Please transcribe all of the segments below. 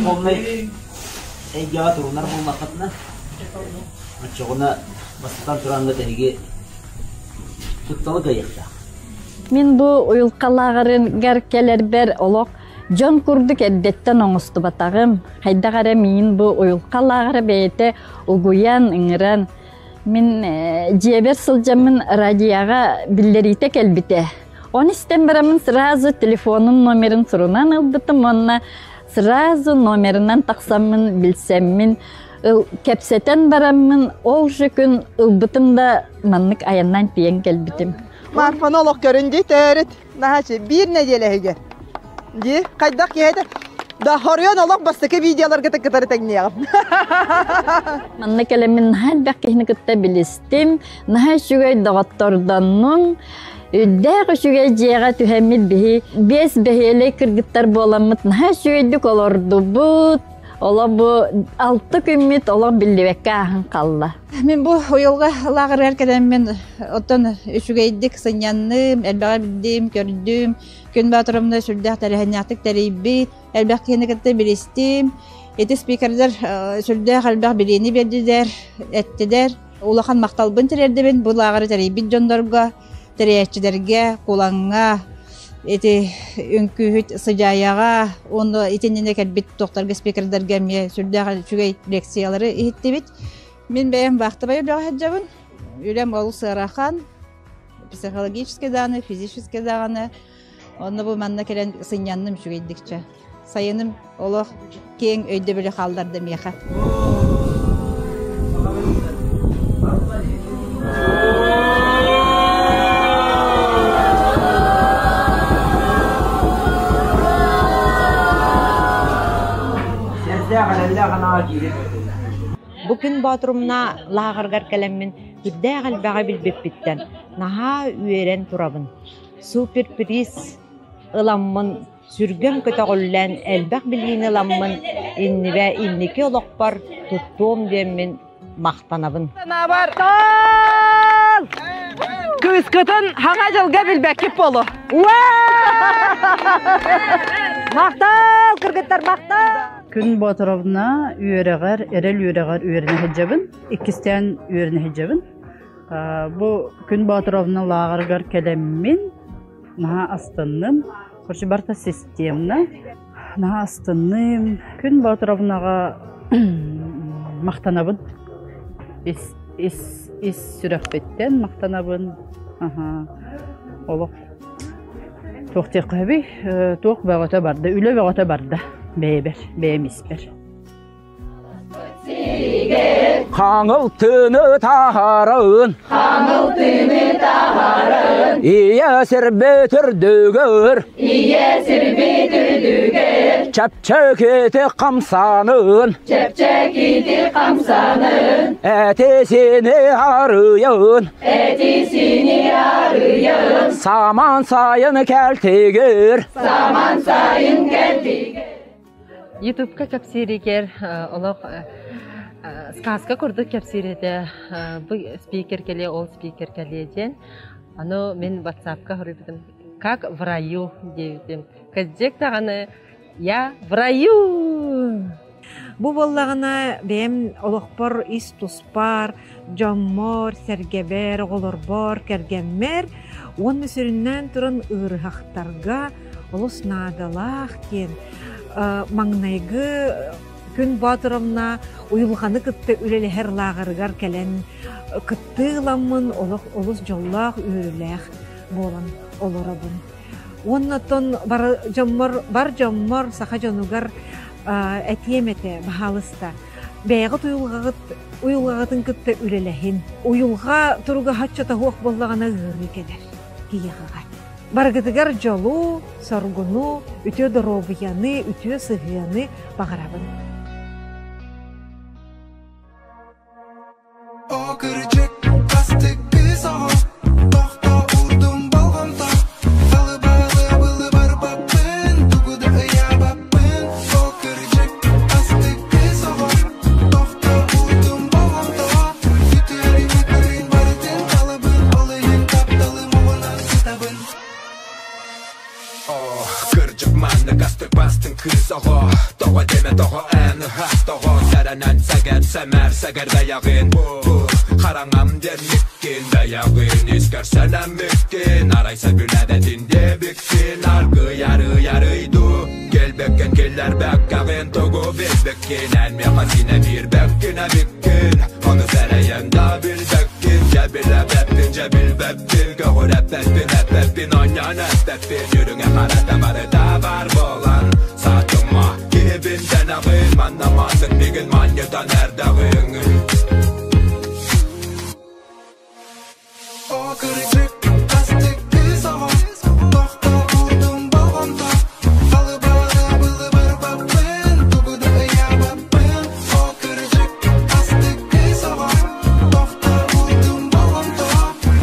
Духовнай эйгэҕэ турунар буоллаххытына, оччоҕуна бастатан тураҥҥыт эһиги кутталы кыайыахтаах. Мин бу уйулҕалааҕарыгар кэлэрбэр олох дьон курдук эрдэттэн оҥостубатаҕым. Хайдах эрэ миин бу уйулҕалааҕара бэйэтэ угуйан, ыҥыран, мин дьиэбэр сылдьаммын радиоҕа биллэриитэ кэлбитэ. Оны истэн бараммын сразу телефонун номерын сурунан ылбытым уонна сразу номерынан тахсаммын билсэммин кэпсэтэн бараммын ол же күн ылбытым да маннык айаннаан тиийэн кэлбитим. Марфаны олох көрүн дии төрүт. Наһаачы биир нэдиэлэ иһигэр. Дии хайдах киһи да хоруйан олох бастакы видеоларга кытары тэҥниэҕим. Манна кэлэммин наһаа элбэх киһини кытта билистим, наһаа үчүгэй доҕоттордоннум. Үрдээх үчүгэй дьиэҕэ түһэммит биһи биэс бэһиэлэй кыргыттар буоламмыт наһаа үчүгэйдик олордубут. Олох бу алты күммүт олох биллибэккэ ааһан хаалла. Мин бу уйулҕа лааҕырыгар кэлэммин оттон үчүгэйдик сынньанным, элбэҕи билдим, көрдүм. Күн Боотуровна сүрдээх тэрээһиннээхтик тэрийбит, элбэх киһини кытта билистим. Ити спикердэр сүрдээх элбэх билиини биэрдилэр, эттилэр. Улахан махталбын тириэрдэбин бу лааҕыры тэрийбит дьоннорго, тэрийээччилэргэ, Кулаҥҥа, ити үҥкүүһүт Сыдьаайаҕа уонна итиннинэ кэлбит туохтарга спикердэргэ эмиэ сүрдээх үчүгэй лекциялары иһиттибит. Мин бэйэм вахтовай үлэҕэ сылдьабын. Үлэм олус ыарахан, психологическай даҕаны, физическэй даҕаны. Онно бу манна кэлэн сынньанным үчүгэйдикчэ. Сайыным олох киэҥ өйдөбүлү хаалларда миэхэ. Сэрдээх эрэллээх анаҕа киирэн Бу күн Боотурумна лааҕыргар кэлэммин сүрдээх элбэҕи билбиппиттэн наһаа үөрэн турабын. Суперприз ыламмын сүргэм көтөҕүллэн элбэх билиини ыламмын иннибэ инники олохпор туттуом диэммин махтанабын. Санаабар кыыскытын хаҥа дьылга билбэккит болу. Махтал, кыргыттар, махтал! Күн Боотуровна үөрэҕэр, эрэл үөрэҕэр үөрэнэ сылдьабын. Иккистээн үөрэнэ сылдьабын. Бу Күн Боотуровна лааҕырыгар кэлэммин наһаа астынным. Короче, барыта системно. Наһаа астынным. Күн Боотуровнаҕа махтанабын. Ис, ис, ис сүрэхпиттэн махтанабын. Аха. Олох туох диэххэ сөбүй? Туох бөҕөтө барда, үлэ бөҕөтө барда бэйэбэр, бэйэм испэр. Хаҥыл тыыны таһарын Хаҥыл тыыны таһарын Ийэ сирбит үрдүгэр Ийэ сирбит үрдүгэр Чэпчэкити хамсанын Чэпчэкити хамсанын Эти-сини арыйын Эти-сини арыйын Саман сайын кэлтигир Саман сайын кэлтигир Ютубка кэпсииригэр олох сказка курдук кэпсиир этэ. Бу спикер кэлиэ, ол спикер кэлиэ диэн. Аны мин ватсапка суруйбутум «Как в раю» диэбитим. Кырдьык даҕаны «Я в раю!» Бу буоллаҕына бэйэм олохпор ис туспар, дьоммор, сэргэбэр, оҕолорбор, кэргэммэр уонна сүрүннээн туран ыарыһахтарга олус наадалаах диэн маҥнайгы Күн Боотуровна уйулҕаны кытта үлэлэһэр лааҕырыгар кэлэн кыттыы ыламмын олох олус дьоллоох үөрүүлээх буолан олоробун. Уонна оттон бар дьоммор, бар дьоммор, саха дьонугар этиэм этэ, баһаалыста, бэйэҕит уйулҕаҕыт уйулҕаҕытын кытта үлэлэһин. Уйулҕа туруга соччото суох буоллаҕына ыарыы кэлэр киһиэхэҕэ. Барыгытыгар дьолу, соргуну, үтүө доруобуйаны, үтүө сыһыаны баҕарабын. О кырдьык, астык кыыс оҕо, тохтоо уурдум болҕомто, Алыбалы барбаппын, тугу да ыйаабаппын. О кырдьык, астык кыыс оҕо, тохтоо уурдум болҕомто, Үтүөрүн көрүн барытын талабын, ол иһин тапталым оҕунан сытабын. Кырдьык маннык астык бастыҥ кыыс оҕо, тоҕо дэмэ тоҕо. Сэмэр сэгэр бэйэҕин Бу хараҥам диэммиккин Бэйэҕин искэр сэнэммиккин Арай сөбүлээбэтин диэбиккин Аргыый арый арый дуу Кэлбэккин киллэрбэккэҕин Тугу билбиккин Эн миэхэ синэ биирбэккин эбиккин Ону сэрэйэн да билбэккин Дьэ билэбэппин дьэ билбэппин Көҕүрэппэппин эппэппин Онньон эппэппин Үрүҥэ харата барыта бар буолан Саатыма киһибин дэнэҕин Манна маннык мигин манньытан эрдэҕиҥ О кырдьык астык кыыс оҕо Тохтообутум болҕомто Халыбары былы барбаппын Тугу да ыйаабаппын О кырдьык астык кыыс оҕо Тохтообутум болҕомто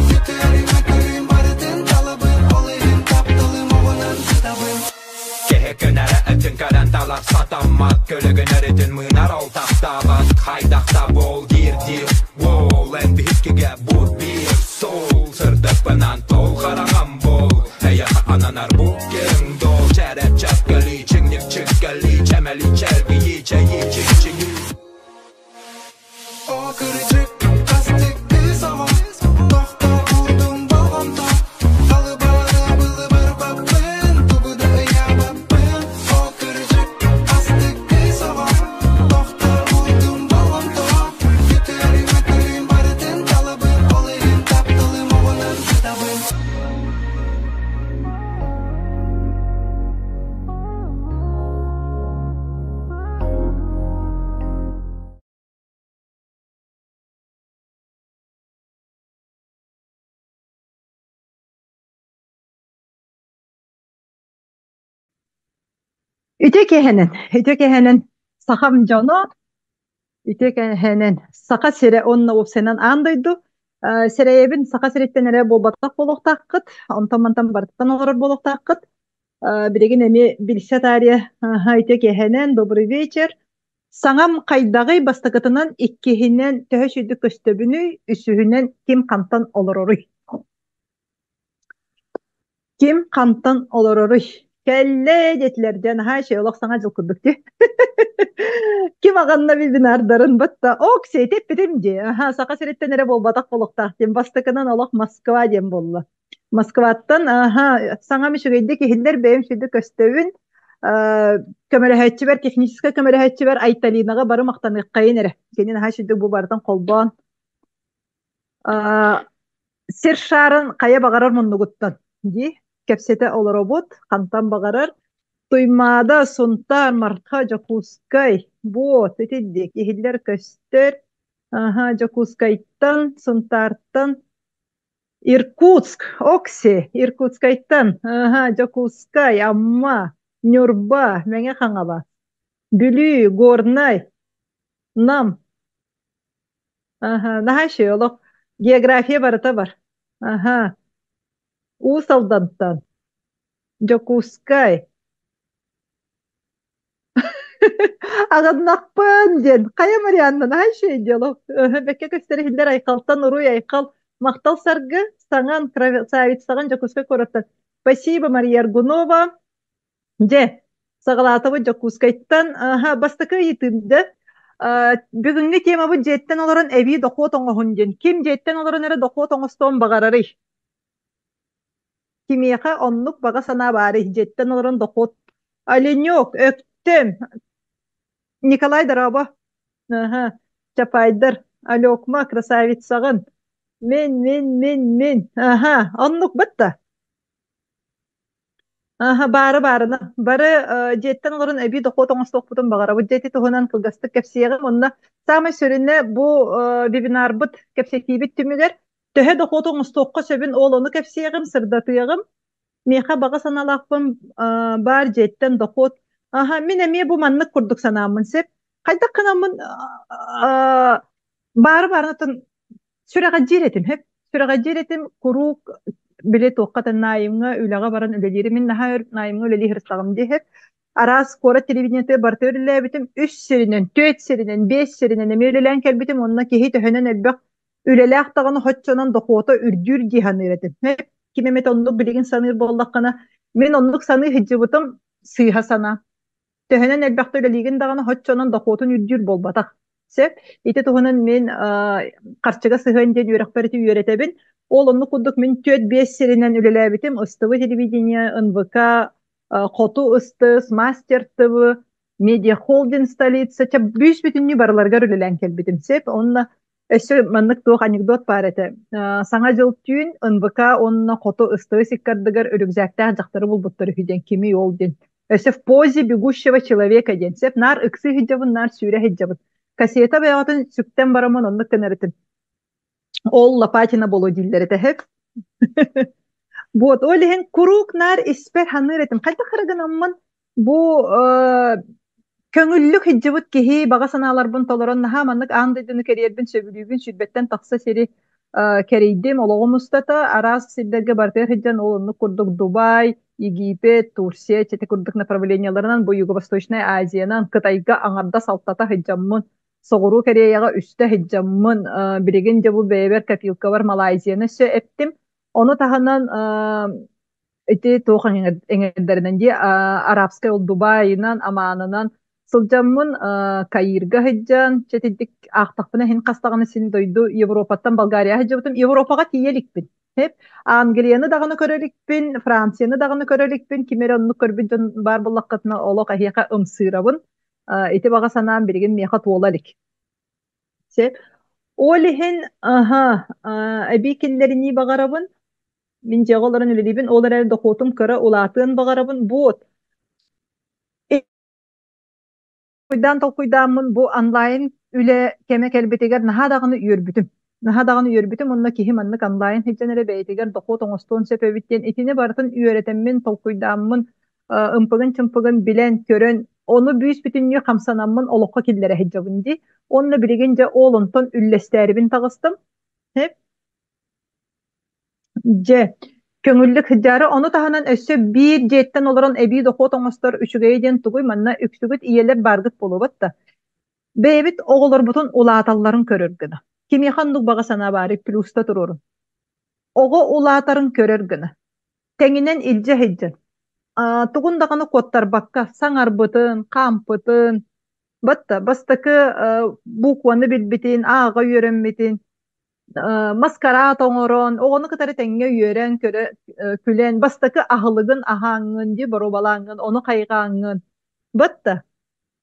Күтүөрү-мөкүрүм барытын талабын Ол иһин тапталым оҕунан сытабын Киһи күнэрэ ытын көрөн талар сатаммат Көлүгүн өрүтүн мыынар ол таптаабат Хайдах да буол диир диир Уол эн биһиккигэ бу биир суол Сырдыкпынан тол хараҥам буол Эйиэхэ ананар бу киэҥ дуол Чэрэп чэпкэлии чиҥник чиккэлии Чэмэлии чэлгийии чэйии чиччигии О кырдьык астык кыыс оҕо Тохтообутум болҕомто Халыбары былы барбаппын Тугу да ыйаабаппын О кырдьык астык кыыс оҕо Тохтообутум болҕомто Күтүөрү-мөкүрүм барытын талабын Ол иһин тапталым оҕунан сытабын Үтүө киэһэнэн, үтүө киэһэнэн сахам дьоно, үтүө киэһэнэн Саха сирэ уонна уопсайынан аан дойду. Сирэйэбин Саха сириттэн эрэ буолбатах буолуохтааххыт, онтон-мантан барытыттан олорор буолуохтааххыт. Билигин эмиэ билсэ таарыйа үтүө киэһэнэн, добрый вечер. Саҥам хайдаҕый бастакытынан, иккиһинэн төһө үчүгүйдүк көстөбүнүй, үсүһүнэн ким хантан олороруй? Ким хантан олороруй? Кэллэ диэтилэр дьэ наһаа үчүгэй олох саҥа дьыл курдук дии. Ким аҕанна вебинардарын батта ок сиэти эппитим дии. Аха Саха сириттэн эрэ буолбатах буолуохтаах диэн бастакынан олох Москва диэн буолла. Москваттан аха саҥам үчүгэйдик иһиллэр бэйэм үчүгэйдик көстөбүн. Көмөлөһөөччүбэр техническэй көмөлөһөөччүбэр Айталинаҕа бары махтаныаххайын эрэ. Кини наһаа үчүгэйдик бу барытын холбоон сир шаарын хайа баҕарар муннугуттан дии кэпсэтэ олоробут хантан баҕарар Туймаада, Сунтаар, Марха, Дьокуускай буот итинник иһиллэр көстөр аха Дьокуускайтан, Сунтаартан Иркутск, Окси, Иркутскайтан, аха, Дьокуускай, Амма, Ньурба, Мэҥэ Хаҥалас, Бүлүү, Горнай, Нам, аха, наһаа үчүгэй олох география барыта бар. Аха, Уус Алдантан, Дьокуускай, Аҕыннахпын диэн хайа Марианна наһаа үчүгэй диалог бэккэ көстөр иһиллэр Айхалтан уруй Айхал махтал саргы саҥан красавицаҕын Дьокуускай куораттан спасибо Мария Аргунова дьэ саҕалаатыбыт Дьокуускайтан аха бастакы ыйытыым дьэ бүгүҥҥү темабыт дьиэттэн олорон эбии дохуот оҥоһун диэн ким дьиэттэн олорон эрэ дохуот оҥостуон баҕарарый Кимиэхэ оннук баҕа санаа баарый, дьиэттэн олорон дохуот Оленек, Өктөм, Николай дорообо, Аһа, Чапайдар, Алекма, красавицаҕын, мин, мин, мин, мин, аһа, оннук бытта. Аһа, баары баарына. Бары дьиэттэн олорон эбии дохуот оҥостуохпутун баҕарабыт. Дьэ ити туһунан кылгастык кэпсиэҕим. Онно саамай сүрүнэ бу вебинарбыт кэпсэтиибит түмүгэр төһө дохуоту оҥостуохха сөбүн ол ону кэпсиэҕим, сырдатыаҕым. Миэхэ баҕа санаалаахпын баар дьиэттэн дохуот. Аһа, мин эмиэ бу маннык курдук санааммын сөп. Хайдах гынаммын баары баарынаттан сүрэҕэлдьиир этим сөп. Сүрэҕэлдьиир этим куруук били туохха да наайымҥа үлэҕэ баран үлэлиирим. Мин наһаа өр наайымҥа үлэлии сырыттаҕым дии сөп. Араас куорат телевидениетыгар барыта үлэлээбитим. Үс сиринэн, түөрт сиринэн, биэс сиринэн эмиэ үлэлээн кэлбитим. Онно киһи төһөнөн элбэх үлэлээх даҕаны хоччонон дохуота үрдүүр дии саныыр этим. Ким эмит оннук билигин саныыр буоллаххына, мин оннук саныы сылдьыбытым сыыһа санаа. Төһөнөн элбэхтэ үлэлиигин даҕаны хоччонон дохуотун үрдүүр буолбатах. Сөп. Ити туһунан мин харчыга сыһыан диэн үөрэхпэр ити үөрэтэбин. Ол оннук курдук мин 4-5 сиринэн үлэлээбитим. СТВ телевидение, НВК, Хоту ыстыс, Мастер ТВ, Медиа Холдинг столица. Чэ, бүүс бүтүннүү барыларыгар үлэлээн кэлбитим. Сөп. Онно өссө маннык туох анекдот баар этэ. Саҥа дьыл түүн НВК уонна Хоту ыстыы сиккардыгар үрүкзээктээх дьахтары булбуттар үһү диэн кимий ол диэн. Өссө в позе бегущего человека диэн сөп. Наар ыксыы сылдьабын, наар сүүрэ сылдьабын. Кассета бэйэҕитин сүктэн бараммын оннук гынар этим. Ол Лопатина боло дииллэр этэ сөп. Вот, ол иһин куруук наар испэр ханыыр этим. Хайдах эрэ гынаммын бу көҥүллүк сылдьыбыт киһи баҕа санааларбын толорон наһаа маннык аан дойдуну кэрийэрбин сөбүлүүбүн, сүүрбэттэн тахса сири кэрийдим олоҕум устата. Араас сирдэргэ барытыгар сылдьан ол оннук курдук Дубай, Египет, Турция ити курдук направлениеларынан бу Юго-Восточная Азиянан Кытайга аҥардас алтата сылдьаммын Соҕуруу Кореяҕа үстэ сылдьаммын билигин дьэ бу бэйэбэр копилкабар Малайзияны өссө эптим. Ону таһынан ити туох эҥэрдэринэн дии арабскай ол Дубайынан, Аманынан сылдьаммын Каирга сылдьан чэтидик аахтахпына иһин хастаҕына син дойду Европаттан Болгария сылдьыбытым. Европаҕа тиийэ иликпин. Хеп Англияны даҕаны көрө иликпин, Францияны даҕаны көрө иликпин. Ким эрэ оннук көрбүт дьон баар буоллаххытына олох эһиэхэ ымсыырабын. Ити баҕа санаам билигин миэхэ туола илик. Сөп. Ол иһин аһа эбии киллэринии баҕарабын. Мин дьиэҕэ олорон үлэлиибин, ол эрээри дохуотум кыра, улаатыан баҕарабын. Вот. Толкуйдаан толкуйдааммын бу онлайн үлэ кэмэ кэлбитигэр наһаа даҕаны үөрбүтүм. Наһаа даҕаны үөрбүтүм уонна киһи маннык онлайн сылдьан эрэ бэйэтигэр дохуот оҥостуон сөп эбит диэн итини барытын үөрэтэммин, толкуйдааммын, ымпыгын-чымпыгын билэн, көрөн, ону бүүс-бүтүннүү хамсанаммын олоххо киллэрэ сылдьабын дии. Уонна билигин дьэ ол онтон үллэстээрибин таҕыстым. Дьэ, көҥүллүк сылдьаары, ону таһынан өссө биир дьиэттэн олорон эбии дохуот оҥостор үчүгэйэ диэн тугуй? Манна үксүгүт ийэлэр бааргыт буолуобат да. Бэйэбит оҕолорбутун улааталларын көрөр гына. Кимиэхэ оннук баҕа санаа баарый плюста туруорун. Оҕо улаатарын көрөр гына. Тэҥинэн илдьэ сылдьан. Тугун даҕаны куоттарбакка саҥарбытын, хаампытын, батта бастакы букваны билбитин, ааҕа үөрэммитин, маскараат оҥорон, оҕону кытары тэҥҥэ үөрэн, көрө, күлэн, бастакы аһылыгын аһааҥҥын дии, боруобалааҥҥын, ону хайҕааҥҥын. Батта.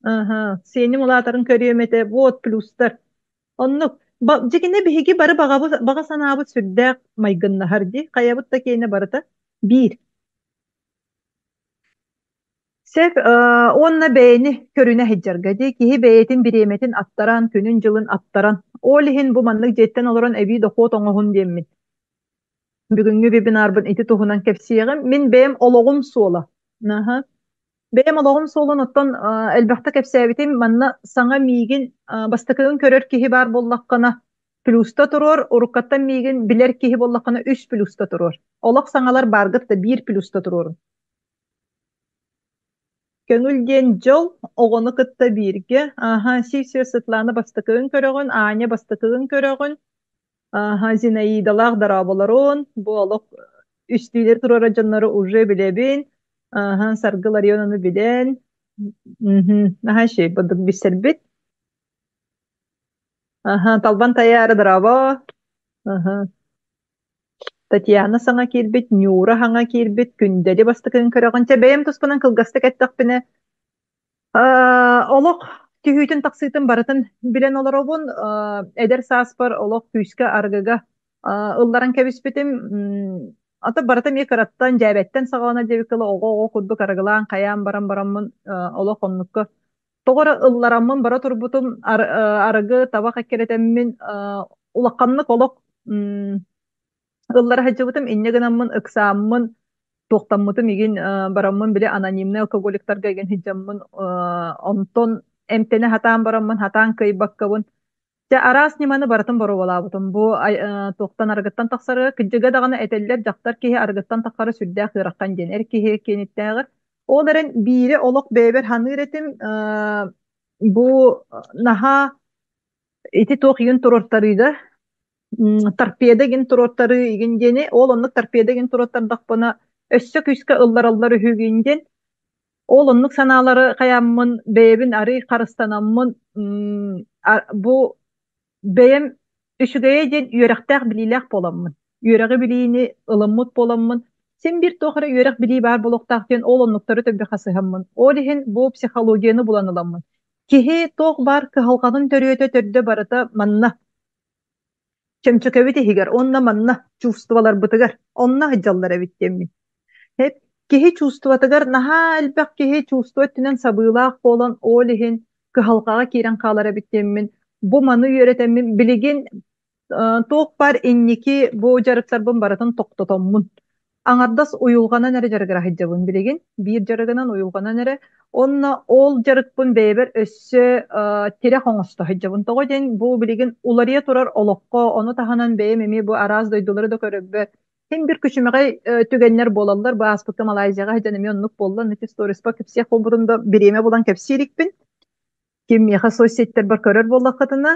Аһа, сиэним улаатарын көрүөм этэ, вот плюстар. Оннук. Дьикинэ биһиги бары баҕабыт, баҕа санаабыт сүрдээх майгыннаһар дии. Хайабыт да киэнэ барыта биир. Сөп уонна бэйэни көрүнэ сылдьарга дии киһи бэйэтин бириэмэтин аттаран, күнүн-дьылын аттаран. Ол иһин бу маннык дьиэттэн олорон эбии дохуот оҥоһун диэммин. Бүгүҥҥү вебинарбын ити туһунан кэпсиэҕим. Мин бэйэм олоҕум суола. Аха. Бэйэм олоҕум суолун оттон элбэхтэ кэпсээбитим. Манна саҥа миигин бастакыгын көрөр киһи баар буоллаххына, плюста туруор, уруккаттан миигин билэр киһи буоллаххына, үс плюста туруор. Олох саҥалар бааргыт да биир плюста туруорун. Көҥүл диэн дьол, оҕону кытта бииргэ. Ааһа, Сивцева Светлана бастакыгын көрөҕүн, Аня бастакыгын көрөҕүн. Ааһа, Зинаидалаах дорооболорун. Бу олох үстүүлэр туруора дьоннору уже билэбин. Ааһа, Саргы Ларионовны билэн. Мгм. Наһаа үчүгэй бурдук билсэрбит. Аха, Талбан Тайаара дорообо. Аха. Татьяна саҥа киирбит, Нюра саҥа киирбит, Күндэли бастакыгын көрөҕүн. Чэ, бэйэм туспунан кылгастык эттэхпинэ, олох түһүүтүн-тахсыытын барытын билэн олоробун. Эдэр сааспар олох күүскэ арыгыга ылларан кэбиспитим. Ата барыта эмиэ кыраттан, дьээбэттэн саҕалана диэбиккэ дылы оҕо-оҕо курдук арыгылаан хайаан баран бараммын олох оннукка тоҕо эрэ ыллараммын бара турбутум арыгы табах эккирэтэммин улаханнык олох ыллара сылдьыбытым инньэ гынаммын ыксааммын туохтаммытым игин бараммын били анонимнай алкоголиктарга игин сылдьаммын онтон эмтэнэ сатаан бараммын сатаан кыайбаккабын. Дьэ, араас ньыманы барытын боруобалаабытым. Бу туохтан арыгыттан тахсарыгар, кырдьыга даҕаны этэллэр, дьахтар киһи арыгыттан таххара сүрдээх ыарахан диэн, эр киһи киэниттээҕэр. Ол эрэн биири олох бэйэбэр саныыр этим, бу наһаа ити туох игин туруортарыыга, торпеда игин туруортарыы игин диэни, ол оннук торпеда игин туруортардахпына, өссө күүскэ ыллараллар үһүгүн диэн, ол оннук санаалары хайааммын, бэйэбин арыый харыстанаммын. Бу бэйэм үчүгэйэ диэн үөрэхтээх билиилээх буоламмын, үөрэҕи билиини ылыммыт буоламмын, син биир туох эрэ үөрэх билии баар буолуохтаах диэн ол оннуктары төрдү хасыһаммын, ол иһин бу психологияны булан ыламмын. Киһи туох баар кыһалҕатын төрүөтэ төрдө барыта манна чөмчөкөбүт иһигэр уонна манна чувстволарбытыгар онно сылдьаллар эбит диэммин. Эп киһи чувствотыгар наһаа элбэх киһи чувство өттүнэн сабыылаах буолан ол иһин кыһалҕаҕа киирэн хаалар эбит диэммин бу маны үөрэтэммин билигин туох баар инники бу дьарыктарбын барытын тохтотоммун аҥардас уйулҕанан эрэ дьарыгыра сылдьабын билигин биир дьарыгынан уйулҕанан эрэ уонна ол дьарыкпын бэйэбэр өссө тирэх оҥосто сылдьабын тоҕо диэн бу билигин уларыйа турар олоххо ону таһынан бэйэм эмиэ бу араас дойдулары да көрөрбөр син бир күчүмэҕэй түгэннэр буолаллар бу ааспыкка Малайзияҕа сылдьан эмиэ оннук буолла ити сториспа кэпсиэх буолбутум да бириэмэ булан кэпсиир иликпин ким миэхэ соцсетьтэрбэр көрөр буоллаххытына,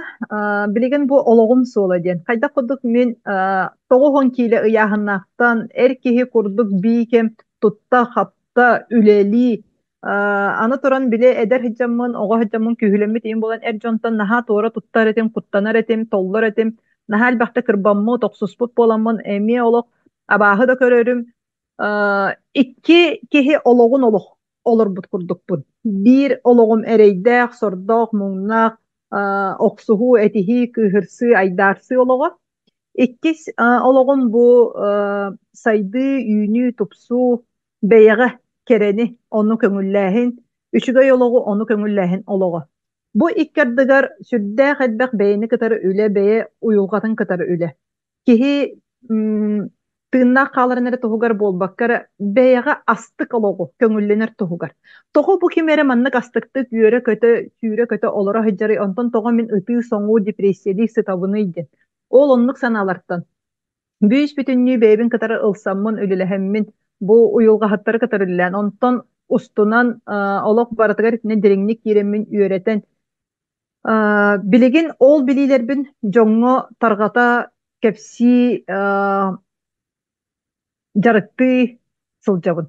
билигин бу олоҕум суола диэн. Хайдах курдук мин 90 киилэ ыйааһыннаахтан эр киһи курдук биикэм тутта-хапта, үлэлии, аны туран били эдэр сылдьаммын, оҕо сылдьаммын күүһүлэммит ийэм буолан эр дьонтон наһаа туора туттар этим, куттанар этим, толлор этим, наһаа элбэхтэ кырбаммыт, охсуспут буоламмын эмиэ олох абааһы да көрөрүм, икки киһи олоҕун олох олорбут курдукпун. Биир олоҕум эрэйдээх, сордоох, муҥнаах, охсуһуу, этиһии, кыыһырсыы, айдаарсыы олоҕо. Иккис олоҕум бу сайдыы, үүнүү, тупсуу, бэйэҕэ кэрэни, ону көҥүллээһин, үчүгэй олоҕу, ону көҥүллээһин олоҕо. Бу икки ардыгар сүрдээх элбэх бэйэни кытары үлэ, бэйэ уйулҕатын кытары үлэ. Киһи тыыннаах хааларын эрэ туһугар буолбакка эрэ бэйэҕэ астык олоҕу көҥүллэнэр туһугар. Тоҕо бу ким эрэ маннык астыктык үөрэ-көтө, сүүрэ-көтө олоро сылдьарый, онтон тоҕо мин ытыы-соҥуу, депрессиялыы сытабыный диэн. Ол оннук санаалартан бүүс-бүтүннүү бэйэбин кытары ылсаммын, үлэлэһэммин, бу уйулҕаһыттары кытары үлэлээн, онтон устунан олох барытыгар итинэн дириҥник киирэммин үөрэтэн Билигин ол билиилэрбин дьоҥҥо тарҕата, кэпсии, дьарыктыы сылдьабын.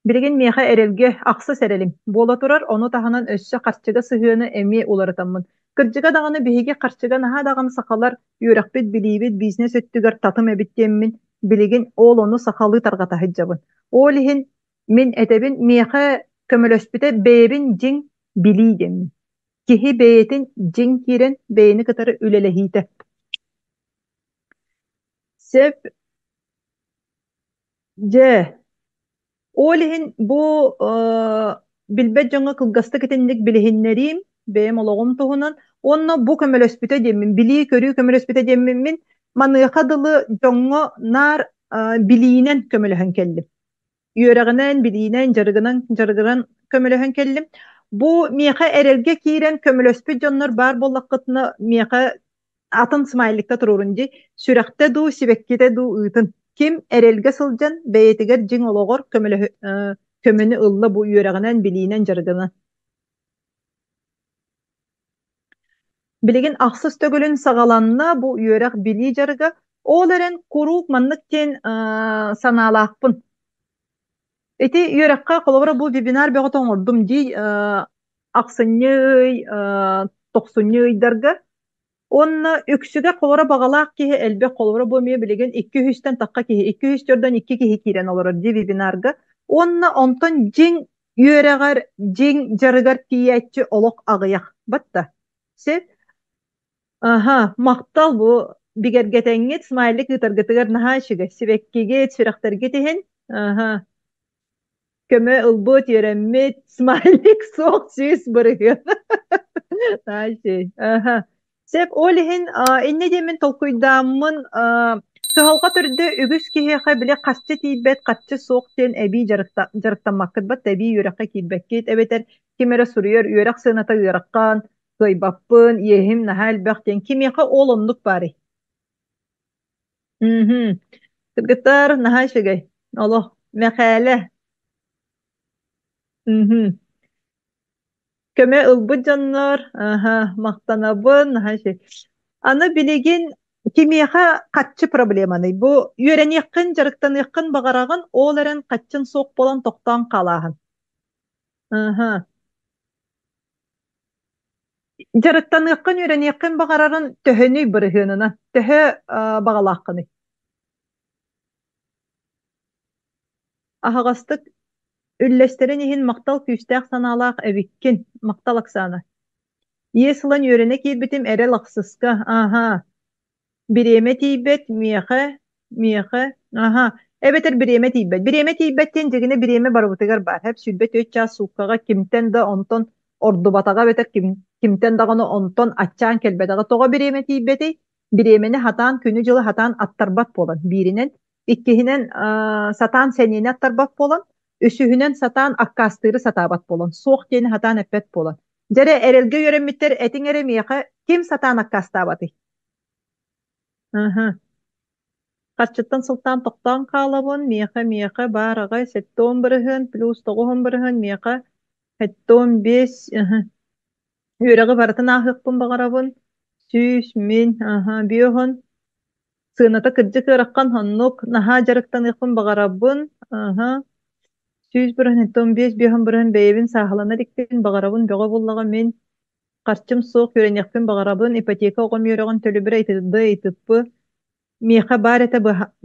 Билигин миэхэ эрэлгэ ахсыс эрэлим буола турар, ону таһынан өссө харчыга сыһыаны эмиэ уларытаммын. Кырдьыга даҕаны биһиги харчыга наһаа даҕаны сахалар үөрэхпит, билиибит, бизнес өттүгэр татым эбит диэммин билигин ол ону сахалыы тарҕата сылдьабын. Ол иһин мин этэбин, миэхэ көмөлөспүтэ бэйэбин дьиҥ билии диэммин. Киһи бэйэтин дьиҥ киирэн бэйэни кытары үлэлэһиитэ. Сөп дьэ ол иһин бу билбэт дьоҥҥо кылгастык итинник билиһиннэриим бэйэм олоҕум туһунан уонна бу көмөлөспүтэ диэммин билии-көрүү көмөлөспүтэ диэммин мин маныаха дылы дьоҥҥо наар билиинэн көмөлөһөн кэллим. Үөрэҕинэн, билиинэн, дьарыгынан дьарыгыран көмөлөһөн кэллим. Бу миэхэ эрэлгэ киирэн көмөлөспүт дьоннор баар буоллаххытына, миэхэ атын смайликта туруорун дии. Сүрэхтэ дуу, сибэккитэ дуу ыытын. Ким эрэлгэ сылдьан бэйэтигэр дьиҥ олоҕор көмөлөһө көмөнү ылла бу үөрэҕинэн, билиинэн, дьарыгынан. Билигин ахсыс төгүлүн саҕаланна бу үөрэх билии дьарыга. Ол эрэн куруук маннык диэн санаалаахпын. Ити үөрэххэ холобура бу вебинар бөҕөтө оҥордум дии ахсынньы ый, тохсунньу ыйдарга. Уонна үксүгэр холобура баҕалаах киһи элбэх холобура бу эмиэ билигин икки үһүстэн тахха киһи, икки үһүс төрдөн икки киһи киирэн олорор дии вебинарга. Уонна онтон дьиҥ үөрэҕэр, дьиҥ дьарыгар тиийээччи олох аҕыйах. Батта. Сөп. Аха, махтал бу бигэргэтэҥҥит смайлик ыытаргытыгар наһаа үчүгэй. Сибэккигит, сүрэхтэргит иһин. Аха. Көмө ылбыт, үөрэммит, смайлик суох 100%. Наһаа үчүгэй. Аха. Сөп, ол иһин инньэ диэммин толкуйдааммын кыһалҕа төрдө үгүс киһиэхэ били харчы тиийбэт, харчы суох диэн эбии дьарыктаммаккыт бат эбии үөрэххэ киирбэккит эбэтэр ким эрэ суруйар үөрэх сыаната ыарахан, кыайбаппын, иэһим наһаа элбэх диэн кимиэхэ ол оннук баарый? Мм. Кыргыттар наһаа үчүгэй. Олох Мэхээлэ. Мм. Көмө ылбыт дьоннор, аһа, махтанабын, наһаа үчүгэй. Аны билигин кимиэхэ харчы проблеманый? Бу үөрэниэххин, дьарыктаныаххын баҕараҕын, ол эрэн хаччын суох буолан тохтоон хаалааһын. Аһа. Дьарыктаныаххын, үөрэниэххин баҕарарын төһөнүй бырыһыанынан? Төһө баҕалааххыный? Аһаҕастык үллэстэрин иһин махтал күүстээх санаалаах эбиккин. Махтал, Оксана. Иэс ылан үөрэнэ киирбитим эрэл ахсыска. Аһаа. Бириэмэ тиийбэт, миэхэ, миэхэ, аһаа. Эбэтэр бириэмэ тиийбэт. Бириэмэ тиийбэт диэн дьигинэ бириэмэ барыбытыгар баар. Хэп 24 чаас сууккаҕа кимтэн да онтон ордубатаҕа эбэтэр ким, кимтэн даҕаны онтон аччаан кэлбэтэҕэ. Тоҕо бириэмэ тиийбэтий? Бириэмэни хатаан, күнү-дьылы хатаан аттарбат буолан, бииринэн. Иккиһинэн, сатаан сэниэни аттарбат буолан. Үсүһүнэн, сатаан аккаастыыры сатаабат буолан. Суох диэни сатаан эппэт буолан. Дьэрэ, эрэлгэ үөрэммиттэр этиҥ эрэ миэхэ ким сатаан аккаастаабатый? Аһа. Харчыттан сылтаан тохтоон хаалабын, миэхэ, миэхэ баар аҕай 70% плюс 90% миэхэ 75 аһа. Үөрэҕи барытын ааһыахпын баҕарабын, 100 мин, аһа, биоһон сыаната кырдьык ыарахан оннук, наһаа дьарыктаныахпын баҕарабын, аһа, 100% 75 биоһон бырыһын бэйэбин сааһылана иликпин баҕарабын бөҕө буоллаҕа мин Харчым суох, үөрэниэхпин баҕарабын, ипотека оҕом үөрэҕин төлөбүрэ итд итп Миэхэ баар этэ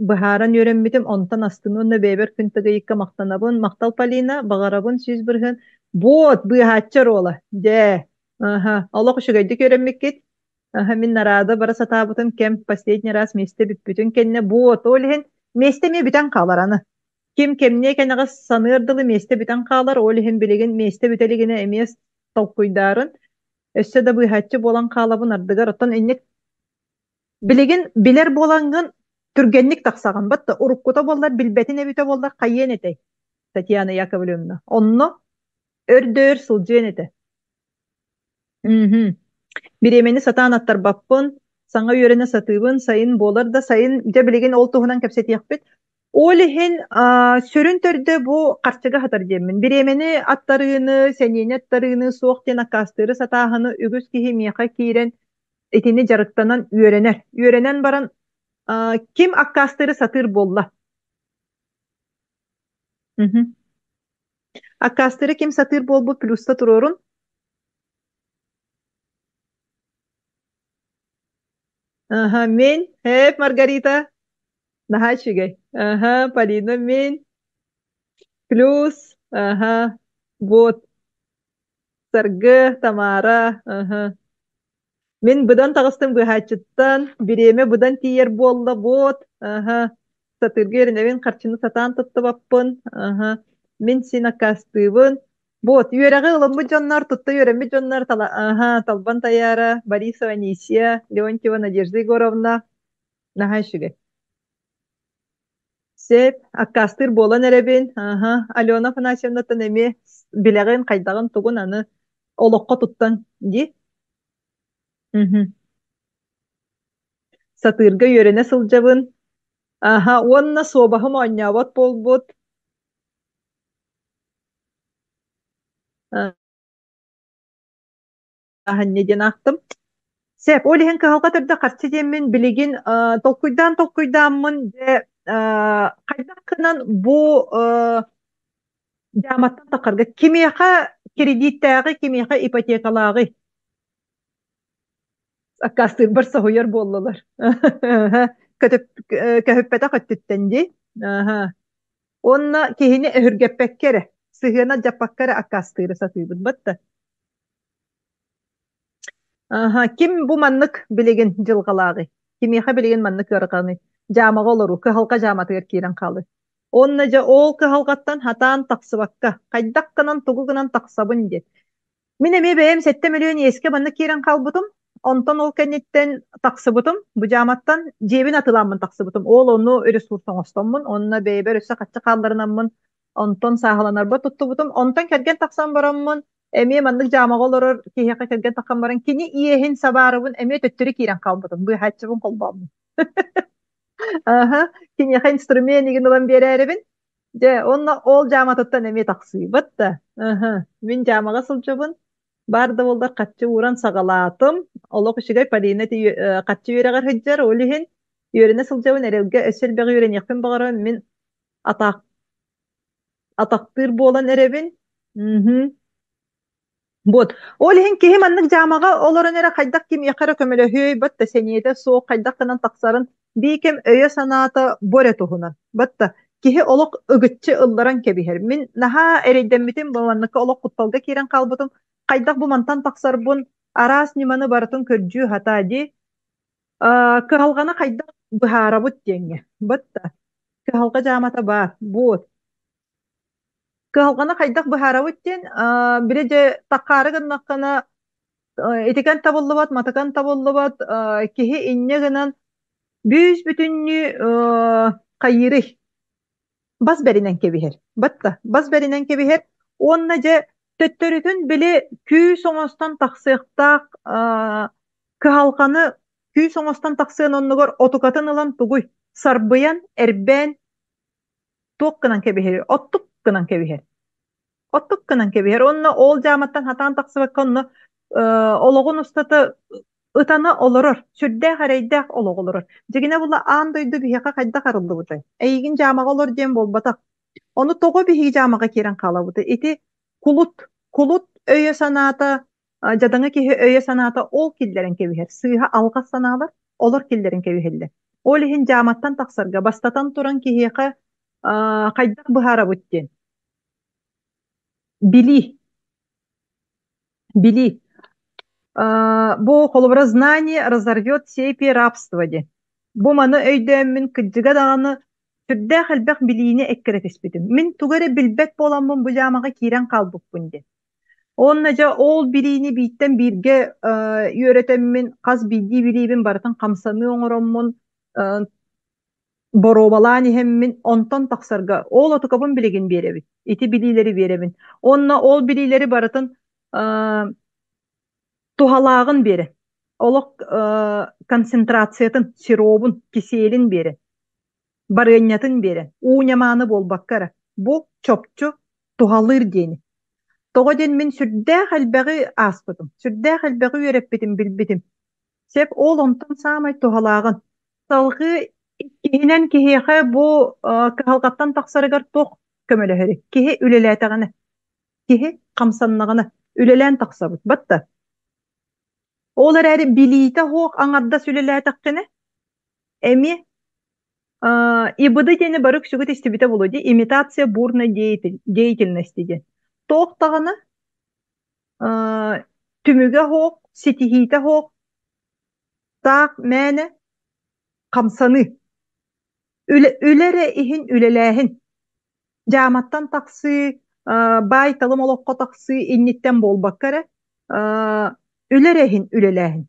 быһааран үөрэммитим, онтон астыныы уонна бэйэбэр күн тыгыйыкка махтанабын. Махтал Полина, баҕарабын 100%. Вот, быыһааччы оруола. Дьэ, аха, олох үчүгэйдик үөрэммиккит. Аха, мин нараада бара сатаабытым кэм последний раз миэстэ бүппүтүн кэннэ вот, ол иһин миэстэ эмиэ бүтэн хаалар аны. Ким кэмниэ кэнэҕэс саныар дылы миэстэ бүтэн хаалар, ол иһин билигин миэстэ бүтэ илигинэ эмиэ толкуйдаарын, өссө да быыһааччы буолан хаалабын ардыгар. Оттон инник билигин билэр буолаҥҥын түргэнник тахсаҕын батта уруккута буоллар билбэтин эбитэ буоллар хайыан этэй Татьяна Яковлевна онно өр сылдьыан этэ. Мгм. Бириэмэни сатаан аттарбаппын, саҥа үөрэнэ сатыыбын, сайын буолар да сайын, дьэ билигин ол туһунан кэпсэтиэхпит. Ол иһин сүрүн төрдө бу харчыга сатар диэммин. Бириэмэни аттарыыны, сэниэни аттарыыны, суох диэн аккаастыыры сатааһыны үгүс киһи миэхэ киирэн итини дьарыктанан үөрэнэр. Үөрэнэн баран ким аккаастыыры сатыыр буолла? Мгм. Аккаастыыры ким сатыыр буолбут плюста туруорун. Аха, мин, эп, Маргарита, наһаа үчүгэй. Аха, Полина, мин, плюс, аха, вот, Саргы, Тамара, аха. Мин быдан таҕыстым быыһааччыттан, бириэмэ быдан тиийэр буолла буот, аһа, сатыырга үөрэнэбин, харчыны сатаан туттубаппын, аһа, мин син аккаастыыбын. Вот, үөрэҕи ылыммыт дьоннор, тутта үөрэммит дьоннор, тала, аһа, Талбан Тайаара, Борисова Анисия, Леонтьева Надежда Егоровна, наһаа үчүгэй. Сөп, аккаастыыр буолан эрэбин, аһа, Алена Афанасьевнаттан эмиэ билэҕин, хайдаҕын, тугун аны олоххо туттан дии. Мгм. Сатыырга үөрэнэ сылдьабын. Аһа, уонна суобаһым оонньообот буолбут. Аһанньа диэн аахтым. Сөп, ол иһин кыһалҕа төрдө харчы диэммин билигин толкуйдаан толкуйдааммын дьэ хайдах гынан бу дьааматтан тахарга кимиэхэ кредиттээҕи, кимиэхэ ипотекалааҕый? Аккаастыырбар соһуйар буоллулар. Көтөп көһүппэтэх өттүттэн дии. Аһа. Уонна киһини өһүргэппэккэ эрэ, сыһыана дьаппакка эрэ аккаастыыры сатыыбыт батта. Аһа, ким бу маннык билигин дьылҕалааҕый? Кимиэхэ билигин маннык ыараханый? Дьаамаҕа олоруу, кыһалҕа дьааматыгар киирэн хаалыы. Уонна дьэ ол кыһалҕаттан хатаан тахсыбакка, хайдах гынан тугу гынан тахсабын диэн. Мин эмиэ бэйэм 7 мөлүйүөн иэскэ манна киирэн хаалбытым. Онтон ол кэнниттэн тахсыбытым. Бу дьааматтан дьиэбин атыылааммын тахсыбытым. Ол ону ресурс оҥостоммун, онно бэйэбэр өссө хаччы хаалларынаммын, онтон сааһыланарбар туттубутум. Онтон кэргэн тахсан бараммын, эмиэ маннык дьаамаҕа олорор киһиэхэ кэргэн тахсан баран, кини иэһин сабаарыбын эмиэ төттөрү киирэн хаалбытым. Быыһааччыбын холбооммун. Аһа, киниэхэ инструмент игин ылан биэрээрибин. Дьэ, уонна ол дьааматыттан эмиэ тахсыыбыт да. Аһа, мин дьаамаҕа сылдьабын. Баар да буоллар хаччы ууран саҕалаатым. Олох үчүгэй Полина ити хаччы үөрэҕэр сылдьар, ол иһин үөрэнэ сылдьабын, эрэлгэ өссө элбэҕи үөрэниэхпин баҕарабын. Мин атаах атахтыыр буолан эрэбин. Мгм. Вот. Ол иһин киһи маннык дьаамаҕа олорон эрэ хайдах кимиэхэ эрэ көмөлөһүөй, батта сэниэтэ суох хайдах гынан тахсарын биикэм өйө-санаата бу эрэ туһунан. Батта киһи олох ыгыччы ылларан кэбиһэр. Мин наһаа эрэйдэммитим, бу манныкка олох кутталга киирэн хаалбытым. Хайдах бу мантан тахсарбын араас ньыманы барытын көрдүү сатаа дии. Кыһалҕаны хайдах быһаарабыт диэҥҥэ. Батта кыһалҕа дьаамата баар. Вот. Кыһалҕаны хайдах быһаарабыт диэн, били дьэ таккаары гыннаххына, итикэн табыллыбат, матыкан табыллыбат, киһи инньэ гынан бүүс-бүтүннүү хайыырый? Бас бэринэн кэбиһэр. Батта, бас бэринэн кэбиһэр уонна дьэ төттөрүтүн били күүс оҥостон тахсыахтаах кыһалҕаны күүс оҥостон тахсыан оннугар отукатын ылан тугуй? Сарбыйан, эрбээн туох гынан кэбиһэр? Оттук гынан кэбиһэр. Оттук гынан кэбиһэр. Онно ол дьааматтан хатаан тахсыбакка онно олоҕун устата ытана олорор. Сүрдээх эрэйдээх олох олорор. Дьигинэ була аан дойду биһиэхэ хайдах арыллыбытай? Эйигин дьаамаҕа олор диэн буолбатах. Ону тоҕо биһиги дьаамаҕа киирэн хаалабытай? Ити кулут, кулут өйө-санаата, дьадаҥы киһи өйө-санаата ол киллэрэн кэбиһэр. Сыыһа алҕас санаалар олор киллэрэн кэбиһэллэр. Ол иһин дьааматтан тахсарга бастатан туран киһиэхэ хайдах быһаарабыт диэн. Билии. Билии. Бу холобура знание разорвет цепи рабства диэн. Бу маны өйдөөммүн кырдьыга даҕаны сүрдээх элбэх билиини эккирэтиспитим. Мин тугу эрэ билбэт буоламмын бу дьаамаҕа киирэн хаалбыппын диэн. Уонна дьэ ол билиини бииртэн бииргэ үөрэтэммин, хас биирдии билиибин барытын хамсаныы оҥороммун, боруобалаан иһэммин, онтон тахсарга ол отукабын билигин биэрэбин, ити билиилэри биэрэбин. Уонна ол билиилэри барытын туһалааҕын биэрэн, олох концентрациятын, сиробун, киселин биэрэн, барыанньатын биэрэн, уу ньамааны буолбакка эрэ, бу чопчу туһалыыр диэни. Тоҕо диэн мин сүрдээх элбэҕи ааспытым, сүрдээх элбэҕи үөрэппитим, билбитим. Сөп ол онтон саамай туһалааҕын. Салгыы иккиһинэн киһиэхэ бу кыһалҕаттан тахсарыгар туох көмөлөһөрүй? Киһи үлэлээтэҕинэ, киһи хамсаннаҕына үлэлээн тахсабыт. Батта. Ол эрээри билиитэ суох аҥардас үлэлээтэххинэ, эмиэ ИБД диэни бары үксүгүт истибитэ буолуо дии, имитация бурной деятельности диэн. Туох даҕаны түмүгэ суох, ситиһиитэ суох, таах мээнэ хамсаныы. Үлэ, үлэ эрэ иһин үлэлээһин. Дьааматтан тахсыы, баай-талым олоххо тахсыы инниттэн буолбакка эрэ, үлэ эрэ иһин үлэлээһин.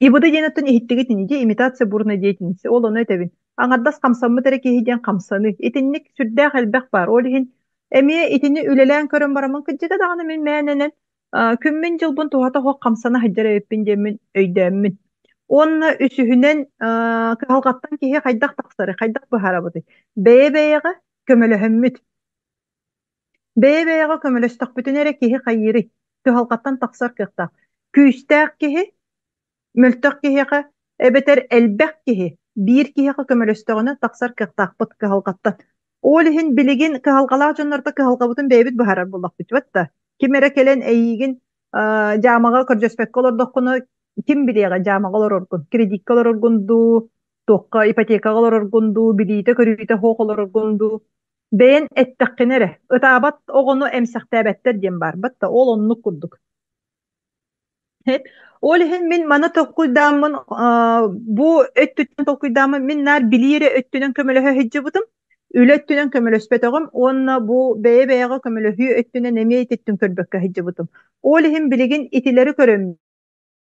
ИБД диэн оттон иһиттигит ини дии, имитация бурной деятельности. Ол ону этэбин. Аҥардас хамсаммыт эрэ киһи диэн хамсаныы. Итинник сүрдээх элбэх баар. Ол иһин эмиэ итини үлэлээн көрөн бараммын кырдьыга даҕаны мин мээнэнэн күммүн-дьылбын туһата суох хамсана сылдьар эбиппин диэммин өйдөөммүн. Уонна үсүһүнэн кыһалҕаттан киһи хайдах тахсарый, хайдах быһаарабытый? Бэйэ-бэйэҕэ көмөлөһөммүт. Бэйэ-бэйэҕэ көмөлөстөхпүтүнэ эрэ киһи хайыырый? Кыһалҕаттан тахсар кыахтаах. Күүстээх киһи мөлтөх киһиэхэ эбэтэр элбэх киһи биир киһиэхэ көмөлөстөҕүнэ тахсар кыахтаахпыт кыһалҕаттан. Ол иһин билигин кыһалҕалаах дьоннорто кыһалҕабытын бэйэбит быһаарар буоллахпыт да. Ким эрэ кэлэн эйиигин дьаамаҕа көрдөспөккө олордоххуна ким билиэҕэ дьаамаҕа олороргун, кредиккэ олороргун дуу, туохха ипотекаҕа олороргун дуу, билиитэ-көрүүтэ суох олороргун дуу Бэйэн эттэххинэ эрэ, ытаабат оҕону эмсэхтээбэттэр диэн баар да, ол оннук курдук. Ол иһин мин маны толкуйдааммын, бу өттүттэн толкуйдааммын, мин наар билии эрэ өттүнэн көмөлөһө сылдьыбытым, үлэ өттүнэн көмөлөспөтөҕүм уонна бу бэйэ-бэйэҕэ көмөлөһүү өттүнэн эмиэ ититтин көрбөккө сылдьыбытым. Ол иһин билигин итилэри көрөммүн,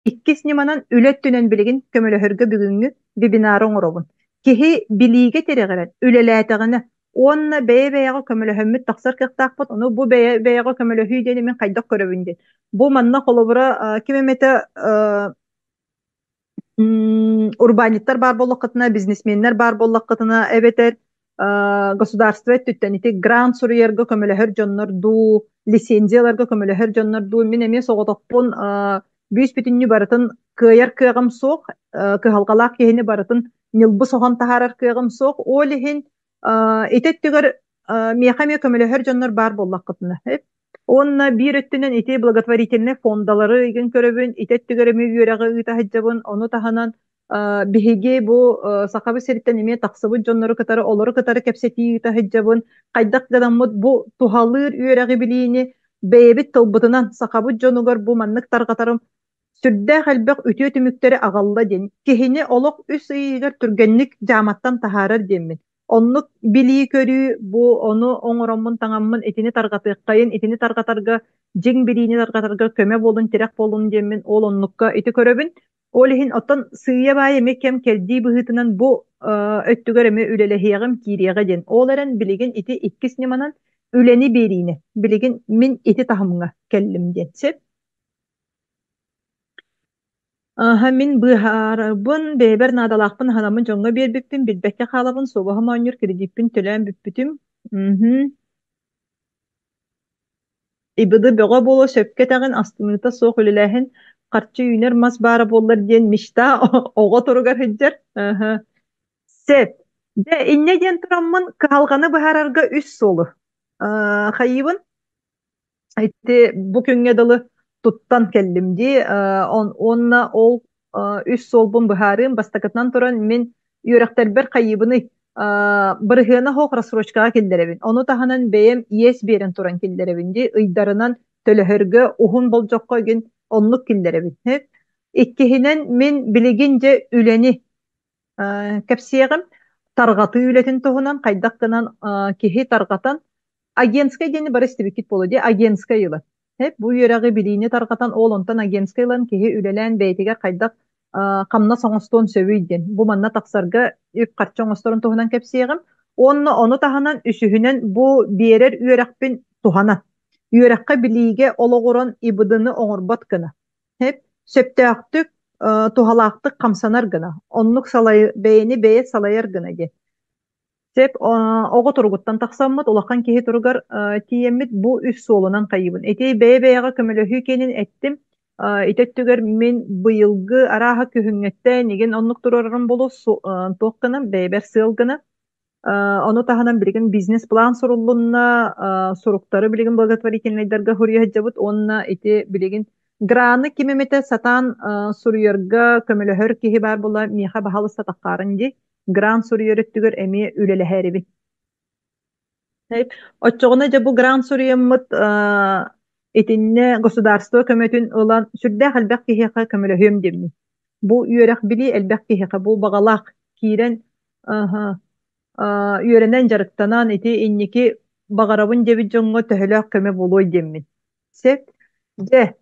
Иккис ньыманан үлэ өттүнэн билигин көмөлөһөргө бүгүҥҥү вебинары оҥоробун. Киһи билиигэ тирэҕирэн үлэлээтэҕинэ уонна бэйэ-бэйэҕэ көмөлөһөммүт тахсар кыахтаахпыт. Ону бу бэйэ-бэйэҕэ көмөлөһүү диэни мин хайдах көрөбүн диэн. Бу манна холобура ким эмэтэ урбаанньыттар баар буоллаххытына, бизнесменнэр баар буоллаххытына, эбэтэр государство өттүттэн ити грант суруйарга көмөлөһөр дьоннор дуу, лицензияларга көмөлөһөр дьоннор дуу, мин эмиэ соҕотохпун бүүс-бүтүннүү барытын кыайар кыаҕым суох, кыһалҕалаах киһини барытын ньылбы соһон таһаарар кыаҕым суох. Ол иһин ити өттүгэр Миэхэ эмиэ көмөлөһөр дьоннор баар буоллаххытына. Уонна биир өттүнэн ити благотворительнай фондалары игин көрөбүн, ити өттүгэр эмиэ үөрэҕи ыыта сылдьабын. Ону таһынан биһиги бу Сахабыт сириттэн эмиэ тахсыбыт дьоннору кытары, олору кытары кэпсэтии ыыта сылдьабын. Хайдах гынаммыт бу туһалыыр үөрэҕи билиини бэйэбит тылбытынан сахабыт дьонугар бу маннык тарҕатарым сүрдээх элбэх үтүө түмүктэри аҕалла диэн. Киһини олох үс ыйыгар түргэнник дьааматтан таһаарар диэммин. Оннук билии-көрүү бу ону оҥороммун таҥаммын итини тарҕатыаххайын, итини тарҕатарга дьиҥ билиини тарҕатарга көмө буолун, тирэх буолун диэммин ол оннукка ити көрөбүн. Ол иһин оттон сыыйа-баайа эмиэ кэм кэрдии быһыытынан бу өттүгэр эмиэ үлэлэһиэҕим, киириэҕэ диэн. Ол эрэн билигин ити иккис ньыманан үлэни биэриини билигин мин ити таһымҥа кэллим диэн сөп. Аһа, мин быһаарабын, бэйэбэр наадалаахпын аһанаммын дьоҥҥо биэрбиппин, билбэккэ хаалабын, суобаһым оонньуур, кредиппин төлөөн бүппүтүм. Мхм. ИБД бөҕө буолуо сөпкө этэҕин, астыныыта суох үлэлээһин, харчы үүнэр мас баара буоллар диэн мечта оҕо туругар сылдьар. Аһа. Сөп. Дьэ, инньэ диэн тураммын кыһалҕаны быһаарарга үс суолу. Хайыыбын? Ити бу күҥҥэ дылы туттан кэллим дии. Уонна ол үс суолбун быһаарыым. Бастакытынан туран мин үөрэхтэрбэр хайыыбыный? Бырыһыана суох рассрочкаҕа киллэрэбин. Ону таһынан бэйэм иэс биэрэн туран киллэрэбин дии. Ыйдарынан төлөһөргө уһун болдьоххо игин оннук киллэрэбин. Иккиһинэн мин билигин дьэ үлэни кэпсиэҕим. Тарҕатыы үлэтин туһунан хайдах гынан киһи тарҕатан агентскай диэни бары истибиккит буолуо дии агентскай ылан. Бу үөрэҕи билиини тарҕатан ол онтон агентскай ылан киһи үлэлээн бэйэтигэр хайдах хамнас оҥостуон сөбүй диэн. Бу манна тахсарга үп-харчы оҥосторун туһунан кэпсиэҕим. Уонна ону таһынан үсүһүнэн бу биэрэр үөрэхпин туһана. Үөрэххэ билиигэ олоҕуран ИБД-ны оҥорбот гына. Сөптөөхтүк, туһалаахтык хамсанар гына, оннук салай бэйэни бэйэ салайар гына диэн. Сөп оҕо туругуттан тахсаммыт, улахан киһи туругар тиийэммит бу үс суолунан хайыыбын. Ити бэйэ-бэйэҕэ көмөлөһүү киэнин эттим. Ити өттүгэр мин быйылгы арааһа күһүҥҥэттэн игин оннук туруорарым буолуо туох гына бэйэбэр сыал гына. Ону таһынан билигин бизнес-план суруллунна, суруктары билигин благотворительнайдарга суруйа сылдьабыт уонна ити билигин граны ким эмэтэ сатаан суруйарга көмөлөһөр киһи баар буола миэхэ баһаалыста таххаарын дии. Грант суруйар өттүгэр эмиэ үлэлэһэрибин. Оччоҕуна дьэ бу грант суруйаммыт итиннэ государство көмөтүн ылан сүрдээх элбэх киһиэхэ көмөлөһүөм диэммин. Бу үөрэх билии элбэх киһиэхэ бу баҕалаах киирэн үөрэнэн дьарыктанан ити инники баҕарабын диэбит дьоҥҥо төһөлөөх көмө буолуой диэммин. Сөп. Дьэ,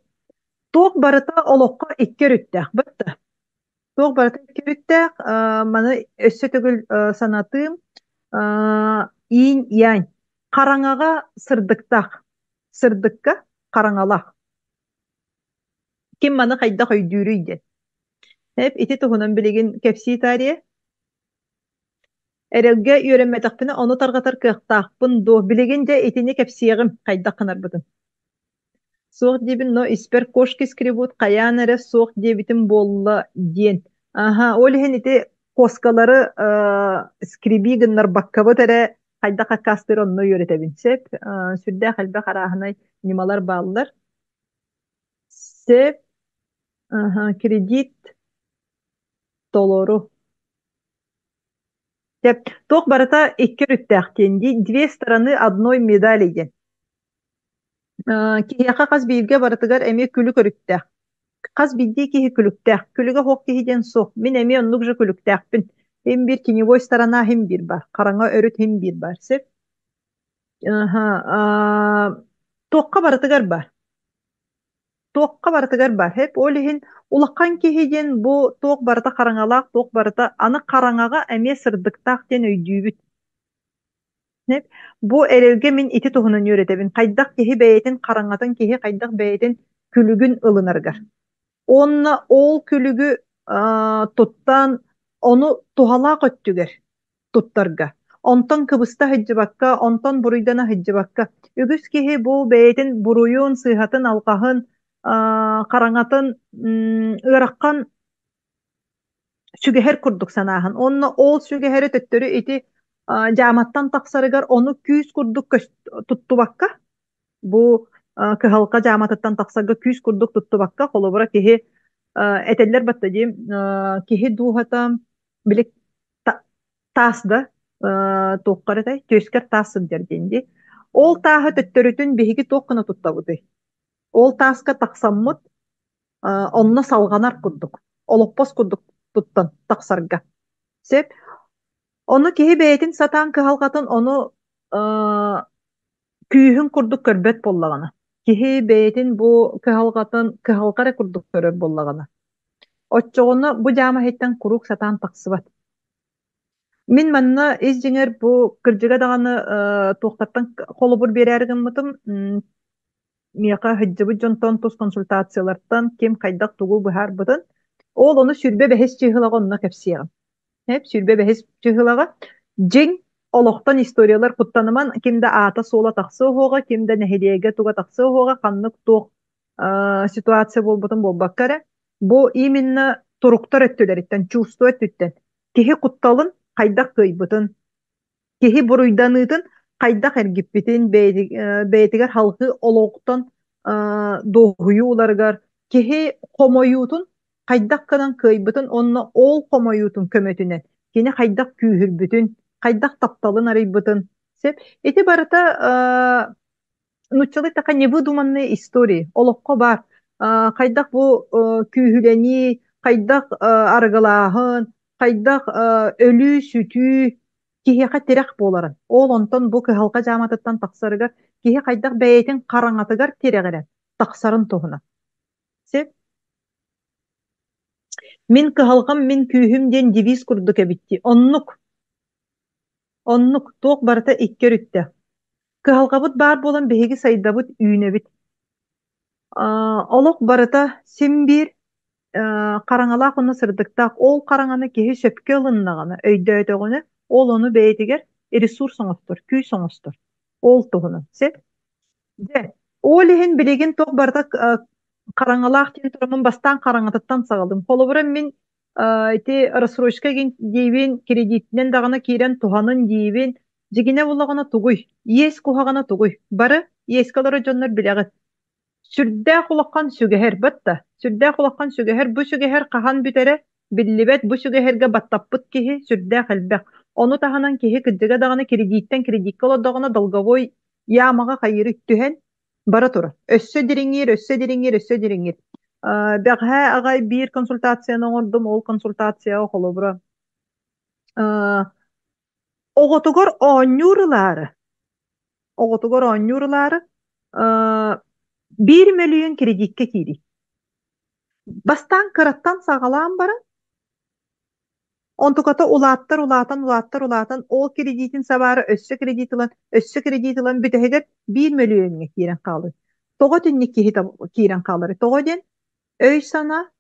туох барыта олоххо икки өрүттээх бытта. Туох барыта икки өрүттээх. Маны өссө төгүл санатыым. Инь-янь. Хараҥаҕа сырдыктаах. Сырдыкка хараҥалаах. Ким маны хайдах өйдүүрүй диэн. Эп ити туһунан билигин кэпсии таарыйа. Эрэлгэ үөрэммэтэхпинэ ону тарҕатар кыахтаахпын дуо? Билигин дьэ итини кэпсиэҕим хайдах гынарбытын. Суох диибин, но испэр кошки скребут хайаан эрэ суох диэбитим буолла диэн. Аһа, ол иһин ити куоскалары скреби гыннарбаккабыт эрэ хайдах аккаастыыр онно үөрэтэбин. Сөп. Сүрдээх элбэх арааһынай ньымалар бааллар. Сөп. Аһа, кредит толору. Сөп. Туох барыта икки өрүттээх диэн дии. Две стороны одной медали диэн. Киһиэхэ хас бииргэ барытыгар эмиэ күлүк өрүттээх. Хас биирдии киһи күлүктээх. Күлүгэ суох киһи диэн суох. Мин эмиэ оннук же күлүктээхпин. Һин биир теневой сторона һин биир баар. Хараҥа өрүт һин биир баар. Сөп. Аһа, туохха барытыгар баар. Туохха барытыгар баар. Хэп ол иһин улахан киһи диэн бу туох барыта хараҥалаах, туох барыта аны хараҥаҕа эмиэ сырдыктаах диэн өйдүүбүт. Бу эрэлгэ мин ити туһунан үөрэтэбин. Хайдах киһи бэйэтин хараҥатын киһи хайдах бэйэтин күлүгүн ылынарыгар. Уонна ол күлүгү туттан ону туһалаах өттүгэр туттарга. Онтон кыбыста сылдьыбакка, онтон буруйдана сылдьыбакка. Үгүс киһи бу бэйэтин буруйун, сыыһатын, алҕаһын, хараҥатын ыарахан сүгэһэр курдук санааһын. Онно ол сүгэһэри төттөрү ити Дьааматтан тахсарыгар ону күүс курдук туттубакка, бу кыһалҕа дьааматыттан тахсарга күүс курдук туттубакка, холобура киһи этэллэр батта дии, киһи дууһата били таас да туоххар этэй, түөскэр таас сылдьар диэн дии. Ол тааһы төттөрүтүн биһиги туох гына туттабытый? Ол тааска тахсаммыт онно салҕанар курдук, олоппос курдук туттан тахсарга. Сөп. Ону киһи бэйэтин сатаан кыһалҕатын ону күүһүн курдук көрбөт буоллаҕына, киһи бэйэтин бу кыһалҕатын кыһалҕа эрэ курдук көрөр буоллаҕына, оччоҕуна бу дьаама иһиттэн куруук сатаан тахсыбат. Мин манна ис дьиҥэр бу кырдьыга даҕаны туохтартан холобур биэрээри гыммытым, миэхэ сылдьыбыт дьонтон тус консультациялартан ким хайдах тугу быһаарбытын, ол ону 25 чыыһылаҕа онно кэпсиэҕим. 25 чыыһылаҕа дьиҥ олохтон историялар куттаныман ким да аата-суола тахсыа уһуоҕа, ким да нэһилиэгэ туга тахсыа уһуоҕа, ханнык туох ситуация буолбутун буолбакка эрэ, бу именно туруктар өттүлэриттэн, чувство өттүттэн киһи кутталын хайдах кыайбытын, киһи буруйданыытын хайдах эргиппитин, бэйэтигэр халҕыы олоҕуттан дуоһуйуу ыларыгар, киһи хомойуутун хайдах гынан кыайбытын уонна ол хомойуутун көмөтүнэн кини хайдах күүһүрбүтүн, хайдах тапталын арыйбытын сөп. Ити барыта нууччалыы такая невыдуманные истории олоххо баар. Хайдах бу күүһүлэнии, хайдах арыгылааһын, хайдах өлүү-сүтүү киһиэхэ тирэх буоларын. Ол онтон бу кыһалҕа дьааматыттан тахсарыгар киһи хайдах бэйэтин хараҥатыгар тирэҕирэн тахсарын туһунан. Сөп. Мин кыһалҕам, мин күүһүм диэн девиз курдук эбит дии. Оннук. Оннук, туох барыта икки өрүттээх. Кыһалҕабыт баар буолан биһиги сайдабыт, үүнэбит. Олох барыта син биир хараҥалаах уонна сырдыктаах. Ол хараҥаны киһи сөпкө ылыннаҕына, өйдөөтөҕүнэ, ол ону бэйэтигэр ресурс оҥостор, күүс оҥостор. Ол туһунан. Сөп? Дьэ, ол иһин билигин туох барыта хараҥалаах диэн тураммын бастаан хараҥатыттан саҕалыым. Холобура, мин ити рассрочка диибин, кредитинэн даҕаны киирэн туһанын диибин. Дьигинэ буллаҕына тугуй? Иэс куһаҕана тугуй? Бары иэскэ олорор дьоннор билэҕит. Сүрдээх улахан сүгэһэр батта. Сүрдээх улахан сүгэһэр. Бу сүгэһэр хаһан бүтэрэ биллибэт. Бу сүгэһэргэ баттаппыт киһи сүрдээх элбэх. Ону таһынан киһи кырдьыга даҕаны кредиттэн кредиккэ олордоҕуна долговой ямаҕа хайыыры түһэн бара турар. Өссө дириҥиир, өссө дириҥиир, өссө дириҥиир. Бэҕэһээ аҕай биир консультацияны оҥордум. Ол консультацияҕа холобура оҕотугар оонньуур ылаары, оҕотугар оонньуур ылаары 1 мөлүйүөн кредиккэ киирии. Бастаан кыраттан саҕалаан баран, онтуката улааттар, улаатан, улааттар, улаатан, ол кредитин сабаары өссө кредит ылан, өссө кредит ылан бүтэһигэр 1 мөлүйүөҥҥэ киирэн хаалыы. Тоҕо итинник киһи киирэн хаалар? Тоҕо диэн өй-санаа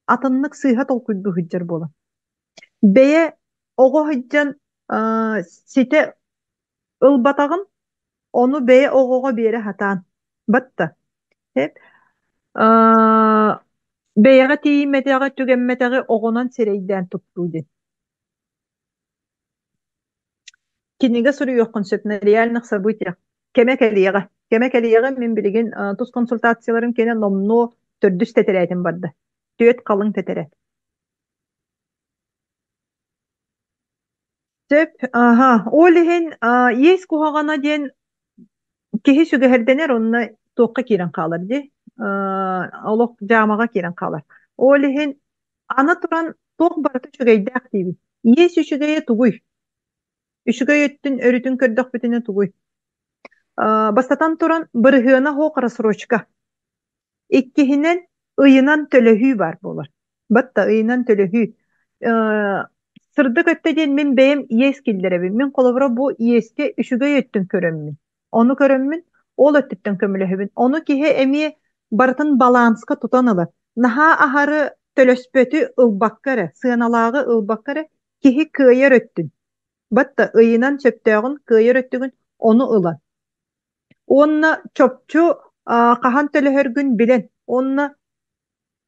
атыннык сыыһа толкуйдуу сылдьар буолан. Бэйэ оҕо сылдьан ситэ ылбатаҕын, ону бэйэ оҕоҕо биэрэ сатаан. Батта. Бэйэҕэ тиийиммэтэҕи, түгэммэтэҕи оҕонон сирэйдээн туттуу диэн. Кинигэ суруйуоххун сөп на реальных событиях. Кэмэ кэлиэҕэ. Кэмэ кэлиэҕэ мин билигин тус консультацияларым кэнэ номнуо төрдүс тэтэрээтим барда. Түөрт халыҥ тэтэрээт. Сөп, аха. Ол иһин иэс куһаҕана диэн киһи сүгэһэрдэнэр онно туохха киирэн хаалар дии. Олох дьаамаҕа киирэн хаалар. Ол иһин аны туран туох барыта үчүгэйдээх диибин. Иэс үчүгэйэ тугуй? Үчүгэй өттүн өрүтүн көрдөхпүтүнэ тугуй? Бастатан туран, бырыһыана суох рассрочка. Иккиһинэн, ыйынан төлөһүү баар буолар. Батта ыйынан төлөһүү. Сырдык өттө диэн мин бэйэм иэс киллэрэбин. Мин холобура бу иэскэ үчүгэй өттүн көрөммүн. Ону көрөммүн, ол өттүттэн көмөлөһөбүн. Ону киһи эмиэ барытын баланска тутан ылар. Наһаа аһары төлөспөтү ылбакка эрэ, сыаналааҕы ылбакка эрэ киһи кыайар өттүн. Батта ыйынан сөптөөҕүн кыайар өттүгүн ону ылан. Уонна чопчу хаһан төлөһөргүн билэн уонна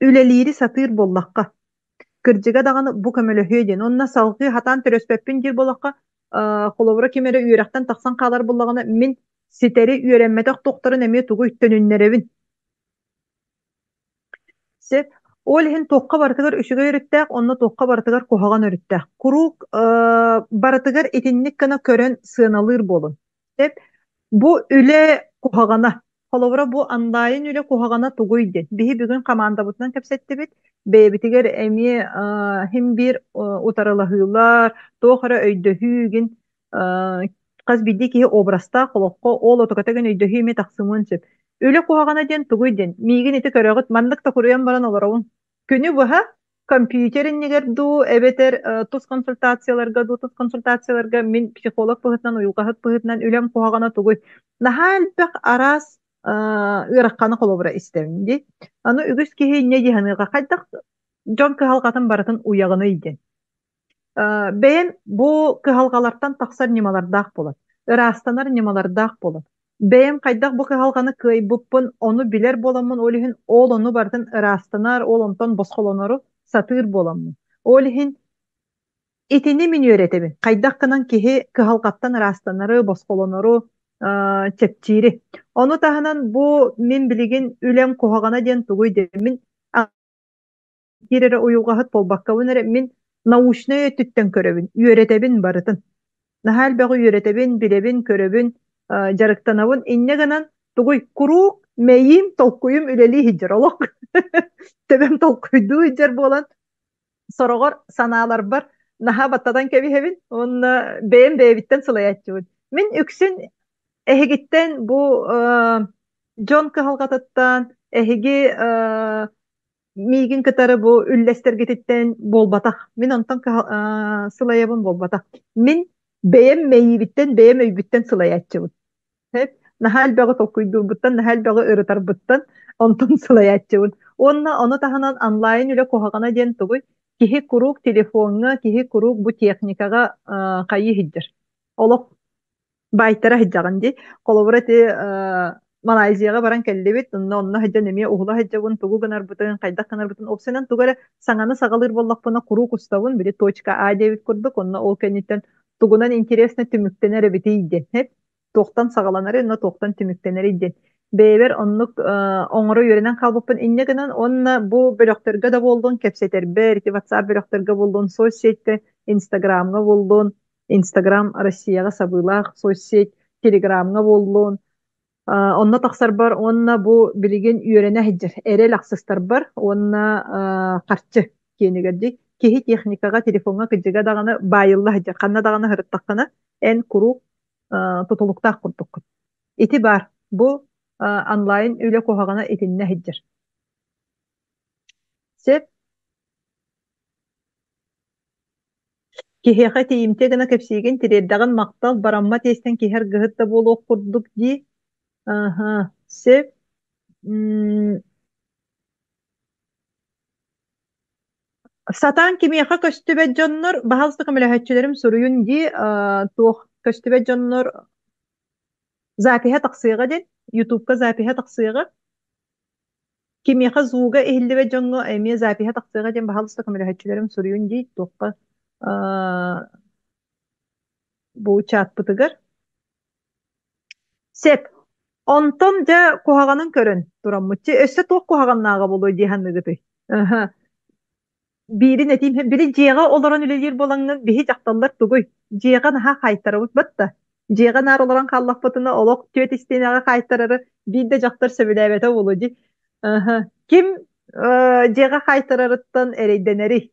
үлэлиири сатыыр буоллахха, кырдьыга даҕаны бу көмөлөһүө диэн. Уонна салҕыы хатаан төлөспөппүн диир буоллахха, Холобура ким эрэ үөрэхтэн тахсан хаалар буоллаҕына, мин ситэри үөрэммэтэх туохтарын эмиэ тугу төнүннэрэбин. Сөп. Ол иһин туохха барытыгар үчүгэй өрүттээх, онно туохха барытыгар куһаҕан өрүттээх. Куруук барытыгар итинник гына көрөн сыаналыыр буолун. Сөп. Бу үлэ куһаҕана. Холобура, бу онлайн үлэ куһаҕана тугуй диэн. Биһи бүгүн хамаандабытынан кэпсэттибит. Бэйэбитигэр эмиэ иһин биир утарылаһыылар, туох эрэ өйдөһүү хас биирдии киһи образтаах олоххо ол отоката гын өйдөһүү эмиэ тахсымыан сөп. Үлэ куһаҕана диэн тугуй диэн. Миигин ити көрөҕүт, маннык токуруйан баран олоробун. Күнү быһа компьютер иннигэр дуу, эбэтэр тус консультацияларга дуу, тус консультацияларга мин психолог быһыытынан, уйулҕаһыт быһыытынан үлэм куһаҕана тугуй? Наһаа элбэх араас ыараханы холобура истэбин дии. Аны үгүс киһи инньэ дии саныаҕа, хайдах дьон кыһалҕатын барытын уйаҕыный диэн. Бэйэм бу кыһалҕалартан тахсар ньымалардаах буолан, ыраастанар ньымалардаах буолан, бэйэм хайдах бу кыһалҕаны кыайбыппын ону билэр буоламмын, ол иһин ол ону барытын ыраастанар, ол онтон босхолонору сатыыр буоламмын. Ол иһин итини мин үөрэтэбин. Хайдах гынан киһи кыһалҕаттан ыраастанары, босхолонору чэпчиири. Ону таһынан бу мин билигин үлэм куһаҕана диэн тугуй диэн мин биир эрэ уйулҕаһыт буолбаккабын эрэ мин научнай өттүттэн көрөбүн, үөрэтэбин барытын. Наһаа элбэҕи үөрэтэбин, билэбин, көрөбүн, дьарыктанабын. Инньэ гынан тугуй куруук мэйиим, толкуйум үлэлии сылдьар олох. Төбөм толкуйдуу сылдьар буолан сороҕор санааларбар наһаа баттатан кэбиһэбин уонна бэйэм бэйэбиттэн сылайааччыбын. Мин үксүн эһигиттэн бу дьон кыһалҕатыттан эһиги миигин кытары бу үллэстэргититтэн буолбатах. Мин онтон сылайабын буолбатах. Мин бэйэм мэйиибиттэн, бэйэм өйбүттэн сылайааччыбын. Наһаа элбэҕи толкуйдуурбуттан, наһаа элбэҕи ырытарбыттан онтон сылайааччыбын. Уонна ону таһынан онлайн үлэ куһаҕана диэн тугуй? Киһи куруук телефоҥҥа, киһи куруук бу техникаҕа хайыы сылдьар. Олох баайтара сылдьаҕын дии. Холобура ити Малайзияҕа баран кэллибит, онно онно сылдьан эмиэ уһула сылдьабын, тугу гынарбытын, хайдах гынарбытын. Уопсайынан тугу эрэ саҥаны саҕалыыр буоллахпына куруук устабын, били точка А диэбит курдук, онно ол кэнниттэн тугунан интересно түмүктэнэр эбитий диэн, туохтан саҕаланарый, онно туохтан түмүктэнэрий диэн. Бэйэбэр оннук оҥоро үөрэнэн хаалбыппын инньэ гынан уонна бу бөлөхтөргө да буоллун кэпсэтэрбэр, ити WhatsApp бөлөхтөргө буоллун, соцсетьте, Инстаграмҥа буоллун, Инстаграм Россияҕа сабыылаах соцсеть, Телеграмҥа буоллун, онно тахсарбар уонна бу билигин үөрэнэ сылдьар эрэл ахсыстарбар уонна харчы киэнигэр дии киһи техникаҕа телефоҥҥа кырдьыга даҕаны баайылла сылдьар ханна даҕаны сырыттаххына эн куруук тутулуктаах курдуккун ити баар бу онлайн үлэ куһаҕана итиннэ сылдьар сөп Киһиэхэ тиийимтиэ гына кэпсиигин, тириэрдэҕин махтал, бараммат иэстэн киһи аргыһыт да буолуох курдук дии. Аһа, сөп. М, Сатаан кимиэхэ көстүбэт дьоннор, баһаалыста көмөлөһөөччүлэрим суруйун дии, туох көстүбэт дьоннор запиһа тахсыаҕа диэн, Ютубка запиһа тахсыаҕа. Кимиэхэ звуга иһиллибэт дьоҥҥо эмиэ запиһа тахсыаҕа диэн баһаалыста көмөлөһөөччүлэрим суруйун дии туохха бу чатпытыгар. Сеп. Онтон дьэ куһаҕанын көрөн тураммыт. Өссө туох куһаҕаннааҕа буолуой дии саныыгытый? Биирин этиим, били дьиэҕэ олорон үлэлиир буолаҥҥын, биһи дьахталлар тугуй? Дьиэҕэ наһаа хаайтарабыт батта. Дьиэҕэ наар олорон хааллахпытына, олох түөрт истиэнэҕэ хаайтарары биир да дьахтар сөбүлээбэтэ буолуо дии. Аһа. Ким дьиэҕэ хаайтарарыттан эрэйдэнэрий?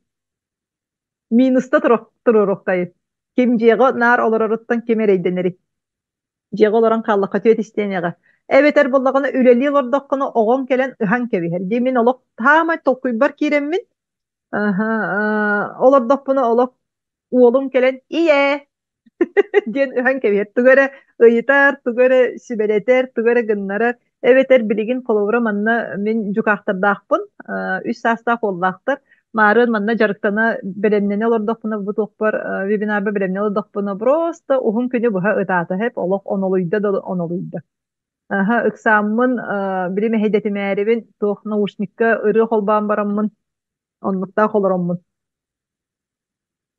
Минуста туруоруохтайын. Ким дьиэҕэ наар олороруттан ким эрэйдэнэрий? Дьиэҕэ олорон хааллахха түөрт истиэнэҕэ. Эбэтэр буоллаҕына үлэлии олордоххуна оҕоҥ кэлэн ыһан кэбиһэр. Дии мин олох таамай толкуйбар киирэммин аһа, олордохпуна олох уолум кэлэн «Ийээ!» диэн ыһан кэбиһэр. Тугу эрэ ыйытар, тугу эрэ сүбэлэтэр, тугу эрэ гыннарар. Эбэтэр билигин холобура манна мин дьукаахтардаахпын, үс саастаах уоллаахтар. Маарыан манна дьарыктана, бэлэмнэнэ олордохпуна, бу туохпар вебинарга бэлэмнэнэ олордохпуна, просто уһун күнү быһа ытаата һэп, олох онолуйда да онолуйда. Аһа, ыксааммын, били мэһэйдэтимээрибин, туох наушникка ырыа холбоон бараммын, оннуктаах олороммун.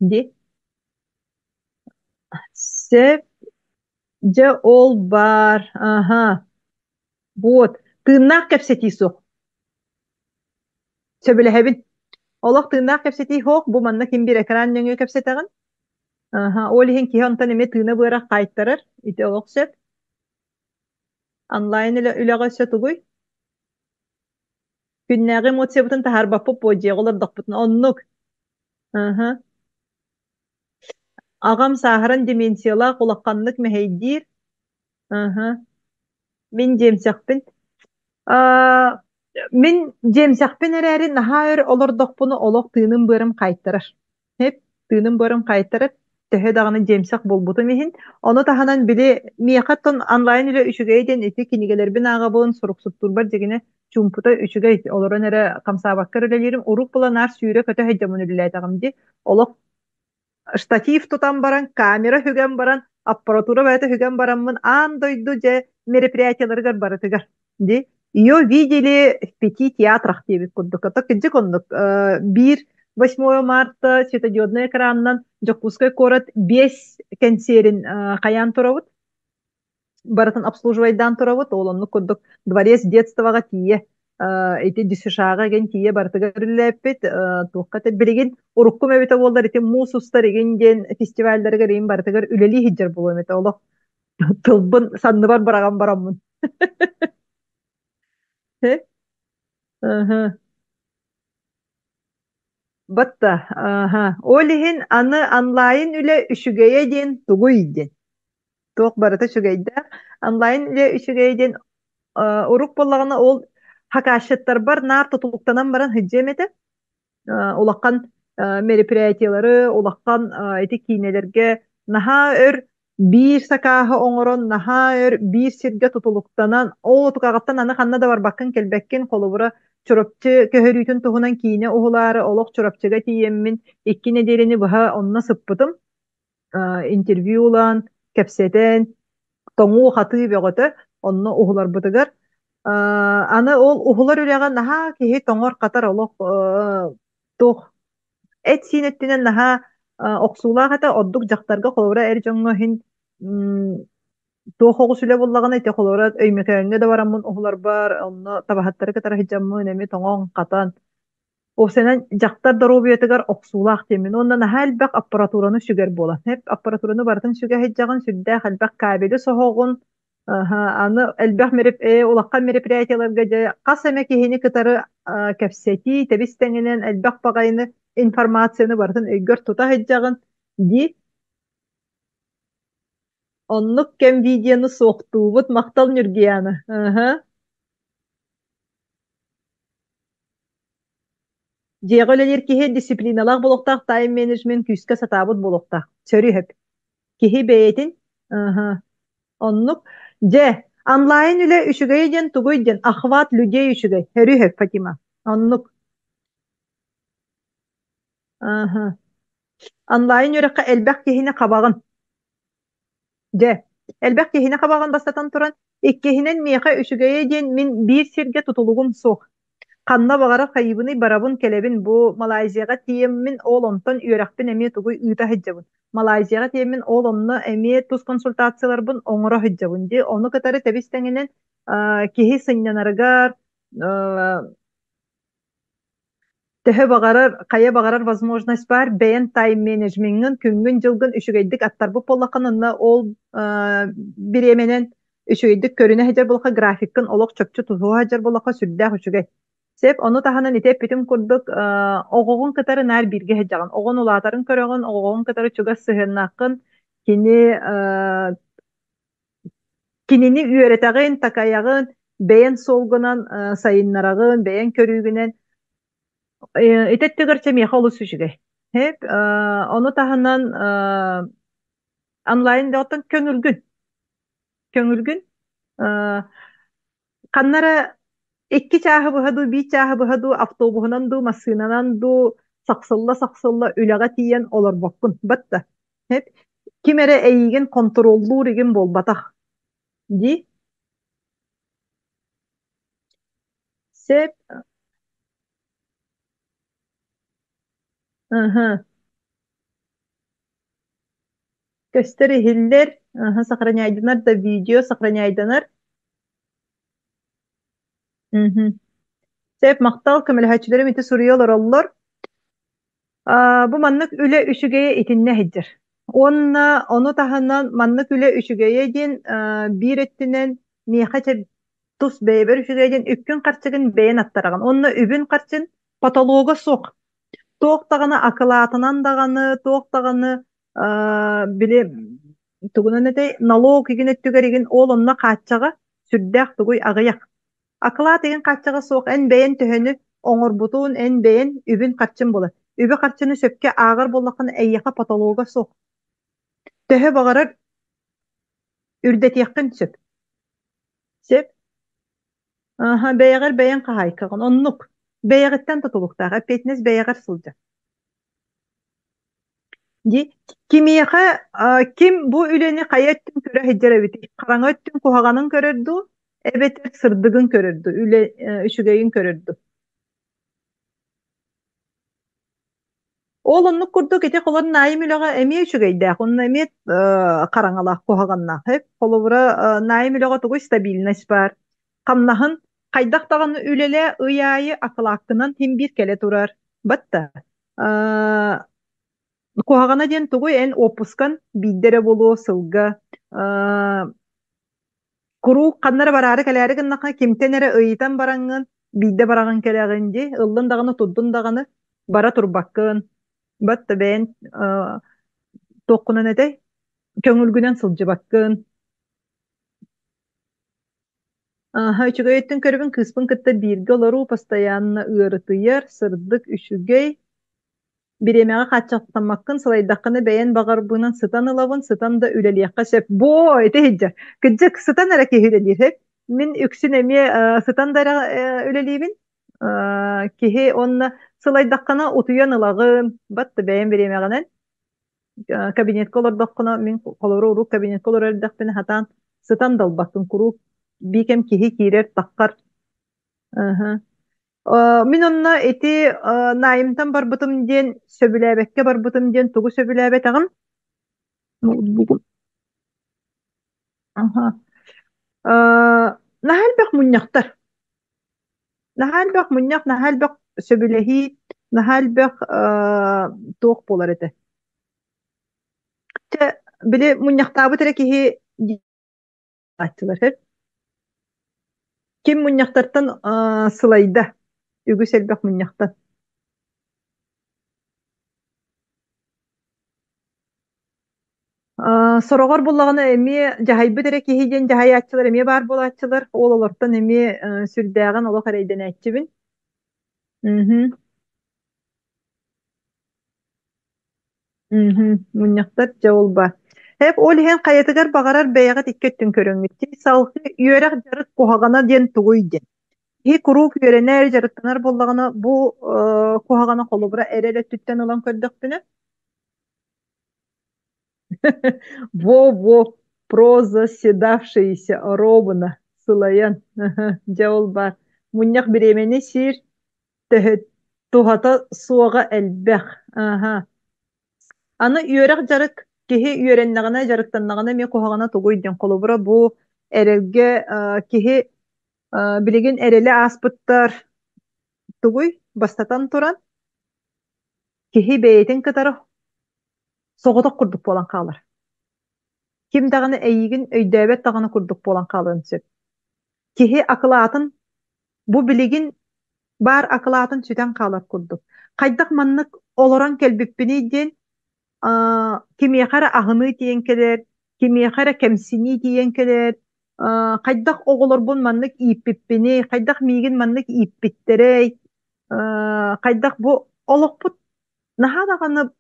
Дии. Сөп, дьэ ол баар, аһа, вот, тыыннаах кэпсэтии суох. Сөбүлэһэбин. Олох тыыннаах кэпсэтии суох, бу манна ким биир экран нөҥүө кэпсэтэҕин. Аһа, ол иһин киһи онтон эмиэ тыына-быара хаайтарар, ити олох сөп. Онлайн үлэҕэ өссө тугуй? Күннээҕи эмоциябытын таһаарбаппыт буо дьиэҕэ олордохпутуна оннук. Аһа. Аҕам сааһыран деменциялаах улаханнык мэһэйдиир. Аһа. Мин дьиэмсэхпин. Аа, мин дьиэмсэхпин эрээри наһаа өр олордохпуна олох тыыным-быарым хаайтарар. Эп тыыным-быарым хаайтарар, төһө даҕаны дьиэмсэх буолбутум иһин. Ону таһынан били миэхэ оттон онлайн үлэ үчүгэй диэн ити кинигэлэрбин ааҕабын, суруксуттуурбар дьигинэ чуумпута үчүгэй олорон эрэ хамсаабакка эрэ үлэлиирим. Урук була наар сүүрэ-көтө сылдьаммын үлэлээтэҕим дии. Олох штатив тутан баран, камера сүгэн баран, аппаратура бэйэтэ сүгэн бараммын аан дойду дьэ мероприятиеларыгар барытыгар дии ее видели в пяти театрах диэбит курдук. Ото кырдьык оннук биир 8 марта светодиоднай экранынан Дьокуускай куорат биэс кэнсиэрин хайаан турабыт барытын обслуживайдаан турабыт. Ол оннук курдук дворец детствоҕа тиийэ ити ДЮСШ-ҕа игин тиийэ барытыгар үлэлээппит. Туохха это билигин уруккум эбитэ буоллар ити муус устар игин диэн фестивалларыгар игин барытыгар үлэлии сылдьар буолуом этэ. Олох тылбын санныбар быраҕан бараммын. Батта, аха. Ол иһин аны онлайн үлэ үчүгэйэ диэн тугуй диэн. Туох барыта үчүгэйдээх. Онлайн үлэ үчүгэйэ диэн урук буоллаҕына ол хакаасчыттарбар наар тутулуктанан баран сылдьыам этэ. Улахан мероприятиелары, улахан ити киинэлэргэ наһаа өр биир сакааһы оҥорон, наһаа өр биир сиргэ тутулуктанан, ол отукаҕыттан аны ханна да барбаккын кэлбэккин, холобура, Чурапчы көһөрүүтүн туһунан киинэ уһулаары олох Чурапчыга тиийэммин 2 нэдиэлэни быһа онно сыппытым интервью ылан, кэпсэтэн, тоҥуу-хатыы бөҕөтө онно уһуларбытыгар. Аны ол уһулар үрэҕэ наһаа киһи тоҥор-хатар олох туох эт-сиин өттүнэн наһаа охсуулаах этэ. Ордук дьахтарга холобура эр дьоҥҥо иһин туох оҕус үлэ буллаҕына ити холобура Өймөкөөҥҥө да бараммын уһуларбар онно табаһыттары кытары сылдьаммын эмиэ тоҥон-хатан Уопсайынан, дьахтар доруобуйатыгар охсуулаах диэммин уонна наһаа элбэх аппаратураны сүгэр буолан. Эп аппаратураны барытын сүгэ сылдьаҕын, сүрдээх элбэх кабели соһоҕун, аны элбэх улахан мероприятиеларга дьэ хас эмэ киһини кытары кэпсэтии, тэбис тэҥинэн элбэх баҕайыны информацияны барытын өйгөр тута сылдьаҕын дии. Оннук кэм видеоны суохтуубут. Махтал Ньургуйаана. Ыһы. Дьиэҕэ үлэлиир киһи дисциплиналаах буолуохтаах, тайм-менеджмент күүскэ сатаабыт буолуохтаах. Сөрү-сөп. Киһи бэйэтин ыһы, оннук. Дьэ, онлайн үлэ үчүгэйэ диэн тугуй диэн, охват людей үчүгэй. Сөрү-сөп, Фатима. Оннук. Ыһы. Онлайн үөрэххэ элбэх киһини хабаҕын. Дьэ, элбэх киһини хабаҕын бастатан туран, иккиһинэн миэхэ үчүгэйэ диэн мин биир сиргэ тутулугум суох. Ханна баҕарар хайыыбыный барабын кэлэбин бу Малайзияҕа тиийэммин ол онтон үөрэхпин эмиэ тугуй ыыта сылдьабын. Малайзияҕа тиийэммин ол онно эмиэ тус консультацияларбын оҥоро сылдьабын дии. Ону кытары тэбис тэҥинэн киһи сынньанарыгар Төһө баҕарар, хайа баҕарар возможность баар, бэйэн тайм-менеджмеҥҥин, күҥҥүн-дьылгын үчүгэйдик аттарбыт буоллаххына, онно ол бириэмэнэн үчүгэйдик көрүнэ сылдьар буоллахха, графиккын олох чопчу тутуһа сылдьар буоллахха, сүрдээх үчүгэй. Сөп, ону таһынан ити эппитим курдук, оҕоҕун кытары наар бииргэ сылдьаҕын. Оҕон улаатарын көрөҕүн, оҕоҕун кытары чугас сыһыаннааххын, кини кинини үөрэтэҕин, такайаҕын, бэйэн суолгунан сайыннараҕын, бэйэн көрүүгүнэн ити өттүгэр чэ миэхэ олус үчүгэй. Хэп, ону таһынан онлайн оттон көҥүлгүн көҥүлгүн ханна эрэ 2 чааһы быһа дуу, 1 чааһы быһа дуу, автобуһунан дуу, массыынанан дуу сахсылла-сахсылла үлэҕэ тиийэн олорбоккун. Батта. Хэп, ким эрэ эйигин хонтуруоллуур игин буолбатах. Дии. Сөп. Ыһы. Көстөр иһиллэр, сохраняйданар да видео сохраняйданар. Мгм. Сөп, махтал, көмөлөһөөччүлэрим ити суруйа олороллор. Бу маннык үлэ үчүгэйэ итиннэ сылдьар. Уонна ону таһынан маннык үлэ үчүгэйэ диэн биир өттүнэн миэхэ тус бэйэбэр үчүгэйэ диэн үпкүн-харчыгын бэйэн аттараҕын. Уонна үбүн-харчын потолога суох. Туох даҕаны акылаатынан даҕаны, туох даҕаны били тугунан этэй налог игин өттүгэр игин ол онно хааччаҕа сүрдээх тугуй аҕыйах. Акылаат игин хааччаҕа суох эн бэйэн төһөнү оҥорбутун, эн бэйэн үбүн-харчын булар. Үбү-харчыны сөпкө ааҕар буоллаххына эйиэхэ потолога суох. Төһө баҕарар үрдэтиэххин сөп. Сөп? Аха, бэйэҕэр бэйэҥ хаһаайкаҕын. Оннук. Бэйэҕиттэн тутулуктаах. Эппиэтинэс бэйэҕэр сылдьар. Дии. Кимиэхэ, ким бу үлэни хайа өттүн көрө сылдьар эбитий? Хараҥа өттүн куһаҕанын көрөр дуу, эбэтэр сырдыгын көрөр дуу, үлэ үчүгэйин көрөр дуу? Ол оннук курдук ити холор наайым үлэҕэ эмиэ үчүгэйдээх, онно эмиэ хараҥалаах, куһаҕаннаах. Холобура, наайым үлэҕэ тугуй стабильность баар. Хамнаһын хайдах даҕаны үлэлээ ый аайы акылааккынан син биир кэлэ турар. Батта. Куһаҕана диэн тугуй эн уоппускан биирдэ эрэ буолуо сылга. Куруук ханна эрэ бараары кэлээри гыннахха кимтэн эрэ ыйытан бараҥҥын биирдэ бараҕын кэлэҕин дии, ыллын даҕаны турдун даҕаны бара турбаккын. Батта бэйэн туоххунан этэй көҥүлгүнэн сылдьыбаккын. Аһа, үчүгэй өттүн көрөбүн кыыспын кытта бииргэ олоруу постоянно ыарытыйар, сырдык, үчүгэй. Бириэмэҕэ хааччахтаммаккын, сылайдаххына бэйэн баҕарбынан сытан ылабын, сытан да үлэлиэххэ сөп. Боо, ити иһдьэ. Кырдьык, сытан эрэ киһи үлэлиир сөп. Мин үксүн эмиэ сытан да эрэ үлэлиибин. Киһи уонна сылайдаххына утуйан ылаҕын, бат да бэйэм бириэмэҕинэн. Кабинетка олордоххуна, мин холобура урут кабинетка олорор эрдэхпинэ сатаан сытан да ылбаккын куруук биикэм киһи киирэр таххар. Ыһы. Мин онно ити найымтан барбытым диэн сөбүлээбэккэ барбытым диэн тугу сөбүлээбэтэҕим ноутбугум. Аха. Наһаа элбэх мунньахтар. Наһаа элбэх мунньах, наһаа элбэх сөбүлэһии, наһаа элбэх туох буолар этэ. Чэ, били мунньахтаабыт эрэ киһи диэччилэр. Ким мунньахтартан сылайда? Үгүс элбэх мунньахтан. Сороҕор буллаҕына эмиэ дьаһайбыт эрэ киһи диэн дьаһайааччылар эмиэ баар буолааччылар. Ол олортон эмиэ сүрдээҕин олох эрэйдэнээччибин. Мгм. Мгм. Мунньахтар дьэ ол баар. Эп ол иһин хайатыгар баҕарар бэйэҕит икки өттүн көрөҥҥүт. Салгыы үөрэх-дьарык куһаҕана диэн тугуй диэн. Киһи куруук үөрэнэр, дьарыктанар буоллаҕына, бу куһаҕана холобура эрэл өттүттэн ылан көрдөхпүнэ, Во-во, прозаседавшиеся оруобуна, сылайан, дьэ ол баар. Мунньах бириэмэни сиир, төһө туһата суоҕа элбэх. Аһа. Аны үөрэх-дьарык киһи үөрэннэҕинэ, дьарыктаннаҕына эмиэ куһаҕана тугуй диэн. Холобура, бу эрэлгэ киһи билигин эрэли ааспыттар тугуй? Бастатан туран, киһи бэйэтин кытары соҕотох курдук буолан хаалар. Ким даҕаны эйигин өйдөөбөт даҕаны курдук буолан хаалыан сөп. Киһи акылаатын бу билигин баар акылаатын сүтэн хаалар курдук. Хайдах маннык олорон кэлбиппиний диэн кимиэхэ эрэ аһыныы тиийэн кэлэр, кимиэхэ эрэ кэмсинии тиийэн кэлэр, хайдах оҕолорбун маннык ииппиппиний, хайдах миигин маннык ииппиттэрэй, хайдах бу олохпут наһаа даҕаны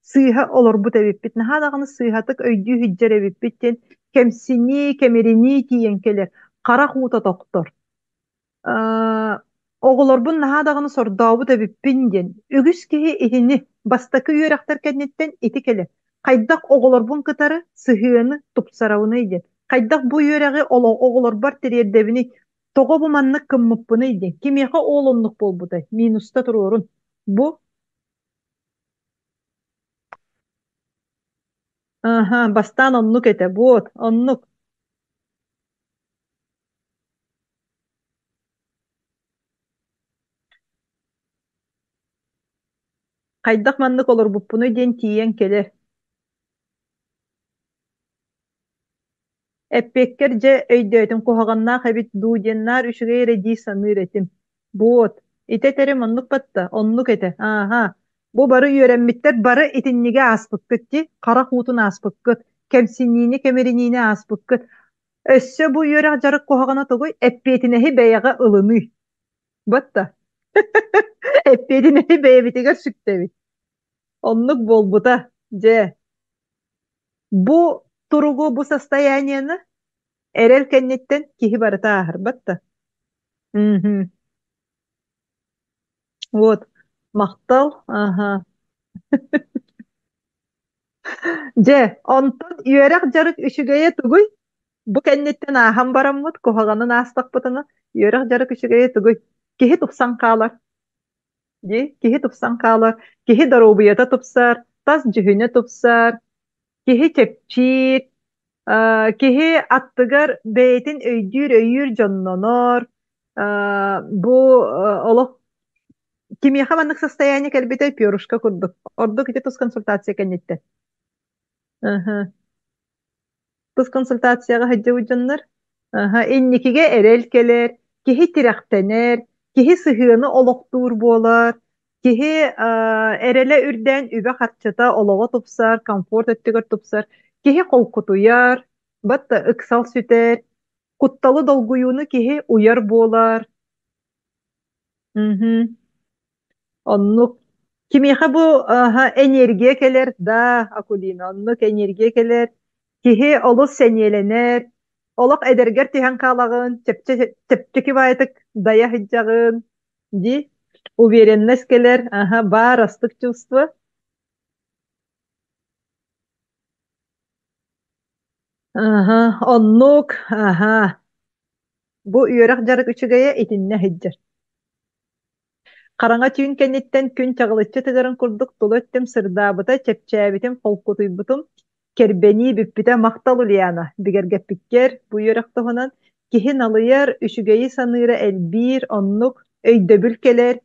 сыыһа олорбут эбиппит, наһаа даҕаны сыыһатык өйдүү сылдьар эбиппит диэн кэмсинии, кэмиринии тиийэн кэлэр, харах уута тохтор. Оҕолорбун наһаа даҕаны сордообут эбиппин диэн. Үгүс киһи итини бастакы үөрэхтэр кэнниттэн ити кэлэр. Хайдах оҕолорбун кытары сыһыаны тупсарабыный диэн. Хайдах бу үөрэҕи оҕолорбор тириэрдэбиний? Тоҕо бу маннык гыммыппыный диэн. Кимиэхэ ол оннук буолбутай? Минуста туруорун. Бу Аха, бастаан оннук этэ, буот, оннук. Хайдах маннык олорбуппунуй диэн тиийэн кэлэр. Эппиэккэр дьэ өйдөөтүм куһаҕаннаах эбит дуу диэн наар үчүгэй эрэ дии саныыр этим. Буот, ити этэрим оннук батта, оннук этэ, ааһа. Бу бары үөрэммиттэр бары итинниги ааспыккыт дии, харах уутун ааспыккыт, кэмсиниини кэмириниини ааспыккыт. Өссө бу үөрэх дьарык куһаҕана тугуй? Эппиэтинэһи бэйэҕэ ылыныы. Батта. Эппиэтинэһи бэйэбитигэр сүктэбит. Оннук буолбута, дьэ. Бу туругу, бу состояниены эрэл кэнниттэн киһи барыта ааһарбат да. Мгм. Вот. Махтал. Аха. Дьэ, онтон үөрэх-дьарык үчүгэйэ тугуй? Бу кэнниттэн ааһан бараммыт, куһаҕанын аастахпытына, үөрэх-дьарык үчүгэйэ тугуй? Киһи тупсан хаалар. Дии, киһи тупсан хаалар, киһи доруобуйата тупсар, тас дьүһүнэ тупсар, киһи чэпчиир, киһи аттыгар бэйэтин өйдүүр, өйүүр дьоннонор, бу олох кимиэхэ маннык состояние кэлбитэй перышко курдук. Ордук ити тус консультация кэнниттэн. Ыһы. Тус консультацияҕа сылдьыбыт дьоннор аһа, инникигэ эрэл кэлэр, киһи тирэхтэнэр, киһи сыһыаны олохтуур буолар, киһи эрэлэ үрдээн үбэ-харчыта олоҕо тупсар, комфорт өттүгэр тупсар, киһи холкутуйар, бат ыксал сүтэр, кутталы долгуйууну киһи уйар буолар. Мгм. Оннук. Кимиэхэ бу аһа, энергия кэлэр? Да, Акулина, оннук энергия кэлэр. Киһи олус сэниэлэнэр, олох эдэргэр түһэн хаалаҕын, чэпчэки баайытык дайа сылдьаҕын дии. Уверенность кэлэр, аһа, баар астык чувство. Аһа, оннук, аһа. Бу үөрэх дьарык үчүгэйэ итиннэ сылдьар. Хараҥа түүн кэнниттэн күн чаҕылыччы тыгарын курдук тула өттүм сырдаабыта, чэпчээбитим, холкутуйбутум, кэрбэнии бүппүтэ махтал Ульяна, бигэргэппиккэр бу үөрэх туһунан киһи налыйар, үчүгэйи саныыра элбиир, оннук өйдөбүл кэлэр,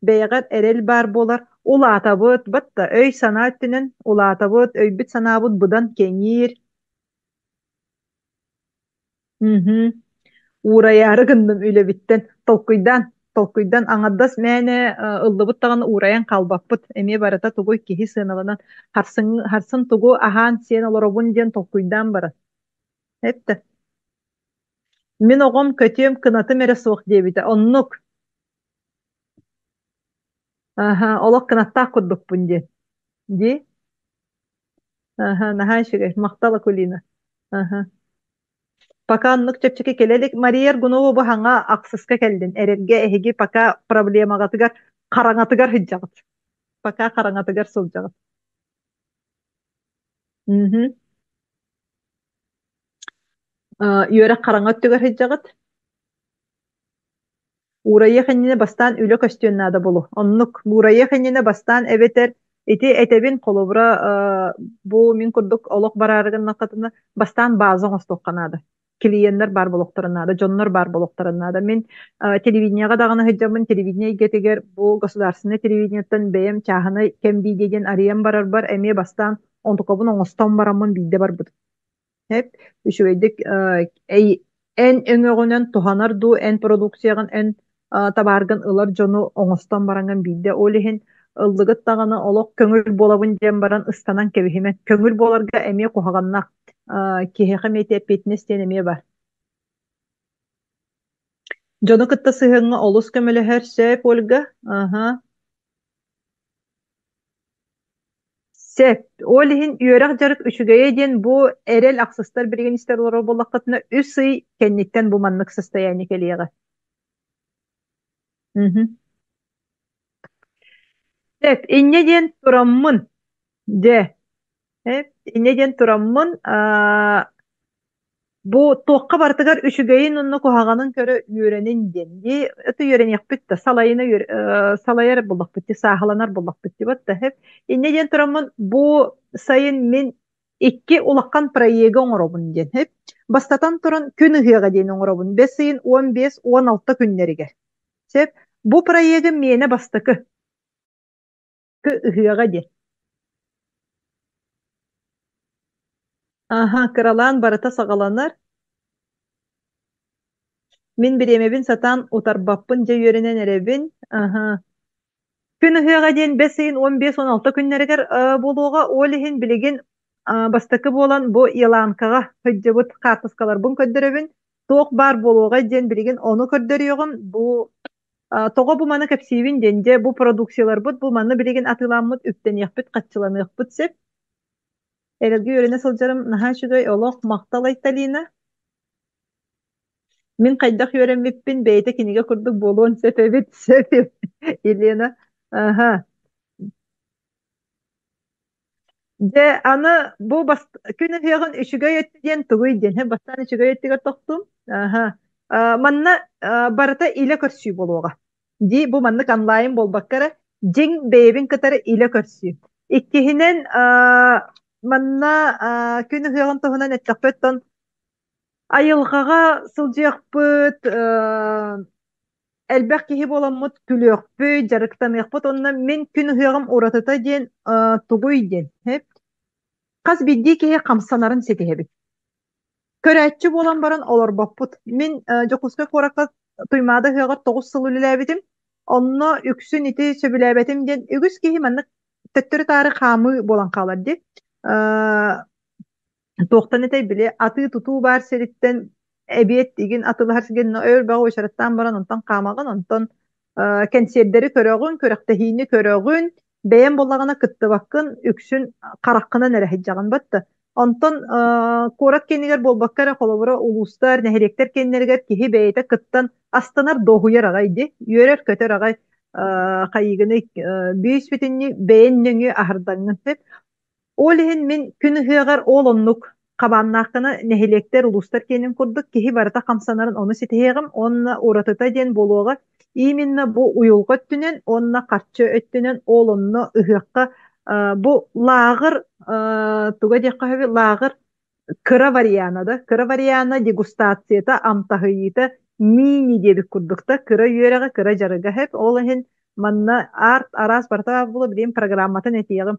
бэйэҕэр эрэл баар буолар, улаатабыт, батта өй-санаа өттүнэн улаатабыт, өйбүт-санаабыт быдан кэҥиир. Мгм. Уурайаары гынным үлэбиттэн. Толкуйдаан, толкуйдан аҥардас мээнэ ыллыбыт даҕаны уурайан хаалбаппыт. Эмиэ барыта тугуй киһи сыаналанан харсын, харсын тугу аһаан-сиэн олоробун диэн толкуйдаан баран. Эттэ. Мин оҕом көтүөм кынатым эрэ суох диэбитэ. Оннук. Аһа, олох кынаттаах курдукпун диэн. Дии? Аһа, наһаа үчүгэй. Махтал, Акулина. Аһа. Пока оннук чэпчэки кэлэ илик. Мария Аргунова бу хаҥа ахсыска кэллин. Эрэлгэ эһиги пока проблемаҕытыгар хараҥатыгар сылдьаҕыт. Пока хараҥатыгар сылдьаҕыт. Мгм. Үөрэх хараҥа өттүгэр сылдьаҕыт. Уурайыах иннинэ бастаан үлэ көстүөн наада буолуо. Оннук. Уурайыах иннинэ бастаан эбэтэр ити этэбин холобура бу мин курдук олох бараары гыннаххытына бастаан бааза оҥостуохха наада. Клиеннэр баар буолуохтарын наада, дьоннор баар буолуохтарын наада. Мин телевидениеҕа даҕаны сылдьаммын телевидение эйгэтигэр бу государственнай телевидениеттан бэйэм чааһынай кэм биидиэ диэн арыйан барарбар эмиэ бастаан онтукабын оҥостон бараммын биирдэ барбытым. Эп, үчүгэйдик эн өҥөҕүнэн туһанар дуу, эн продукцияҕын, эн табааргын ылар дьону оҥостон бараҥҥын биирдэ ол иһин ыллыгыт даҕаны олох көҥүл буолабын диэн баран ыстанан кэбиһимэ. Көҥүл буоларга эмиэ куһаҕаннаах. Киһиэхэ эмиэ ити эппиэтинэс диэн эмиэ баар. Дьону кытта сыһыаҥҥа олус көмөлөһөр сөп, Ольга. Аһа. Сөп. Ол иһин үөрэх-дьарык үчүгэйэ диэн бу эрэл ахсыстар билигин истэр олорор буоллаххытына үс ый кэнниттэн бу маннык состояние кэлиэҕэ. Мгм. Сөп. Инньэ диэн тураммын, дьэ, инньэ диэн тураммын, Бу туохха барытыгар үчүгэйин уонна куһаҕанын көрө үөрэнин диэн. Дии это үөрэниэхпит да салайына салайар буоллахпыт дии, сааһыланар буоллахпыт дии вот да. Инньэ диэн тураммын бу сайын мин Икки улахан проегы оҥоробун диэн. Бастатан туран күн ыһыаҕа диэн оҥоробун. Бэс ыйын 15-16 күннэригэр. Сөп. Бу проегым миэнэ бастакы ыһыаҕа диэн. Аха, кыралаан барыта саҕаланар. Мин бириэмэбин сатаан утарбаппын дьэ үөрэнэн эрэбин. Аха. Күн ыһыаҕа диэн бэс ыйын 15-16 күннэригэр буолуоҕа. Ол иһин билигин бастакы буолан бу Еланкаҕа сылдьыбыт хаартыскаларбын көрдөрөбүн. Туох баар буолуоҕай диэн билигин ону көрдөрүөҕүм. Бу тоҕо бу маны кэпсиибин диэн, дьэ бу продукцияларбыт бу манна билигин атыыламмыт үптэниэхпит, хаччыланыахпыт сөп. Эрэлгэ үөрэнэ сылдьарым наһаа үчүгэй олох махтал Айталина. Мин хайдах үөрэммиппин бэйэтэ кинигэ курдук буолуон сөп эбит, сөп Елена. Аха. Дьэ, аны бу бас күн ыһыаҕын үчүгэй өттө диэн тугуй диэн, бастаан үчүгэй өттүгэр тохтуум. Аха. Манна барыта илэ көрсүү буолуоҕа. Дии бу маннык онлайн буолбакка эрэ, дьиҥ бэйэбин кытары илэ көрсүү. Иккиһинэн, манна күн ыһыаҕын туһунан эттэхпэ оттон айылҕаҕа сылдьыахпыт, элбэх киһи буоламмыт күлүөхпүт, дьарыктаныахпыт уонна мин күн ыһыаҕым уратыта диэн тугуй диэн. Хас биирдии киһи хамсанарын ситиһэбит. Көрөөччү буолан баран олорбоппут. Мин Дьокуускай куоракка Туймаада ыһыаҕар 9 сыл үлэлээбитим. Онно үксүн ити сөбүлээбэтим диэн үгүс киһи маннык төттөрү-таары хаамыы буолан хаалар дии. Туохтан этэй били атыы-тутуу баар сириттэн эбиэт игин атыылаһар сиргэ өр бөҕө уочараттаан баран онтон хаамаҕын, онтон кэнсиэрдэри көрөҕүн, күрэхтэһиини көрөҕүн, бэйэм буоллаҕына кыттыбаккын, үксүн хараххынан эрэ сылдьаҕын батта. Онтон куорат киинигэр буолбакка эрэ холобура улуустар, нэһилиэктэр кииннэригэр киһи бэйэтэ кыттан астынар, дуоһуйар аҕай дии, үөрэр-көтөр аҕай хайыгыный бүүс бүтүннүү бэйэн нөҥүө аһардаҥҥын сөп. Ол иһин мин күн ыһыаҕар ол оннук хабааннааххына нэһилиэктэр, улуустар киэнин курдук киһи барыта хамсанарын ону ситиһиэҕим уонна уратыта диэн буолуоҕа именно бу уйулҕа өттүнэн уонна харчы өттүнэн ол онно ыһыахха бу лааҕыр туга диэххэ сөбүй лааҕыр кыра вариана да кыра вариана дегустацията амтаһыйыыта мини диэбит курдук да кыра үөрэҕи кыра дьарыга сөп ол иһин манна арт араас барыта була билигин программатын этиэҕим.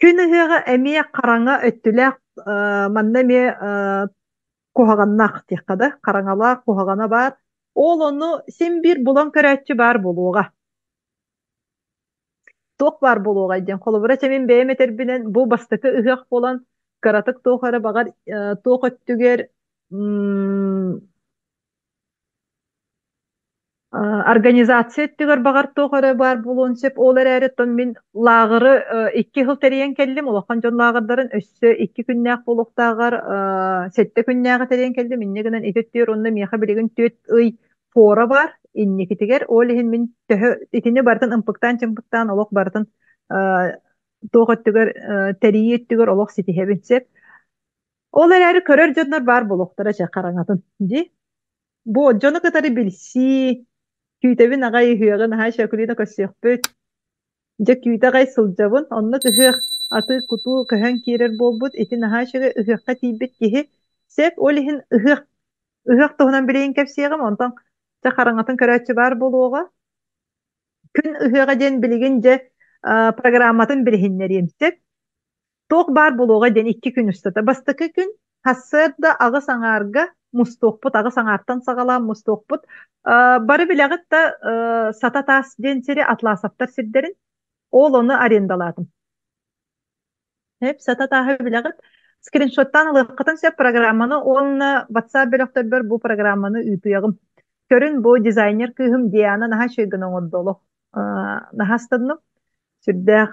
Күн ыһыаҕа эмиэ хараҥа өттүлээх манна эмиэ куһаҕаннаах диэххэ да, хараҥалаах куһаҕана баар. Ол ону син биир булан көрөөччү баар буолуоҕа. Туох баар буолуоҕай диэн. Холобура, чэ мин бэйэм этэрбинэн бу бастакы ыһыах буолан кыратык туох эрэ баҕар туох өттүгэр Организация өттүгэр баҕар туох эрэ баар буолуон сөп. Ол эрээри оттон мин лааҕыры 2 сыл тэрийэн кэллим. Улахан дьон лааҕырдарын өссө 2 күннээх буолуохтааҕар 7 күннээҕи тэрийэн кэллим. Инньэ гынан ити өттүгэр уонна миэхэ билигин 4 ый фора баар инникитигэр. Ол иһин мин төһө итини барытын ымпыктаан-чымпыктаан олох барытын туох өттүгэр тэрийии өттүгэр олох ситиһэбин сөп. Ол эрээри көрөр дьоннор баар буолуохтара чэ хараҥатын дии. Бу дьону кытары билсии, күүтэбин аҕай ыһыаҕы наһаа Шөкүлүүнэ көрсүөхпүт. Дьэ күүтэ аҕай сылдьабын, онно ыһыах атыы-кутуу көһөн киирэр буолбут, ити наһаа үчүгэй ыһыахха тиийбит киһи сөп, ол иһин ыһыах ыһыах туһунан билигин кэпсиэҕим, онтон чэ хараҥатын көрөөччү баар буолуоҕа. Күн ыһыаҕа диэн билигин дьэ программатын билиһиннэриэм сөп. Туох баар буолуоҕа диэн 2 күн устата. Бастакы күн сарсыарда 8 аҥаарга мустуохпут, 8 аҥаартан саҕалаан мустуохпут. Бары билэҕит да Сата Таас диэн сири Атласовтар сирдэрин, ол ону арендалаатым. Сата Тааһы билэҕит. Скриншоттаан ылыаххытын сөп программаны уонна WhatsApp бөлөхтөрбөр бу программаны ыытыаҕым. Көрүн бу дизайнер кыыһым Диана наһаа үчүгэй гына оҥордо олох. Наһаа астынным. Сүрдээх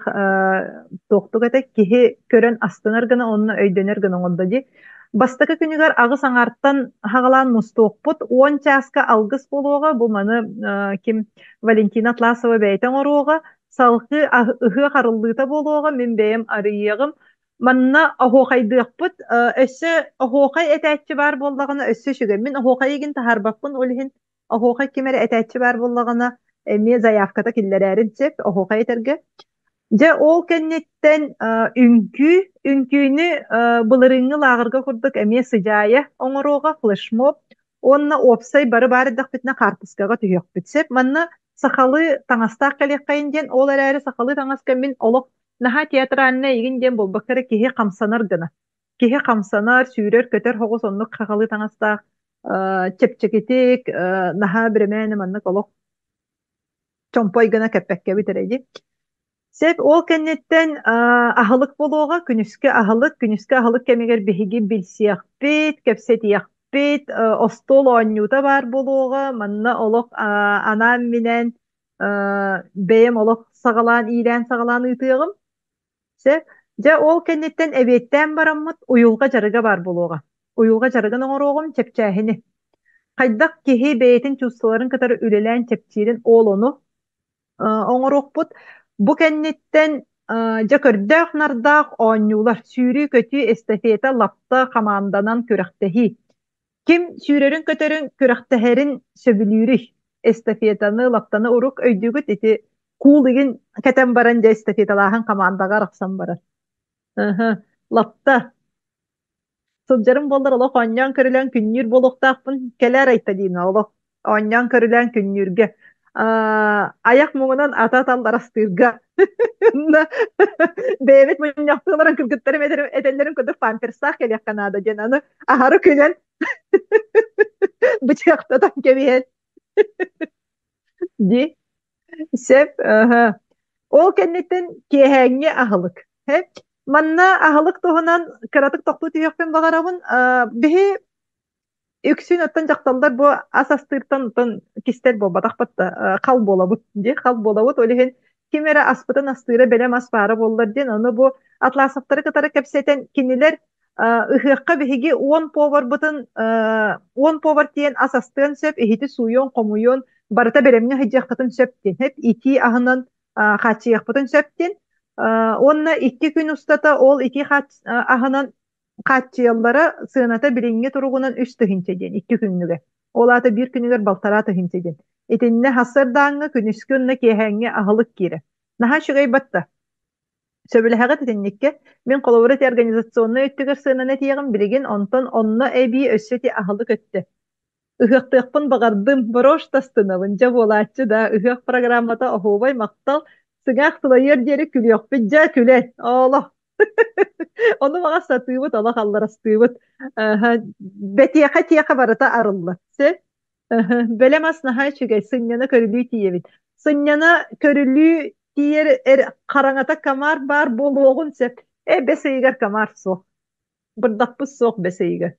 туохтук этэ киһи көрөн астынар гына уонна өйдөнөр гына оҥордо дии. Бастакы күнүгэр 8 аҥаартан хаҕалаан мустуохпут, 10 чааска алгыс буолуоҕа, бу маны ким Валентина Атласова бэйэтэ оҥоруоҕа, салгыы ыһыах арыллыыта буолуоҕа, мин бэйэм арыйыаҕым. Манна оһуохайдыахпыт, өссө оһуохай этээччи баар буоллаҕына өссө үчүгэй. Мин оһуохай игин таһаарбаппын, ол иһин оһуохай ким эрэ этээччи баар буоллаҕына эмиэ заявката киллэрээрин сөп оһуохай этэргэ. Дьэ ол кэнниттэн үҥкүү, үҥкүүнү былырыыҥҥы лааҕырга курдук эмиэ сыдьаайа оҥоруоҕа, флешмоб уонна уопсай бары баар эрдэхпитинэ хаартыскаҕа түһүөхпүт сөп. Манна сахалыы таҥастаах кэлиэххэйин диэн, ол эрээри сахалыы таҥаска мин олох наһаа театральнай игин диэн буолбакка эрэ киһи хамсанар гына. Киһи хамсанар, сүүрэр-көтөр соҕус оннук сахалыы таҥастаах чэпчэкитик, наһаа бирэмээнэ маннык олох чомпой гына кэппэккэбит эрэ дии. Сөп, ол кэнниттэн аһылык буолуоҕа, күнүскү аһылык. Күнүскү аһылык кэмигэр биһиги билсиэхпит, кэпсэтиэхпит, остуол оонньуута баар буолуоҕа. Манна олох анаан-минээн бэйэм олох саҕалаан, иилээн-саҕалаан ыытыаҕым. Сөп. Дьэ, ол кэнниттэн эбиэттээн бараммыт уйулҕа дьарыга баар буолуоҕа. Уйулҕа дьарыгын оҥоруоҕум, чэпчээһини. Хайдах киһи бэйэтин чувстволарын кытары үлэлээн чэпчиирин ол ону оҥоруохпут. Бу кэнниттэн дьэ көрдөөх-нардаах оонньуулар, сүүрүү-көтүү, эстафета, лапта, хамаанданан күрэхтэһии. Ким сүүрэрин-көтөрүн, күрэхтэһэрин сөбүлүүрүй? Эстафетаны, лаптаны урук өйдүүгүт ити куул игин кэтэн баран дьэ эстафеталааһын хамаандаҕа арахсан барар. Лапта Сылдьарым буоллар олох оонньоон көрүлээн күннүүр буолуохтаахпын. Кэлээр Айталина олох оонньоон көрүлээн күннүүргэ. Айах муҥунан ата талларастыырга. Бэйэбит мунньахтыыларын кыргыттарым этэллэрин курдук памперстаах кэлиэххэ наада диэн аны аһары күлэн бычыахтатан кэбиһэн дии. Сөп. Ол кэнниттэн киэһээҥҥи аһылык. Манна аһылык туһунан кыратык тохтуу түһүөхпүн баҕарабын. Биһи үксүн оттон дьахталлар бу ас астыыртан оттон кистэл буолбатахпыт да хал буолабыт дии хал буолабыт. Ол иһин ким эрэ аспытын астыыра бэлэм ас баара буоллар диэн ону бу Атласовтары кытары кэпсэтэн кинилэр ыһыахха биһиги 10 поварбытын 10 повар тиийэн ас астыан сөп, иһити сууйуон, хомуйуон, барыта бэлэмҥэ сылдьыаххытын сөп диэн, итии аһынан хааччыйыахпытын сөп диэн. Уонна 2 күн устата ол итии аһынан хааччыйаллара сыаната билиҥҥи туругунан 3 тыһыынча диэн 2 күҥҥүгэ. Ол аата биир күнүгэр 1,5 тыһыынча диэн. Итиннэ сарсыардааҥҥы, күнүскү уонна киэһээҥҥи аһылык киирэр. Наһаа үчүгэй батта. Сөбүлэһэҕит итинниккэ? Мин холобура ити организационнай өттүгэр сыананы этиэҕим билигин, онтон онно эбии өссө ити аһылык өттө. Ыһыахтыахпын баҕардым, брошь тастынабын, дьэ буолааччы да, ыһыах программата оһуобай махтал, сыҥаах сылайыар диэри күлүөхпүт дьэ күлэн, олох. Ону баҕас сатыыбыт, олох алларастыыбыт. Бэтиэхэ тиэхэ барыта арыллар. Сөп? Бэлэм ас наһаа үчүгэй, сынньана көрүлүү тиийэбит. Сынньана көрүлүү тиийэр эр хараҥата комар баар буолуоҕун сөп. Э, бэс ыйыгар комар суох. Бырдахпыт суох бэс ыйыгар.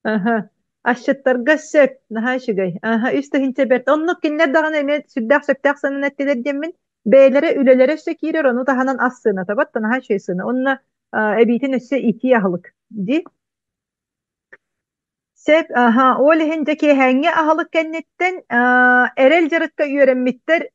Аһа. Асчыттарга сөп, наһаа үчүгэй. Аһа, 3 тыһыынча бэрт. Оннук кинилэр даҕаны эмиэ сүрдээх сөптөөх сыананы эттилэр диэммин, бэйэлэрэ үлэлэрэ өссө киирэр, ону таһынан ас сыаната бат, наһаа үчүгэй сыана. Уонна эбиитин өссө итии аһылык дии. Сөп, аһа, ол иһин дьэ киэһээҥҥи аһылык кэнниттэн эрэл дьарыкка үөрэммиттэр,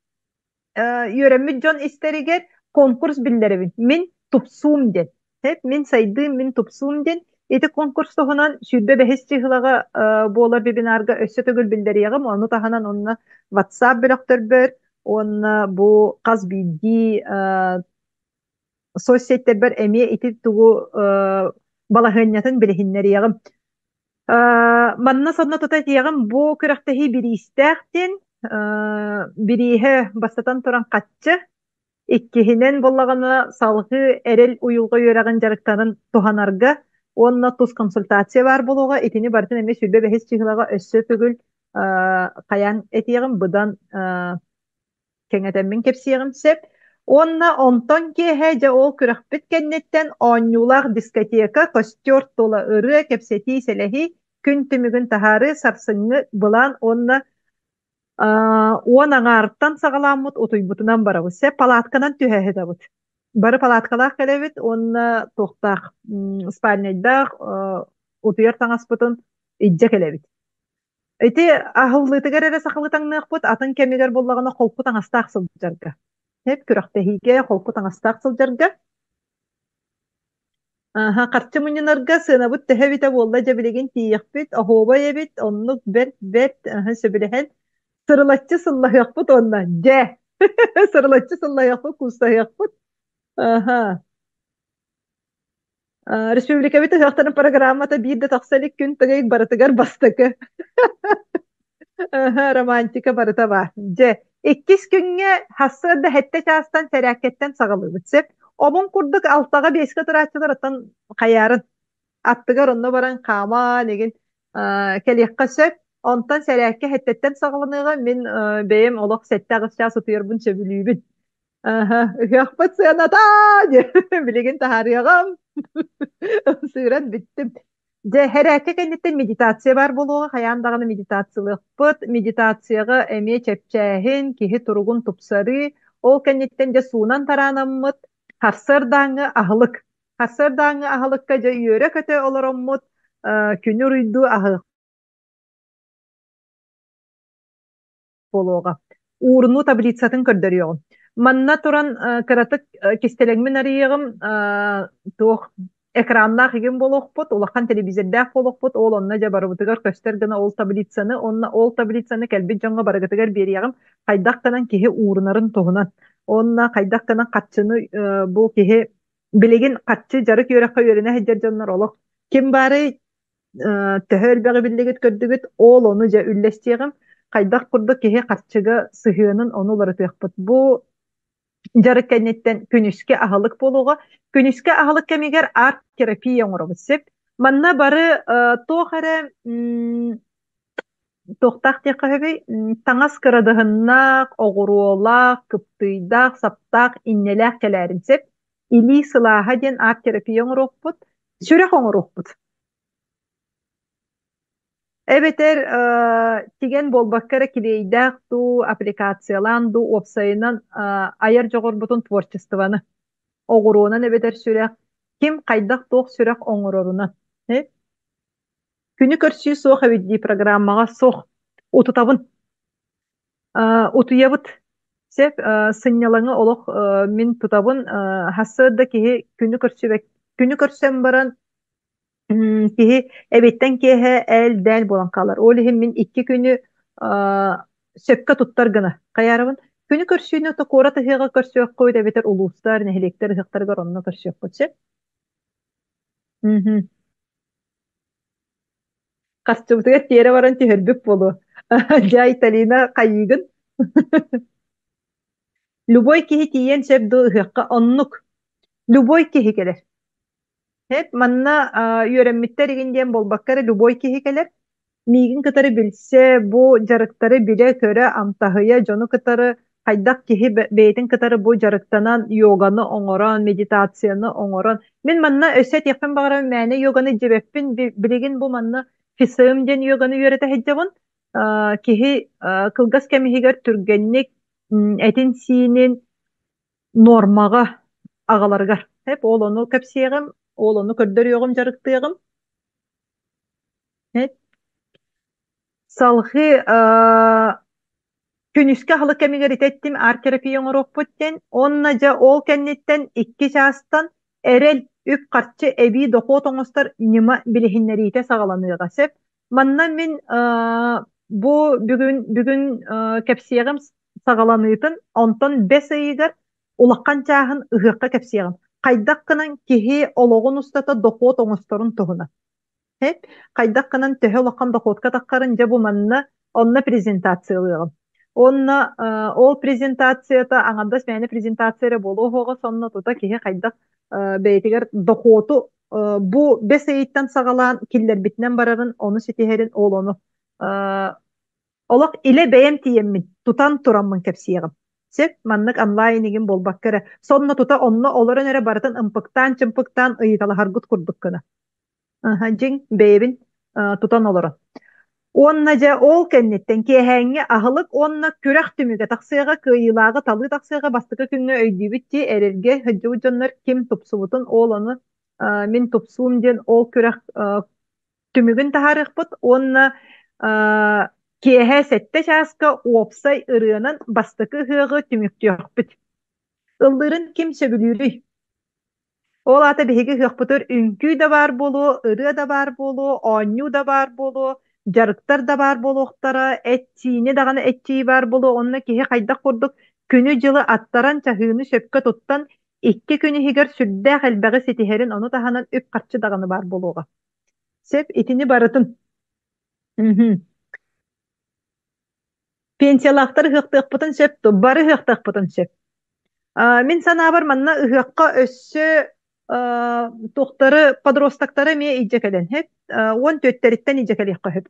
үөрэммит дьон истэригэр конкурс биллэрэбин. Мин тупсуум диэн. Сөп, мин сайдыым, мин тупсуум диэн. Ити конкурс туһунан 25-ис чыһылаҕа буолар вебинарга өссө төгүл биллэриэҕим. Ону таһынан онно WhatsApp бөлөхтөрбөр уонна бу хас биирдии соцсеттэрбэр эмиэ ити тугу балаһыанньатын билиһиннэриэҕим. Манна сонно тута этиэҕим, бу күрэхтэһии бириистээх диэн, бирииһэ бастатан туран хаччы, иккиһинэн буоллаҕына салгыы эрэл уйулҕа үөрэҕин дьарыктарын туһанарга уонна тус консультация баар буолуоҕа. Итини барытын эмиэ 25-ис чыһылаҕа өссө төгүл хайаан этиэҕим, быдан кэҥэтэммин кэпсиэҕим сөп. Уонна онтон киэһэ дьэ ол күрэхпит кэнниттэн оонньуулаах дискотека, костер тула ырыа, кэпсэтии, сэлэһии, күн түмүгүн таһаарыы, сарсыҥҥы былаан уонна 10 аҥаартан саҕалааммыт утуйбутунан барабыт. Сөп палатканан түһэ сытабыт. Бары палаткалаах кэлэбит уонна туохтаах спальнайдаах утуйар таҥаспытын илдьэ кэлэбит. Ити аһыллыытыгар эрэ сахалыы таҥныахпыт, атын кэмигэр буоллаҕына холку таҥастаах сылдьарга. Эп күрэхтэһиигэ холку таҥастаах сылдьарга. Аһа, харчы мунньунарга сыанабыт төһө эбитэ буолла дьэ билигин тиийиэхпит, оһуобай эбит, оннук бэрт бэрт аһа, сөбүлэһэн сырылаччы сыллаһыахпыт уонна дьэ сырылаччы сыллаһыахпыт, куустаһыахпыт. Аха. Республикабыт ыһыахтарын программата биир да тахса илик күн тыгыйык барытыгар бастакы. Аха, романтика барыта баар. Дьэ, иккис күҥҥэ сарсыарда сэттэ чаастан сэрээккэттэн саҕалыыбыт сөп. Омун курдук алтаҕа биэскэ турааччылар оттон хайаарын аттыгар онно баран хааман игин кэлиэххэ сөп. Онтон сэрээккэ сэттэттэн саҕаланыаҕа мин бэйэм олох сэттэ-аҕыс чаас утуйарбын сөбүлүүбүн. Аха, ыһыахпыт сыаната диэн билигин таһаарыаҕым. Сыыран бүттүм. Дьэ, хэрээккэ кэнниттэн медитация баар буолуоҕа, хайаан даҕаны медитациялыахпыт. Медитацияҕа эмиэ чэпчээһин, киһи туругун тупсарыы, ол кэнниттэн дьэ суунан тараанаммыт, сарсыардааҥҥы аһылык. Сарсыардааҥҥы аһылыкка дьэ үөрэ-көтө олороммут, күнү уруйдуу аһыах буолуоҕа. Уурунуу таблицатын көрдөрүөҕүм. Манна туран кыратык кистэлэҥмин арыйыаҕым, туох экраннаах игин буолуохпут, улахан телевизордаах буолуохпут, ол онно дьэ барыбытыгар көстөр гына ол таблицаны, уонна ол таблицаны кэлбит дьоҥҥо барыгытыгар биэриэҕим, хайдах гынан киһи уурунарын туһунан. Уонна хайдах гынан харчыны бу киһи билигин харчы дьарык үөрэххэ үөрэнэ сылдьар дьоннор олох ким баарый төһө элбэҕи биллигит көрдүгүт, ол ону дьэ үллэстиэҕим. Хайдах курдук киһи харчыга сыһыанын ону уларытыахпыт. Бу дьарык кэнниттэн күнүскэ аһылык буолуоҕа. Күнүскэ аһылык кэмигэр арт-терапия оҥоробут сөп. Манна бары туох эрэ туохтаах диэххэ сөбүй? Таҥас кырадыһыннаах, оҕуруолаах, кыптыыйдаах, саптаах, иннэлээх кэлээрин сөп. Илии сылааһа диэн арт-терапия оҥоруохпут, сүрэх оҥоруохпут. Эбэтэр тигэн буолбакка эрэ килиэйдээх дуу, аппликациялаан дуу, уопсайынан айар дьоҕурбутун творчествоны оҕуруонан эбэтэр сүрэх, ким хайдах туох сүрэх оҥорорунан. Күнү көрсүү суох эбит дии программаҕа суох. Утутабын. Утуйабыт. Сөп, сынньалаҥы олох мин тутабын. Сарсыарда киһи күнү көрсүбэт күнү көрсөн баран киһи эбиэттэн киэһэ ээл-дээл буолан хаалар. Ол иһин мин икки күнү сөпкө туттар гына хайаарабын. Күнү көрсүүнү то куорат ыһыаҕа көрсүөххүт эбэтэр улуустар, нэһилиэктэр ыһыахтарыгар онно көрсүөххүт сөп. Мгм. Харчыбытыгар тиэрэ баран түһэрбит буолуо. Дьэ, Айталина, хайыыгын? Любой киһи тиийэн сөп дуо ыһыахха? Оннук. Любой киһи кэлэр. Эп манна үөрэммиттэр игин диэн буолбакка эрэ любой киһи кэлэр. Миигин кытары билсэ, бу дьарыктары билэ-көрө, амтаһыйа, дьону кытары хайдах киһи бэйэтин кытары бу дьарыктанан йоганы оҥорон, медитацияны оҥорон. Мин манна өссө этиэхпин баҕарабын, мээнэ йоганы дьэбэппин, билигин бу манна ФСМ диэн йоганы үөрэтэ сылдьабын. Киһи кылгас кэм иһигэр түргэнник этин-сиинин нуормаҕа аҕаларыгар. Эп ол ону кэпсиэҕим, ол ону көрдөрүөҕүм, дьарыктыаҕым. Эп салҕыы күнүскү аһылык кэмигэр ити эттим арт-терапия оҥоруохпут диэн. Уонна дьэ ол кэнниттэн икки чаастан эрэл, үп-харчы эбии дохуот оҥостор ньыма билиһиннэриитэ саҕаланыаҕа сөп. Манна мин бу бүгүн бүгүн кэпсиэҕим саҕаланыытын, онтон бэс ыйыгар улахан чааһын ыһыахха кэпсиэҕим. Хайдах гынан киһи олоҕун устата дохуот оҥосторун туһунан. Хайдах гынан төһө улахан дохуотка таххарын дьэ бу манна онно презентациялыаҕым. Уонна ол презентацията аҥардас мээнэ презентация эрэ буолуо суоҕа, сонно тута киһи хайдах бэйэтигэр дохуоту бу бэс ыйыттан саҕалаан киллэрбитинэн барарын, ону ситиһэрин, ол ону олох илэ бэйэм тиийэммин, тутан тураммын кэпсиэҕим. Сөп, маннык онлайн игин буолбакка эрэ, сонно тута онно олорон эрэ барытын ымпыктаан-чымпыктаан ыйыталаһаргыт курдук гына. Аха, дьиҥ бэйэбин тутан олорон. Уонна дьэ ол кэнниттэн киэһээҥҥи аһылык уонна күрэх түмүгэ тахсыаҕа, кыайыылааҕы талыы тахсыаҕа бастакы күҥҥэ өйдүүбүт дии эрэлгэ сылдьыбыт дьоннор ким тупсубутун ол ону мин тупсуум диэн ол күрэх түмүгүн таһаарыахпыт уонна киэһэ сэттэ чааска уопсай ырыанан бастакы ыһыаҕы түмүктүөхпүт. Ыллыырын ким сөбүлүүрүй? Ол аата биһиги ыһыахпытыгар үҥкүү да баар буолуо, ырыа да баар буолуо, оонньуу да баар буолуо, дьарыктар да баар буолуохтара, эт-сиини даҕаны эччийии баар буолуо. Онно киһи хайдах курдук күнү-дьылы аттаран, чаһыыны сөпкө туттан, 2 күн иһигэр сүрдээх элбэҕи ситиһэрин, ону таһынан үп-харчы даҕаны баар буолуоҕа. Сөп, итини барытын. Мгм. Пенсиялаахтар ыһыахтыахпытын сөп дуо? Бары ыһыахтыахпытын сөп. Мин санаабар манна ыһыахха өссө туохтары, подростоктары эмиэ илдьэ кэлэн сөп. 14-тэриттэн илдьэ кэлиэххэ сөп.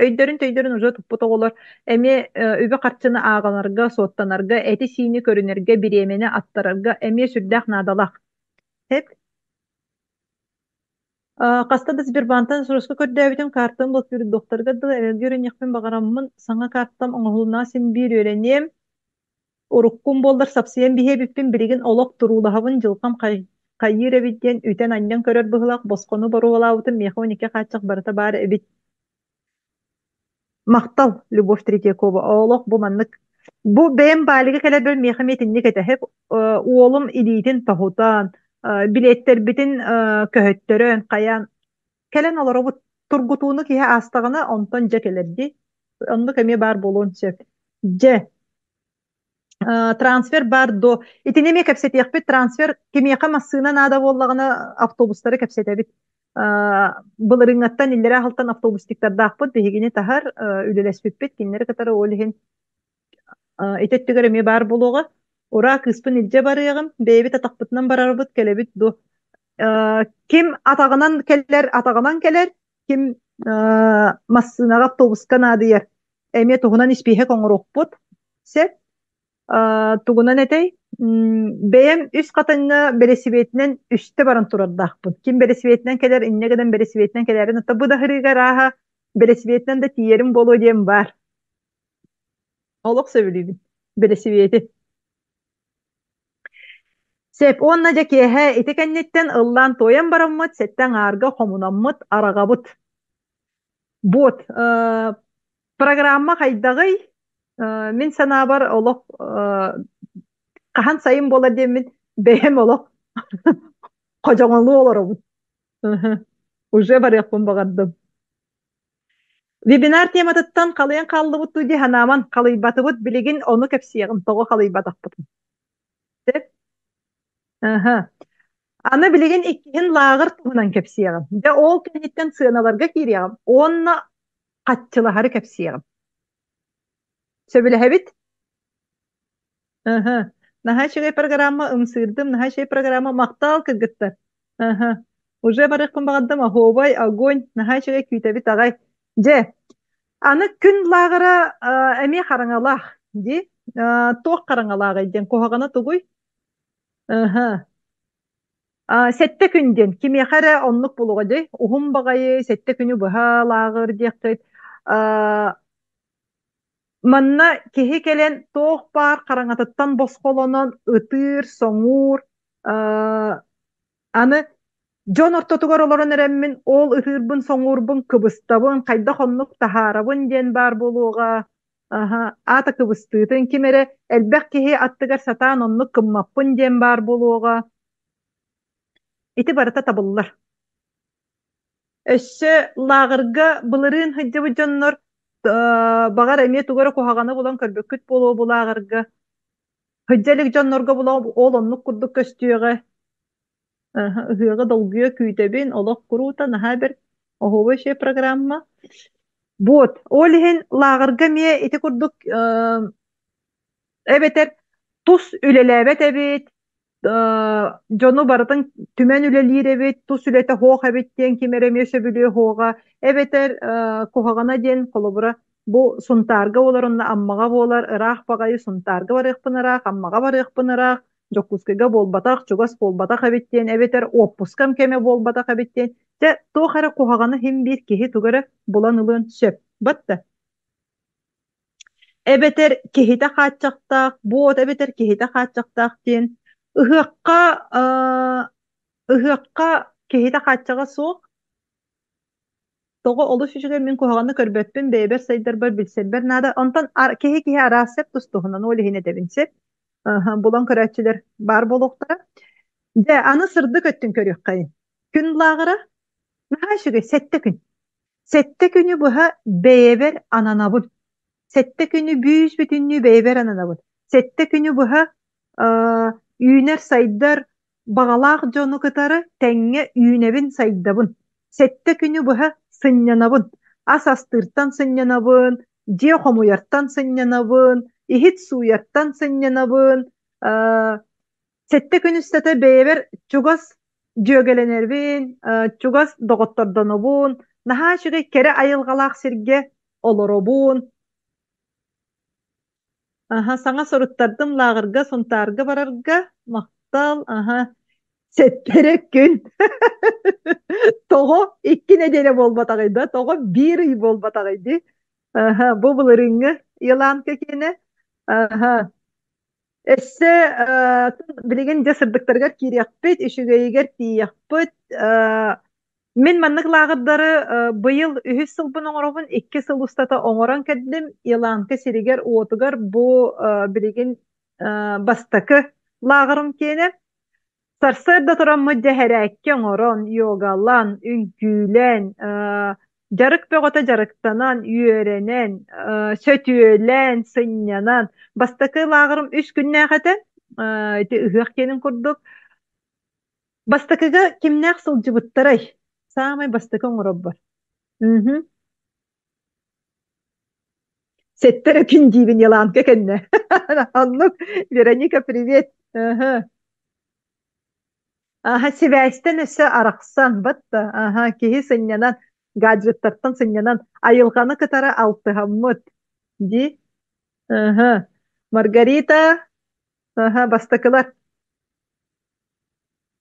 Өйдөрүн-төйдөрүн уже туппут оҕолор эмиэ үбү-харчыны ааҕынарга, суоттанарга, эти-сиини көрүнэргэ, бириэмэни аттарарга эмиэ сүрдээх наадалаах. Сөп. Хаста да Сбербаантан суруска көрдөөбүтүм, каартам блокируйдуохтарыгар дылы эрэлгэ үөрэниэхпин баҕараммын, саҥа каартам оҥоһулуннаҕа син биир үөрэниэм. Уруккум буоллар сапсыйан биһиэ эбиппин, билигин олох туруулаһабын, дьылҕам хайыыр эбит диэн үтэн-анньан көрөр быһыылаах, босхону боруобалаабытым, миэхэ 12 хааччах барыта баар эбит. Махтал, Любовь Третьякова. Олох бу маннык. Бу бэйэм Балига кэлэрбэр миэхэ эмиэ итинник этэ. Уолум илиитин тоһутан, билиэттэрбитин көһөттөрөн, хайаан кэлэн олоробут. Тургутууну киһи аастаҕына, онтон дьэ кэлэр дии. Оннук эмиэ баар буолуон сөп. Дьэ, Трансфер баар дуо? Итини эмиэ кэпсэтиэхпит. Трансфер кимиэхэ массыына наада буоллаҕына автобустары кэпсэтэбит. Былырыыҥҥаттан иллэрээ аһылтан автобустиктардаахпыт биһигини таһар үлэлэспиппит. Кинилэри кытары ол иһин ити өттүгэр эмиэ баар буолуоҕа. Ураа кыыспын илдьэ барыаҕым, бэйэбит атахпытынан барарбыт кэлэбит дуо? Ким атаҕынан кэлэр, атаҕынан кэлэр, ким массыынаҕа автобуска наадыйар эмиэ туһунан испииһэк оҥоруохпут сөп. Тугунан этэй? Бэйэм үс хатыҥҥа бэлэсибиэтинэн үстэ баран турардаахпын. Ким бэлэсибиэтинэн кэлэр, инньэ гынан бэлэсибиэтинэн кэлээрин, оттон бу да сырыыга арааһа бэлэсибиэтинэн да тиийэрим буолуо диэн баар. Олох сөбүлүүбүн бэлэсибиэти. Сөп уонна дьэ киэһэ ити кэнниттэн ыллаан-туойан бараммыт, сэттэ аҥаарга хомунаммыт, араҕабыт. Вот, программа хайдаҕый? Мин санаабар олох хаһан сайын буолар диэммин бэйэм олох ходьоҥолуу олоробун. Уже барыахпын баҕардым. Вебинар тематыттан халыйан хааллыбыт дуу дии санааман халыйбатыбыт, билигин ону кэпсиэҕим, тоҕо халыйбатахпытын. Сөп? Аха. Аны билигин иккиһин лааҕыр туһунан кэпсиэҕим. Дьэ ол кэнниттэн сыаналарга киириэҕим уонна хаччылаһары кэпсиэҕим. Сөбүлэһэбит? Аха. Наһаа үчүгэй программа ымсыырдым, наһаа үчүгэй программа махтал кыргыттар. Аха. Уже барыахпын баҕардым, оһуобай, огонь, наһаа үчүгэй күүтэбит аҕай. Дьэ, аны күн лааҕыра эмиэ хараҥалаах дии. Туох хараҥалааҕый диэн куһаҕана тугуй? Аха. 7 күн диэн кимиэхэ эрэ оннук буолуоҕа дии. Уһун баҕайы 7 күнү быһа лааҕыр диэххит. Манна киһи кэлэн туох баар хараҥатыттан босхолонон ытыыр, соҥуур, аны дьон ортотугар олорон эрэммин ол ытыырбын, соҥуурбун кыбыстабын, хайдах оннук таһаарабын диэн баар буолуоҕа. Аһа, аата кыбыстыытын ким эрэ элбэх киһи аттыгар сатаан оннук гыммаппын диэн баар буолуоҕа. Ити барыта табыллар. Өссө лааҕырга былырыын сылдьыбыт дьоннор баҕар эмиэ тугу эрэ куһаҕаны булан көрбүккүт буолуо бу лааҕырга. Сылдьа илик дьоннорго булан ол оннук курдук көстүөҕэ. Ыһыаҕы долгуйа күүтэбин, олох куруута наһаа бэрт оһуобай үчүгэй программа. Вот, ол иһин лааҕырга эмиэ ити курдук эбэтэр тус үлэлээбэт эбит, дьону барытын түмэн үлэлиир эбит, тус үлэтэ суох эбит диэн ким эрэ эмиэ сөбүлүө суоҕа, эбэтэр куһаҕана диэн холобура бу Сунтаарга буолар уонна Аммаҕа буолар, ыраах баҕайы Сунтаарга барыахпын ыраах, Аммаҕа барыахпын ыраах, Дьокуускайга буолбатах, чугас буолбатах эбит диэн, эбэтэр уоппускам кэмэ буолбатах эбит диэн, дьэ туох эрэ куһаҕаны иһин биир киһи тугу эрэ булан ылыан сөп. Батта. Эбэтэр киһитэ хааччахтаах, буот эбэтэр киһитэ хааччахтаах диэн ыһыахха ыһыахха киһитэ хааччаҕа суох. Тоҕо олус үчүгэй мин куһаҕаны көрбөппүн, бэйэбэр сайдарбар, билсэрбэр наада. Онтон киһи-киһи араас сөп тус-туһунан, ол иһин этэбин сөп. Булан көрөөччүлэр баар буолуохтара. Дьэ, аны сырдык өттүн көрүөххэйин. Күн лааҕыра наһаа үчүгэй, 7 күн. 7 күнү быһа бэйэбэр ананабын. 7 күнү бүүс-бүтүннүү бэйэбэр ананабын. 7 күнү быһа Үүнэр-сайдар баҕалаах дьону кытары тэҥҥэ үүнэбин-сайдабын. Сэттэ күнү быһа сынньанабын. Ас астыыртан сынньанабын, дьиэ хомуйартан сынньанабын, иһит сууйартан сынньанабын. Сэттэ күн устата бэйэбэр чугас дьүөгэлэнэрбин, чугас доҕоттордонобун, наһаа үчүгэй кэрэ айылҕалаах сиргэ олоробун. Аһа, саҥа суруттардым лааҕырга, Сунтаарга барарга. Махтал, аһа, сэттэрэ күн. Тоҕо икки нэдиэлэ буолбатаҕый да, тоҕо биир ый буолбатаҕый дии? Аһа, бу былырыыҥҥы Еланка киэнэ. Аһа, өссө билигин дьэ сырдыктарыгар киириэхпит, үчүгэйигэр тиийиэхпит. Мин маннык лааҕырдары быйыл үһүс сылбын оҥоробун, икки сыл устата оҥорон кэллим. Еланка сиригэр-уотугар бу билигин бастакы лааҕырым киэнэ. Сарсыарда тураммыт дьэ һэрээккэ оҥорон, йогалаан, үҥкүүлээн, дьарык бөҕөтө дьарыктанан, үөрэнэн, сөтүөлээн, сынньанан. Бастакы лааҕырым үс күннээх этэ. Ити ыһыах киэнин курдук. Бастакыга кимнээх сылдьыбыттарай? Саамай бастакы оҥороббор. Мгм. Сэттэ эрэ күн диибин Еланка кэннэ. Оннук. Вероника, привет. Аха. Аха, сибээстэн өссө арахсан, батта. Аха, киһи сынньанан, гаджеттартан сынньанан, айылҕаны кытары алтыһаммыт. Ди. Аха. Маргарита, аха, бастакылар.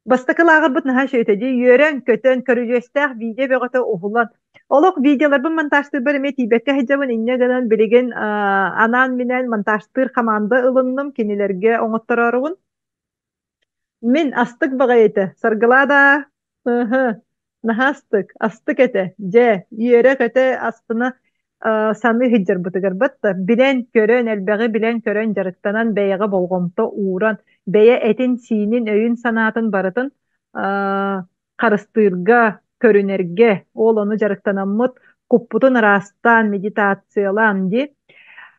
Бастакы лааҕырбыт наһаа үчүгэй дии, үөрэн-көтөн, көрүдьүөстээх видео бөҕөтө уһулан. Олох видеоларбын монтажтыырбар эмиэ тиийбэккэ сылдьабын, инньэ гынан билигин анаан-минээн монтажтыыр хамаанда ылынным, кинилэргэ оҥотторооругун. Мин астык баҕайы этэ, саргылаа даа, ыһы, наһаа астык, астык этэ, дьэ, үөрэ-көтө астына саныы сылдьарбытыгар батта билэн-көрөн, элбэҕи билэн-көрөн дьарыктанан, бэйэҕэ болҕомто ууран, бэйэ этин-сиинин, өйүн-санаатын барытын харыстыырга, көрүнэргэ, ол ону дьарыктанаммыт, куппутун ыраастаан, медитациялаан дии.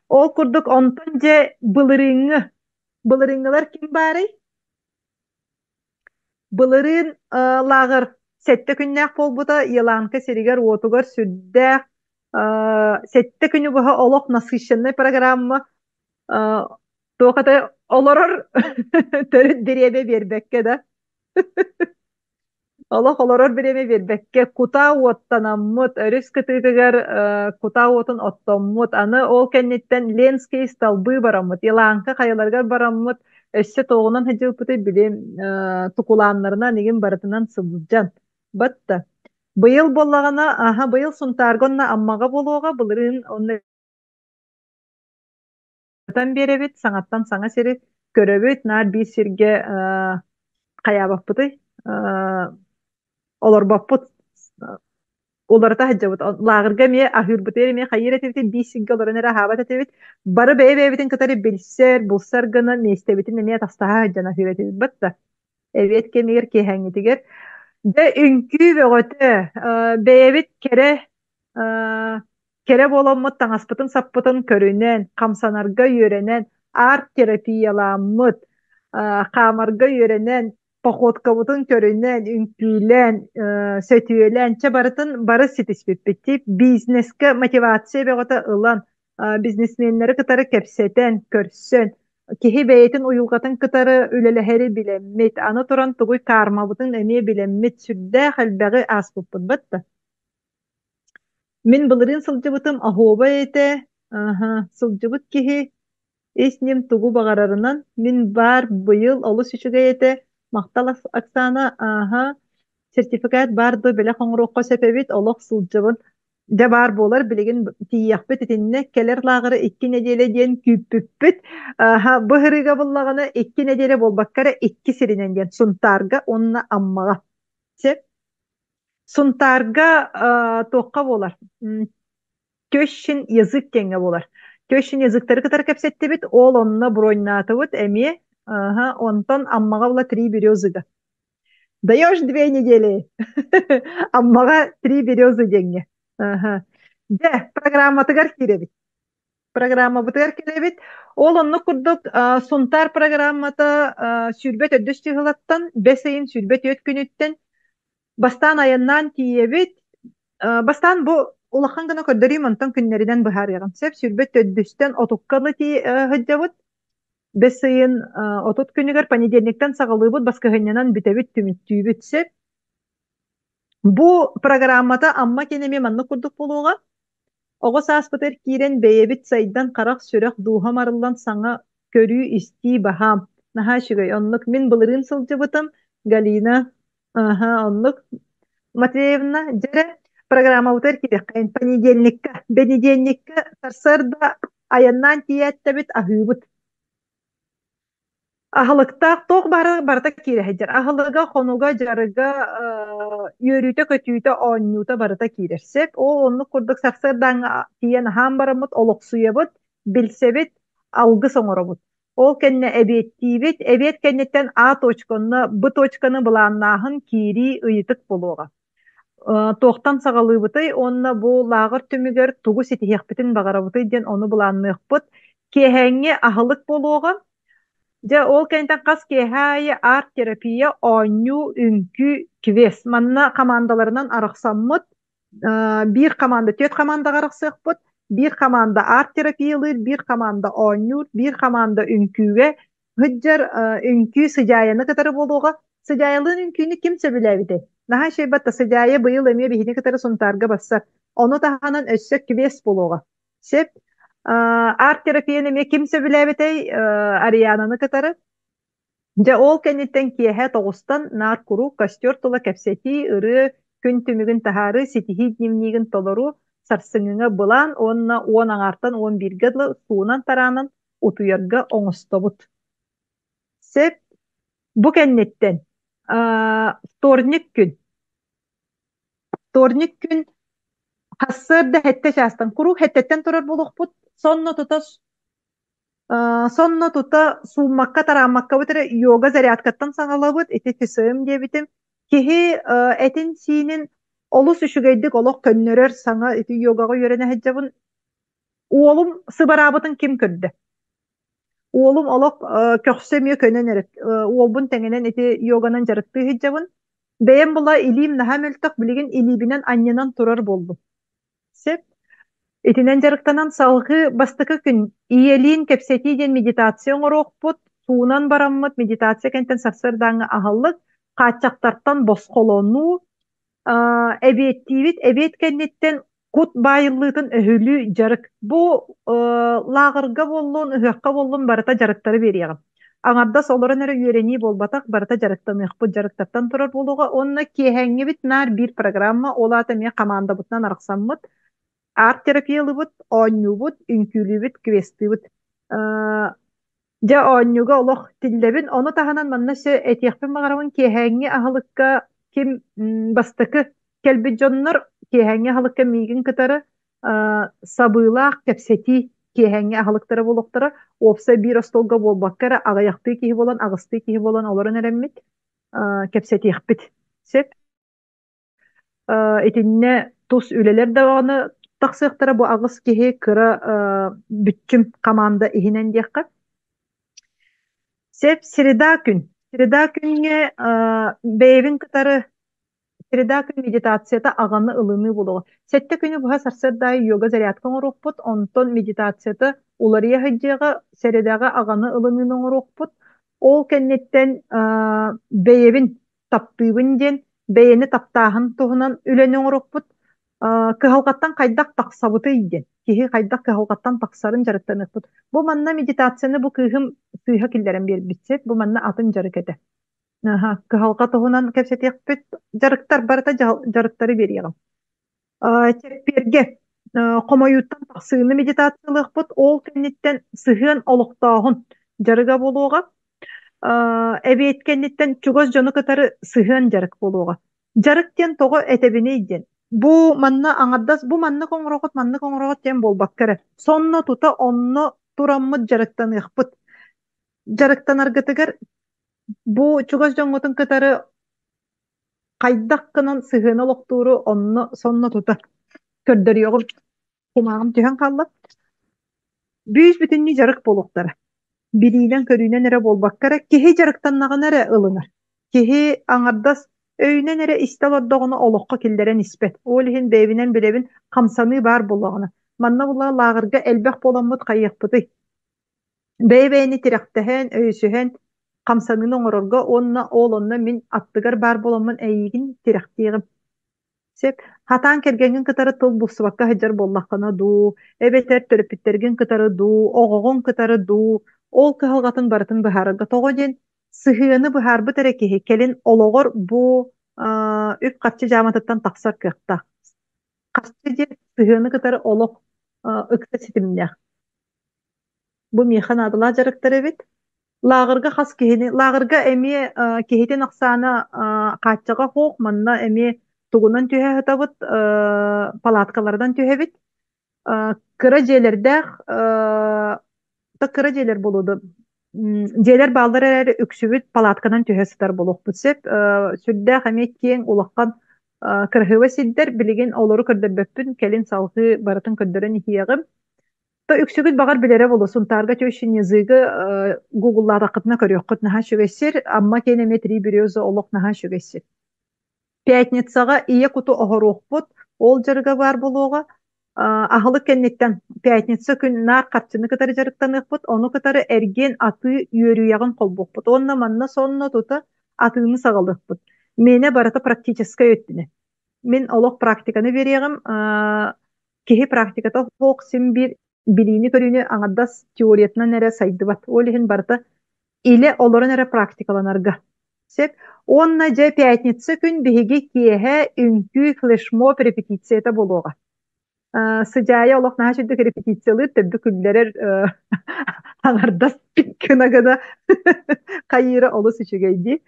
Ол курдук онтон дьэ былырыыҥҥы, былырыыҥҥылар ким баарый? Былырыын лааҕыр сэттэ күннээх буолбута, Еланка сиригэр-уотугар сүрдээх сэттэ күнү быһа олох насыщеннай программа туох это олорор төрүт бириэмэ биэрбэккэ да Олох олорор бириэмэ биэрбэккэ, кутаа уоттанаммыт, өрүс кытыытыгар кутаа уотун оттоммут, аны ол кэнниттэн Ленскэй столбы бараммыт, Еланка хайаларыгар бараммыт, өссө туоҕунан сылдьыбыппытый били тукулааннарынан игин барытынан сылдьан. Батта. Быйыл буоллаҕына, аха быйыл Сунтаарга уонна Аммаҕа буолуоҕа, былырыын онно биэрэбит, саҥаттан саҥа сири көрөбүт, наар биир сиргэ хайаабаппытый, олорбоппут, уларыта сылдьабыт. Лааҕырга эмиэ аһыырбытыгар эмиэ хайыыр этибитий, биир сиргэ олорон эрэ аһаабат этибит. Бары бэйэ-бэйэбитин кытары билсэр, булсар гына миэстэбитин эмиэ атастаһа сылдьан аһыыр этибит. Батта эбиэт кэмигэр киэһээҥҥитигэр дьэ үҥкүү бөҕөтө, бэйэбит кэрэ Кэрэ буоламмыт таҥаспытын-саппытын көрүнэн, хамсанарга үөрэнэн, арт-терапияламмыт, хаамарга үөрэнэн, походкабытын көрүнэн, үҥкүүлээн, сөтүөлээн, чэ барытын бары ситиспиппит. Бизнескэ мотивация бөҕөтө ылан, бизнесменнэри кытары кэпсэтэн, көрсөн, киһи бэйэтин уйулҕатын кытары үлэлэһэри билэммит, аны туран тугуй кармабытын эмиэ билэммит, сүрдээх элбэҕи ааспыппыт батта. Мин былырыын сылдьыбытым оһуобай этэ, аһа, сылдьыбыт киһи ис ньим тугу баҕарарынан, мин баар быйыл олус үчүгэй этэ, махтал Оксана, ааһа, сертификат баар дуо бэлэх оҥоруохха сөп эбит, олох сылдьабын. Дьэ баар буолар, билигин тиийиэхпит итиннэ, кэлэр лааҕыры икки нэдиэлэ диэн күүппүппүт. Аһа, бу ыһырыыга буллаҕына икки нэдиэлэ буолбакка эрэ икки сиринэн диэн Сунтаарга уонна Аммаҕа. Сөп. Сунтаарга туохха буолар? Тещин язык диэҥҥэ буолар. Тещин языктары кытары кэпсэттибит, ол онно броньнаатыбыт эмиэ. Аха, онтон Аммаҕа була Три березыга. Даешь две недели. Аммаҕа Три березы диэҥҥэ. Аха. Дьэ, программатыгар киирэбит. Программабытыгар кэлэбит. Ол оннук курдук Сунтаар программата 24 чыһылаттан бэс ыйын 24 күнүттэн бастаан айаннаан тиийэбит. Бастаан бу улахан гына көрдөрүүм онтон күннэринэн быһаарыаҕым сөп. 24-тэн 30-ка дылы сылдьабыт. Бэс ыйын 30 күнүгэр понедельниктан саҕалыыбыт, баскыһынньанан бүтэбит, түмүктүүбүт сөп. Бу программата Амма киэнэ эмиэ маннык курдук буолуоҕа. Оҕо сааспытыгар киирэн бэйэбит сайдан харах, сүрэх, дууһам арыллан саҥа көрүү-истии баһаам. Наһаа үчүгэй. Оннук мин былырыын сылдьыбытым. Галина, аһа, оннук. Матвеевна, дьэрэ, программабытыгар киириэххэйин. Понедельникка, бэнидиэнньиккэ сарсыарда айаннаан тиийээттэбит, аһыыбыт. Аһылыктаах туох баара барыта киирэ сылдьар. Аһылыга, хонуга, дьарыга, үөрүүтэ-көтүүтэ, оонньуута барыта киирэр. Сөп. Ол оннук курдук сарсыардааҥҥы тиийэн аһаан бараммыт олохсуйабыт, билсэбит, алгыс оҥоробут. Ол кэннэ эбиэттиибит. Эбиэт кэнниттэн А точканы, Б точканы былааннааһын киирии ыйытык буолуоҕа. Туохтан саҕалыыбытый уонна бу лааҕыр түмүгэр тугу ситиһиэхпитин баҕарабытый диэн ону былаанныахпыт. Киэһээҥҥи аһылык буолуоҕа. Дьэ, ол кэнниттэн хас киэһэ аайы арт-терапия, оонньуу, үҥкүү, квест. Манна хамаандаларынан арахсаммыт, биир хамаанда түөрт хамаандаҕа арахсыахпыт, биир хамаанда арт-терапиялыыр, биир хамаанда оонньуур, биир хамаанда үҥкүүгэ сылдьар, үҥкүү Сыдьаайаны кытары буолуоҕа. Сыдьаайалыын үҥкүүнү ким сөбүлээбитэй? Наһаа үчүгэй батта Сыдьаайа быйыл эмиэ биһини кытары Сунтаарга барсар. Ону таһынан өссө квест буолуоҕа. Сөп. Арт-терапияны эмиэ ким сөбүлээбитэй? Ариананы кытары. Дьэ, ол кэнниттэн киэһэ 9-тан наар куруук костер тула кэпсэтии, ырыа, күн түмүгүн таһаарыы, ситиһии дневнигин толоруу, сарсыҥҥыга былаан уонна 10 аҥаартан 11-гэ дылы суунан-тараанан утуйарга оҥостобут. Сөп. Бу кэнниттэн вторник күн. Вторник күн сарсыарда 7 чаастан куруук 7-ттэн турар буолуохпут. Сонно тута сууммакка-тарааммаккабыт эрэ йога зарядкаттан саҕалабыт, ити ТСМ диэбитим. Киһи этин-сиинин олус үчүгэйдик олох көннөрөр саҥа ити йогаҕа үөрэнэ сылдьабын. Уолум сыбараабытын ким көрдө? Уолум олох көхсө эмиэ көнөн эрэ. Уолбун тэҥинэн ити йоганан дьарыктыы сылдьабын. Бэйэм була илиим наһаа мөлтөх, билигин илиибинэн анньынан турар буоллум. Сөп. Итинэн дьарыктанан салгыы бастакы күн ийэлиин кэпсэтии диэн медитация оҥоруохпут, суунан бараммыт медитация кэнниттэн сарсыардааҥҥы аһылык, хааччахтартан босхолонуу, эбиэттиибит, эбиэт кэнниттэн кут баайыллыытын өһүлүү дьарык. Бу лааҕырга буоллун, ыһыахха буоллун барыта дьарыктары биэриэҕим. Аҥардас олорон эрэ үөрэнии буолбатах, барыта дьарыктаныахпыт, дьарыктартан турар буолуоҕа уонна киэһээҥҥибит наар биир программа, ол аата эмиэ хамаандабытынан арахсаммыт, арт-терапиялыыбыт, оонньуубут, үҥкүүлүүбүт, квестыыбыт. Дьэ, оонньууга олох тиллэбин. Ону таһынан манна өссө этиэхпин баҕарабын, киэһээҥҥи аһылыкка ким бастакы кэлбит дьоннор киэһээҥҥи аһылыкка миигин кытары сабыылаах кэпсэтии киэһээҥҥи аһылыктара буолуохтара. Уопсай биир остуолга буолбакка эрэ аҕыйахтыы киһи буолан, аҕыстыы киһи буолан олорон эрэммит кэпсэтиэхпит. Сөп. Итиннэ тус үлэлэр даҕаны тахсыахтара бу аҕыс киһи кыра бүччүм хамаанда иһинэн диэххэ. Сөп, среда күн. Среда күҥҥэ бэйэбин кытары среда күн медитацията аҕаны ылыныы буолуоҕа. 7 күнү быһа сарсыарда аайы йога зарядка оҥоруохпут, онтон медитацията уларыйа сылдьыаҕа, сэрэдэҕэ аҕаны ылыныыны оҥоруохпут. Ол кэнниттэн бэйэбин таптыыбын диэн бэйэни таптааһын туһунан үлэни оҥоруохпут. Кыһалҕаттан хайдах тахсабытый диэн, киһи хайдах кыһалҕаттан тахсарын дьарыктаныахпыт. Бу манна медитацияны бу кыыһым сыыһа киллэрэн биэрбит сир, бу манна атын дьарык этэ. Аха, кыһалҕа туһунан кэпсэтиэхпит. Дьарыктар барыта дьарыктары биэриэҕим. Чэппиэргэ хомойууттан тахсыыны медитациялыахпыт, ол кэнниттэн сыһыан олохтооһун дьарыга буолуоҕа. Эбиэт кэнниттэн чугас дьону кытары сыһыан дьарык буолуоҕа. Дьарык диэн тоҕо этэбиний диэн. Бу манна аҥардас бу маннык оҥороҕут, маннык оҥороҕут диэн буолбакка эрэ. Сонно тута онно тураммыт дьарыктаныахпыт. Дьарыктанаргытыгар бу чугас дьоҥҥутун кытары хайдах гынан сыһыаны олохтууру онно сонно тута көрдөрүөҕүм. Кумааҕым түһэн хаалла. Бүүс бүтүннүү дьарык буолуохтара. Билиинэн-көрүүнэн эрэ буолбакка эрэ, киһи дьарыктаннаҕына эрэ ылынар. Киһи аҥардас өйүнэн эрэ истэ олордоҕуна олоххо киллэрэн испэт. Ол иһин бэйэбинэн билэбин хамсаныы баар буоллаҕына. Манна була лааҕырга элбэх буоламмыт хайыахпытый? Бэйэ-бэйэни тирэхтэһэн, өйөсүһэн хамсаныыны оҥорорго уонна ол онно мин аттыгар баар буоламмын эйиигин тирэхтиэҕим. Сөп. Хатаан кэргэҥҥин кытары тыл булсубакка сылдьар буоллаххына дуу, эбэтэр төрөппүттэргин кытары дуу, оҕоҕун кытары дуу, ол кыһалҕатын барытын быһаарарга. Тоҕо диэн сыһыаны быһаарбыт эрэ киһи кэлин олоҕор бу үп-харчы дьааматыттан тахсар кыахтаах. Харчы диэн сыһыаны кытары олох ыкса ситимнээх. Бу миэхэ наадалаах дьарыктар эбит. Лааҕырга хас киһини, лааҕырга эмиэ киһитин ахсаана хааччаҕа суох, манна эмиэ тугунан түһэ сытабыт, палаткаларынан түһэбит. Кыра дьиэлэрдээх, кыра дьиэлэр буолуо дуо? Дьиэлэр бааллар эрээри үксүбүт палатканан түһэ сытар буолуохпут сөп. Сүрдээх эмиэ киэҥ улахан кыраһыаба сирдэр, билигин олору көрдөрбөппүн, кэлин салҕыы барытын көрдөрөн иһиэҕим. То үксүгүт баҕар билэрэ буолуо, Сунтаарга тещин языгы гугллаатаххытына көрүөххүт наһаа үчүгэй сир, Амма киэн эмиэ Три березы олох наһаа үчүгэй сир. Пятницаҕа ийэ куту оһоруохпут, ол дьарыга баар буолуоҕа. Аһылык кэнниттэн пятница күн наар харчыны кытары дьарыктаныахпыт, ону кытары эргиэн атыы үөрүйэҕин холбуохпут уонна манна сонно тута атыыны саҕалыахпыт. Миэнэ барыта практическай өттүнэн. Мин олох практиканы биэриэҕим, киһи практиката суох син биир билиини-көрүүнү аҥардас теориятынан эрэ сайдыбат. Ол иһин барыта илэ олорон эрэ практикаланарга. Сөп. Уонна дьэ пятница күн биһиги киэһэ үҥкүү флешмоб репетицията буолуоҕа. Сыдьаайа олох наһаа үчүгдүк репетициялыыр, төрдү күллэрэр аҥардас гына гына хайыыра олус үчүгэй дии.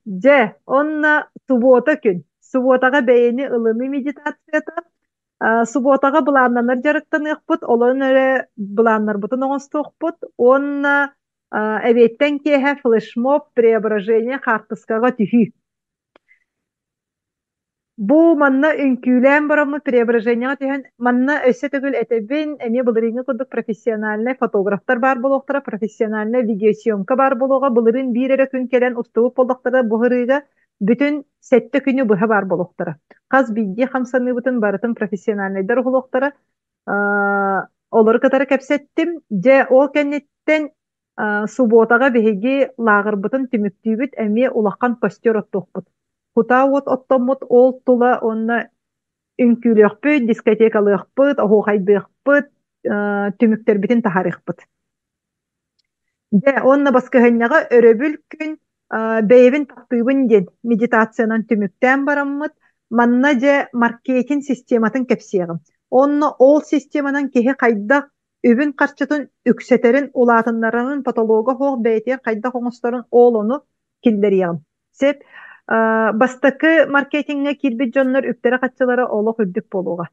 Дьэ, онно субуота күн. Субуотаҕа бэйэни ылыныы медитацията. Субуотаҕа былааннанар дьарыктаныахпыт, олорон эрэ былааннарбытын оҥостуохпут уонна эбиэттэн киэһэ флешмоб преображение хаартыскаҕа түһүү. Бу манна үҥкүүлээн бараммыт преображениеҕа түһэн, манна өссө төгүл этэбин, эмиэ былырыыҥҥы курдук профессиональнай фотографтар баар буолуохтара, профессиональнай видеосъемка баар буолуоҕа. Былырыын биир эрэ күн кэлэн устубут буоллахтара, бу сырыыга бүтүн сэттэ күнү быһа баар буолуохтара. Хас биирдии хамсаныыбытын барытын профессиональнайдар уһулуохтара. Олору кытары кэпсэттим. Дьэ, ол кэнниттэн субуотаҕа биһиги лааҕырбытын түмүктүүбүт, эмиэ улахан костер оттуохпут. Кутаа уот оттоммут ол тула уонна үҥкүүлүөхпүт, дискотекалыахпыт, оһуохайдыахпыт, түмүктэрбитин таһаарыахпыт. Дьэ, уонна баскыһыанньаҕа өрөбүл күн бэйэбин таптыыбын диэн медитациянан түмүктээн бараммыт, манна дьэ маркетинг систематын кэпсиэҕим. Онно ол системанан киһи хайдах үбүн-харчытын үксэтэрин, улаатыннарарын потолога суох бэйэтигэр хайдах оҥосторун ол ону киллэриэҕим. Сөп. Бастакы маркетиҥҥа киирбит дьоннор үптэрэ-харчылара олох үрдүк буолуоҕа.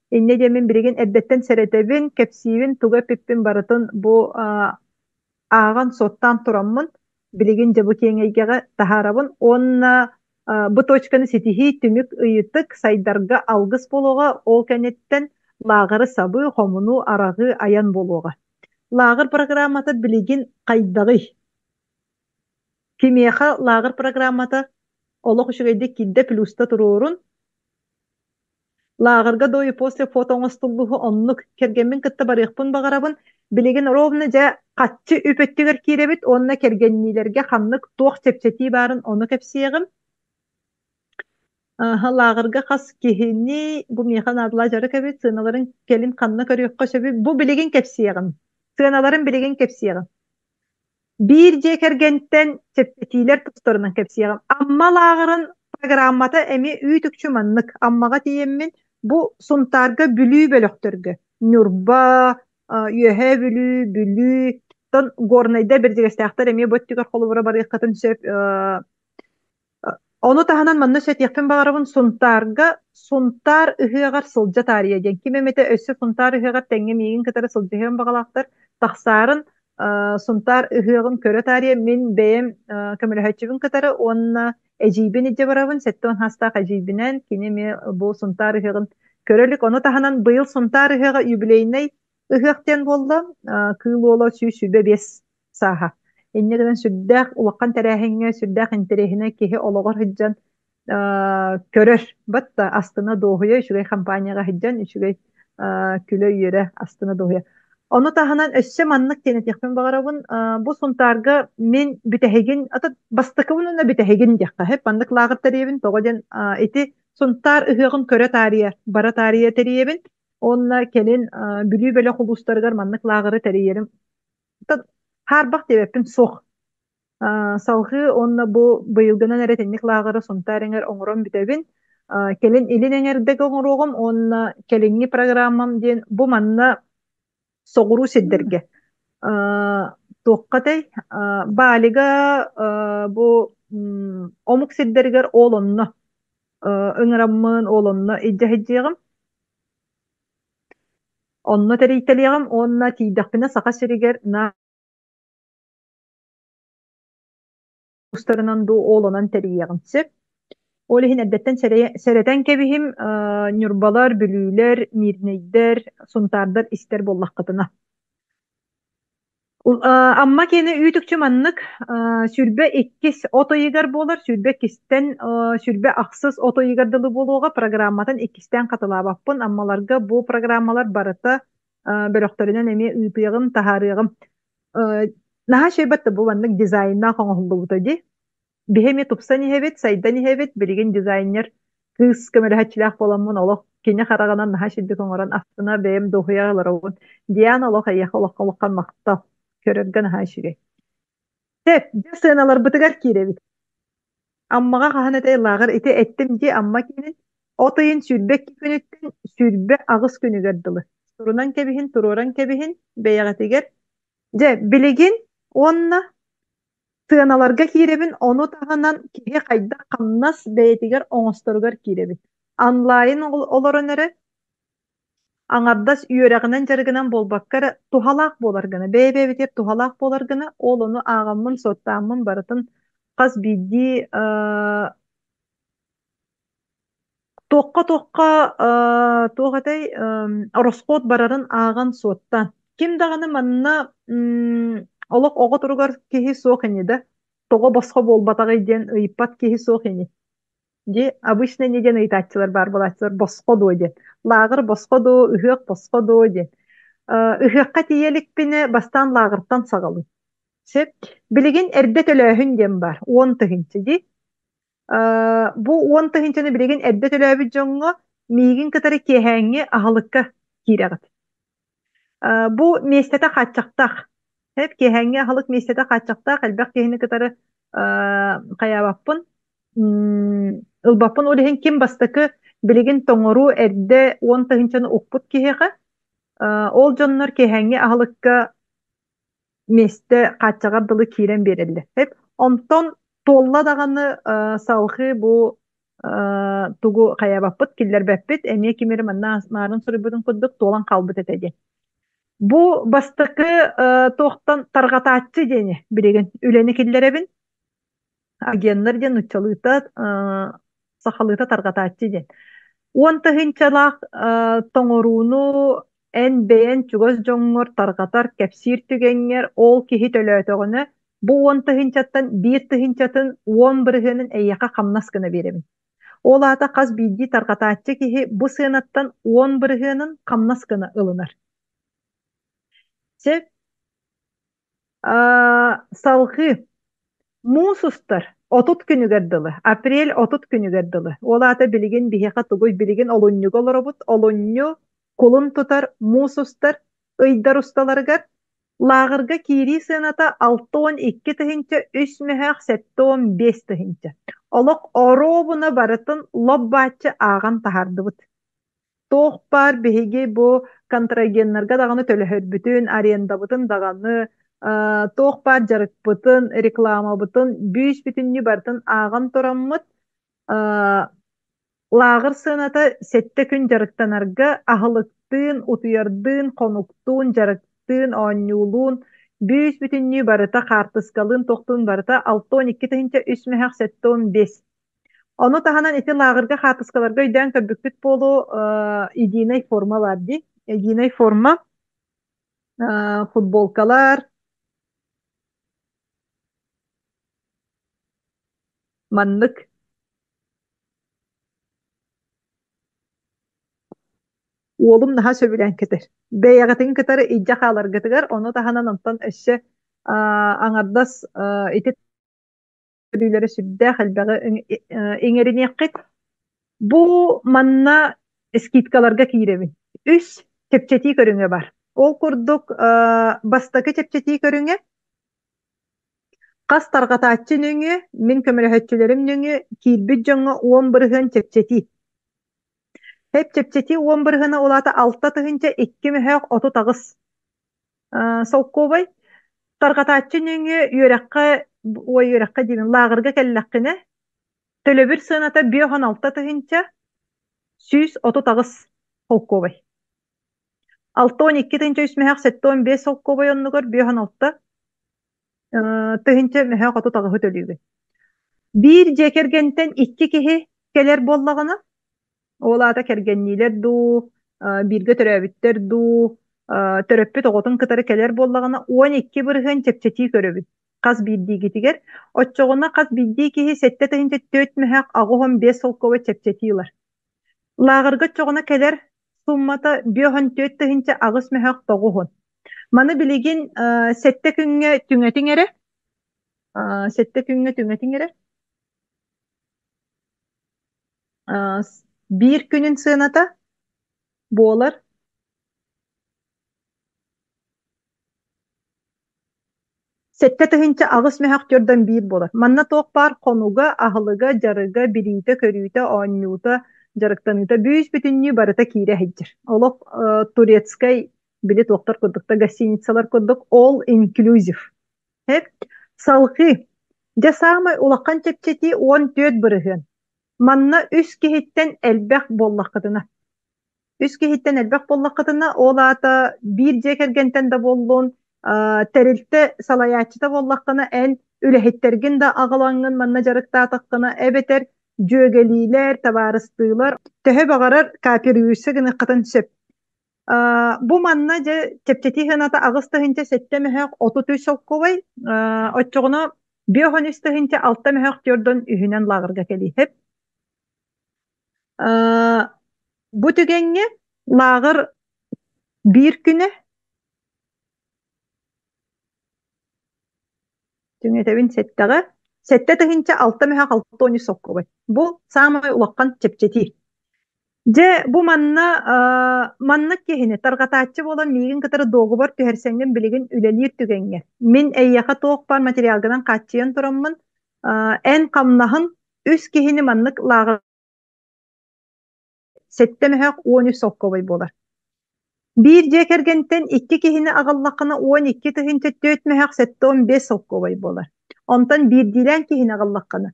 Инньэ диэммин билигин эрдэттэн сэрэтэбин, кэпсиибин, тугу эппиппин барытын бу ааҕан-суоттаан тураммын билигин дьэ бу киэҥ эйгэҕэ таһаарабын уонна бу точканы ситиһии түмүк ыйытык сайдарга алгыс буолуоҕа, ол кэнниттэн лааҕыры сабыы, хомунуу, араҕыы, айан буолуоҕа. Лааҕыр программата билигин хайдаҕый? Кимиэхэ лааҕыр программата олох үчүгэйдик киирдэ плюста туруорун, Лааҕырга до и после фото оҥостуллуһу оннук кэргэммин кытта барыахпын баҕарабын. Билигин ровно дьэ хаччы үп өттүгэр киирэбит уонна кэргэнниилэргэ ханнык туох чэпчэтии баарын ону кэпсиэҕим. Аха, лааҕырга хас киһини бу миэхэ наадалаах дьарык эбит, сыаналарын кэлин ханна көрүөххэ сөбүй? Бу билигин кэпсиэҕим. Сыаналарын билигин кэпсиэҕим. Биир дьиэ кэргэнтэн чэпчэтиилэр тустарынан кэпсиэҕим. Амма лааҕырын программата эмиэ үүт-үкчү маннык. Аммаҕа тиийэммин бу Сунтаарга Бүлүү бөлөхтөргө Ньурба, Үөһээ Бүлүү, Бүлүү, оттон Горнайда Бэрдьигэстээхтэр эмиэ бу өттүгэр холобура барыаххытын сөп. Ону таһынан манна сэтиэхпин баҕарабын Сунтаарга Сунтаар ыһыаҕар сылдьа таарыйа диэн. Ким эмэтэ өссө Сунтаар ыһыаҕар тэҥҥэ миигин кытары сылдьыһыан баҕалаахтар тахсаарын Сунтаар ыһыаҕын көрө таарыйа мин бэйэм көмөлөһөөччүбүн кытары уонна эдьиийбин илдьэ барабын 70 саастаах эдьиийбинэн кини эмиэ бу Сунтаар ыһыаҕын көрө илик. Ону таһынан быйыл Сунтаар ыһыаҕа юбилейнай ыһыах диэн буолла. Кыыл Уола 125 сааһа. Инньэ гынан сүрдээх улахан тэрээһиҥҥэ, сүрдээх интэриэһинэй киһи олоҕор сылдьан көрөр. Батта астына дуоһуйа, үчүгэй компанияҕа сылдьан, үчүгэй күлэ-үөрэ астына дуоһуйа. Ону таһынан өссө маннык диэн этиэхпин баҕарабын. Бу Сунтаарга мин бүтэһигин, ата бастакыбын уонна бүтэһигин диэххэ сөп. Маннык лааҕыр тэрийэбин. Тоҕо диэн ити Сунтаар ыһыаҕын көрө таарыйа, бара таарыйа тэрийэбин. Уонна кэлин Бүлүү бөлөх улуустарыгар маннык лааҕыры тэрийэрим хаарбах диэбэппин суох. Салҕыы уонна бу быйылгынан эрэ итинник лааҕыры Сунтаар эҥэр оҥорон бүтэбин. Кэлин Илин эҥэрдэгэ оҥоруоҕум уонна кэлиҥҥи программам диэн бу манна соҕуруу сирдэргэ туохха этэй Балига бу омук сирдэригэр ол онно ыҥыраммын ол онно илдьэ сылдьыаҕым. Онно тэрийтэлиэҕим уонна тиийдэхпинэ Саха сиригэр на устарынан дуу ол онон тэрийиэҕим сөп. Ол иһин эрдэттэн сэрэтэн кэбиһим Ньурбалар, Бүлүүлэр, Миирнэйдэр, Сунтаардар истэр буоллаххытына. Амма киэнэ үүт-үкчү маннык 22 от ыйыгар буолар, 22-тэн 28 от ыйыгар дылы буолуоҕа. Программатын иккистээн хатылаабаппын. Аммаларга бу программалар барыта бөлөхтөрүнэн эмиэ ыытыаҕым, таһаарыаҕым. Наһаа үчүгэй бу маннык дизайннаах оҥоһуллубута дии. Биһи эмиэ тупсан иһэбит, сайдан иһэбит. Билигин дизайнер кыыс көмөлөһөөччүлээх буоламмын олох кини хараҕынан наһаа үчүгэйдик оҥорон астына бэйэм дуоһуйа олоробун. Диана олох эйиэхэ олоххо улахан махтал. Көрөргө наһаа үчүгэй. Сөп, дьэ сыаналарбытыгар киирэбит. Аммаҕа хаһан этэй лааҕыр ити эттим дии Амма киинин от ыйын 22 күнүттэн 28 күнүгэр дылы. Сурунан кэбиһин, туруоран кэбиһин бэйэҕитигэр. Дьэ, билигин уонна сыаналарга киирэбин, ону таһынан киһи хайдах хамнас бэйэтигэр оҥосторугар киирэбин. Онлайн олорон эрэ аҥардас үөрэҕинэн-дьарыгынан буолбакка эрэ туһалаах буолар гына, бэйэ-бэйэбитигэр туһалаах буолар гына, ол ону ааҕаммын, суоттааммын барытын хас биирдии туохха-туохха туох этэй ороскуот барарын ааҕан-суоттаан. Ким даҕаны манна олох оҕо туругар киһи суох ини да, тоҕо босхо буолбатаҕый диэн ыйыппат киһи суох ини. Дии, обычно ини диэн ыйытааччылар баар буолааччылар босхо дуо диэн. Лааҕыр босхо дуо, ыһыах босхо дуо диэн. Ыһыахха тиийэ иликпинэ бастаан лааҕыртан саҕалыы. Сөп. Билигин эрдэ төлөөһүн диэн баар, 10 тыһыынча дии. Бу 10 тыһыынчаны билигин эрдэ төлөөбүт дьоҥҥо миигин кытары киэһээҥҥи аһылыкка киирэҕит. Бу миэстэтэ хааччахтаах. Эп киэһээҥҥи аһылык миэстэтэ хааччахтаах, элбэх киһини кытары хайаабаппын, ылбаппын. Ол иһин ким бастакы билигин тоҥоруу эрдэ 10 тыһыынчаны укпут киһиэхэ, ол дьоннор киэһээҥҥи аһылыкка миэстэ хааччаҕар дылы киирэн биэрэллэр. Онтон туолла даҕаны салҕыы бу тугу хайабаппыт, киллэрбэппит, эмиэ ким эрэ манна маарын суруйбутун курдук туолан хаалбыт этэ диэн. Бу бастакы туохтан тарҕатааччы диэни билигин үлэни киллэрэбин. Агеннар диэн нууччалыыта сахалыыта тарҕатааччы диэн. 10 тыһыынчалаах тоҥорууну эн бэйэн чугас дьоҥҥор тарҕатар, кэпсиир түгэҥҥэр ол киһи төлөөтөҕүнэ, бу 10 тыһыынчаттан 1 тыһыынчатын 10 бырыһыанын эйиэхэ хамнас гына биэрэбин. Ол аата хас биирдии тарҕатааччы киһи бу сыанаттан 10 бырыһыанын хамнас гына ылынар. Сөп. Салҕыы муус устар 30 күнүгэр дылы, апрель 30 күнүгэр дылы. Ол аата билигин биһиэхэ тугуй? Билигин олунньуга олоробут. Олунньу, кулун тутар, муус устар ыйдар усталарыгар лааҕырга киирии сыаната 62 тыһыынча үс мөһөөх 75 тыһыынча. Олох оруобуна барытын лоп-бааччы ааҕан таһаардыбыт. Туох баар биһиги бу контрагеннарга даҕаны төлөһөрбүтүн, арендабытын даҕаны, туох баар дьарыкпытын, рекламабытын бүүс-бүтүннүү барытын ааҕан тураммыт, лааҕыр сыаната 7 күн дьарыктанарга аһылыктыын, утуйардыын, хонуктуун, дьарыктыын, оонньуулуун бүүс-бүтүннүү барыта хаартыскалыын туохтуун барыта 62 тыһыынча үс мөһөх 75. Ону таһынан ити лааҕырга хаартыскаларга өйдөөн көрбүккүт буолуо, единая форма баар дии. Единая форма. Футболкалар, маннык Уолум наһаа сөбүлээн кэтэр. Бэйэҕитин кытары илдьэ хааларгытыгар, ону таһынан онтон өссө аҥардас ити көрүүлэрэ сүрдээх элбэҕи иҥэриниэххит. Бу манна скидкаларга киирэбин. Үс чэпчэтии көрүҥэ бар. Ол курдук бастакы чэпчэтии көрүҥэ хас тарҕатааччы нөҥүө, мин көмөлөһөөччүлэрим нөҥүө киирбит дьоҥҥо 10% чэпчэтии. Эп чэпчэтии 10 бырыһыана улаата 6 2 мөһөөх 38 солкуобай. Тарҕатааччы нөҥүө үөрэххэ ой үөрэххэ диибин лааҕырга кэллэххинэ төлөбүр сыаната 56 138 солкуобай. 62 3 мөһөөх 75 солкуобай оннугар 56 тыһыынча мөһөөх 38-ы төлүүгүн. Биир дьиэ кэргэнтэн икки киһи кэлэр буоллаҕына, ол аата кэргэнниилэр дуу, бииргэ төрөөбүттэр дуу, төрөппүт оҕотун кытары кэлэр буоллаҕына, 12% чэпчэтии көрөбүт хас биирдиигитигэр. Оччоҕуна хас биирдии киһи 7 4 мөһөөх 85 солкуобай чэпчэтии ылар. Лааҕырга оччоҕуна кэлэр суммата 54 тыһыынча 8 мөһөөх 9. Маны билигин 7 күҥҥэ түҥэтиҥ эрэ, 7 күҥҥэ түҥэтиҥ эрэ. Биир күнүн сыаната буолар 7 008 мөһөх төрдөн биир буолар. Манна туох баар хонуга, аһылыга, дьарыга, билиитэ-көрүүтэ, оонньуута, дьарыктаныыта бүүс-бүтүннүү барыта киирэ сылдьар. Олох турецкай били туохтар курдук да гостиницалар курдук all inclusive. Эп салҕыы. Дьэ саамай улахан чэпчэтии 14%. Манна үс киһиттэн элбэх буоллаххытына. Үс киһиттэн элбэх буоллаххытына, ол аата биир дьиэ кэргэнтэн да буоллун, тэрилтэ салайааччыта буоллаххына, эн үлэһиттэргин да аҕалаҥҥын манна дьарыктаатаххына, эбэтэр дьүөгэлиилэр, табаарыстыылар төһө баҕарар кооперируйса гыныаххытын сөп. Бу манна дьэ чэпчэтии сыаната 8 007 мөһөөх 33 солкуобай, оччоҕуна 53 006 мөһөөх түөрдөн үһүнэн лааҕырга кэлииһэп. Бу түгэҥҥэ лааҕыр биир күнэ түҥэтэбин сэттэҕэ 7 006 мөһөөх 63 солкуобай. Бу саамай улахан чэпчэтии. Дьэ, бу манна маннык киһини тарҕатааччы буолан миигин кытары дуогубар түһэрсэҥҥин билигин үлэлиир түгэҥҥэ мин эйиэхэ туох баар материалгынан хааччыйан тураммын эн хамнаһын үс киһини маннык лааҕыр 7 мөһөөх 13 солкуобай буолар. Биир дьиэ кэргэнтэн икки киһини аҕаллаххына 12 тыһыынча 4 мөһөөх 75 солкуобай буолар. Онтон биирдиилээн киһини аҕаллаххына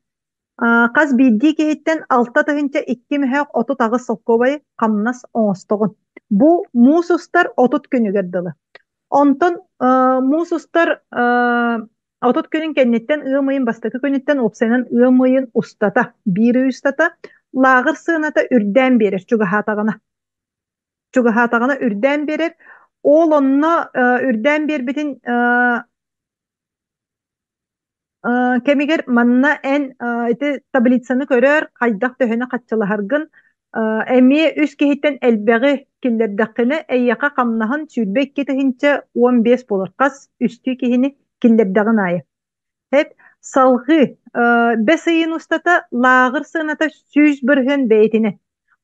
хас биирдии киһиттэн 6 002 мөһөөх 38 солкуобайы хамнас оҥостоҕун. Бу муус устар 30 күнүгэр дылы. Онтон муус устар 30 күнүн кэнниттэн ыам ыйын бастакы күнүттэн уопсайынан ыам ыйын устата, биир ый устата лааҕыр сыаната үрдээн биэрэр чугаһаатаҕына. Чугаһаатаҕына үрдээн биэрэр. Ол онно үрдээн биэрбитин кэмигэр манна эн ити таблицаны көрөр, хайдах төһөнү хаччылаһаргын эмиэ үс киһиттэн элбэҕи киллэрдэххинэ, эйиэхэ хамнаһын 22 015 буолар. Хас үстүү киһини киллэрдэҕин аайы. Эп салҕыы бэс ыйын устата лааҕыр сыаната 100% бэйэтинэ.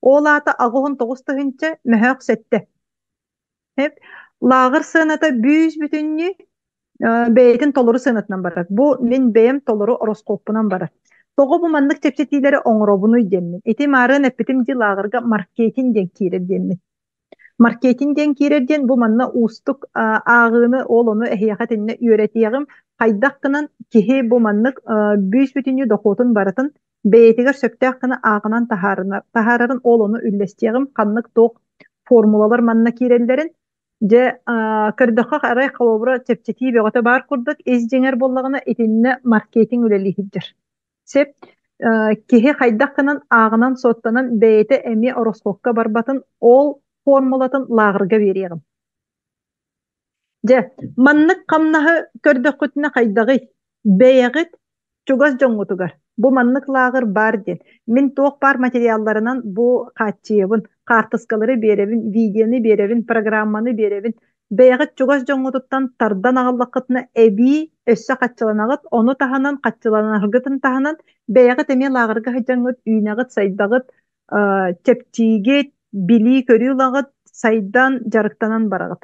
Ол аата 89 тыһыынча мөһөөх сэттэ. Эп лааҕыр сыаната бүүс бүтүннүү бэйэтин толору сыанатынан барар. Бу мин бэйэм толору ороскуоппунан барар. Тоҕо бу маннык чэпчэтиилэри оҥоробунуй диэммин. Ити маарыан эппитим дии лааҕырга маркетинг диэн киирэр диэммин. Маркетинг диэн киирэр диэн бу манна уустук ааҕыыны ол ону эһиэхэ итиннэ үөрэтиэҕим. Хайдах гынан киһи бу маннык бүүс бүтүннүү дохуотун барытын бэйэтигэр сөптөөх гына ааҕынан таһаарарын ол ону үллэстиэҕим. Ханнык туох формулалар манна киирэллэрин дьэ көрдөххө арай холобура чэпчэтии бөҕөтө баар курдук ис дьиҥэр буоллаҕына итиннэ маркетинг үлэлии сылдьар. Сөп. Киһи хайдах гынан ааҕынан суоттанан бэйэтэ эмиэ ороскуокка барбатын ол формулатын лааҕырга биэриэҕим. Дьэ, маннык хамнаһы көрдөххүтүнэ хайдаҕый? Бэйэҕит чугас дьоҥҥутугар бу маннык лааҕыр баар диэн. Мин туох баар материалларынан бу хааччыйабын, хаартыскалары биэрэбин, видеоны биэрэбин, программаны биэрэбин. Бэйэҕит чугас дьоҥҥутуттан тардан аҕаллаххытына эбии өссө хаччыланаҕыт, ону таһынан хаччыланаргытын таһынан бэйэҕит эмиэ лааҕырга сылдьаҥҥыт үүнэҕит, сайдаҕыт, чэпчиигит, билии-көрүү ылаҕыт, сайдан, дьарыктанан бараҕыт.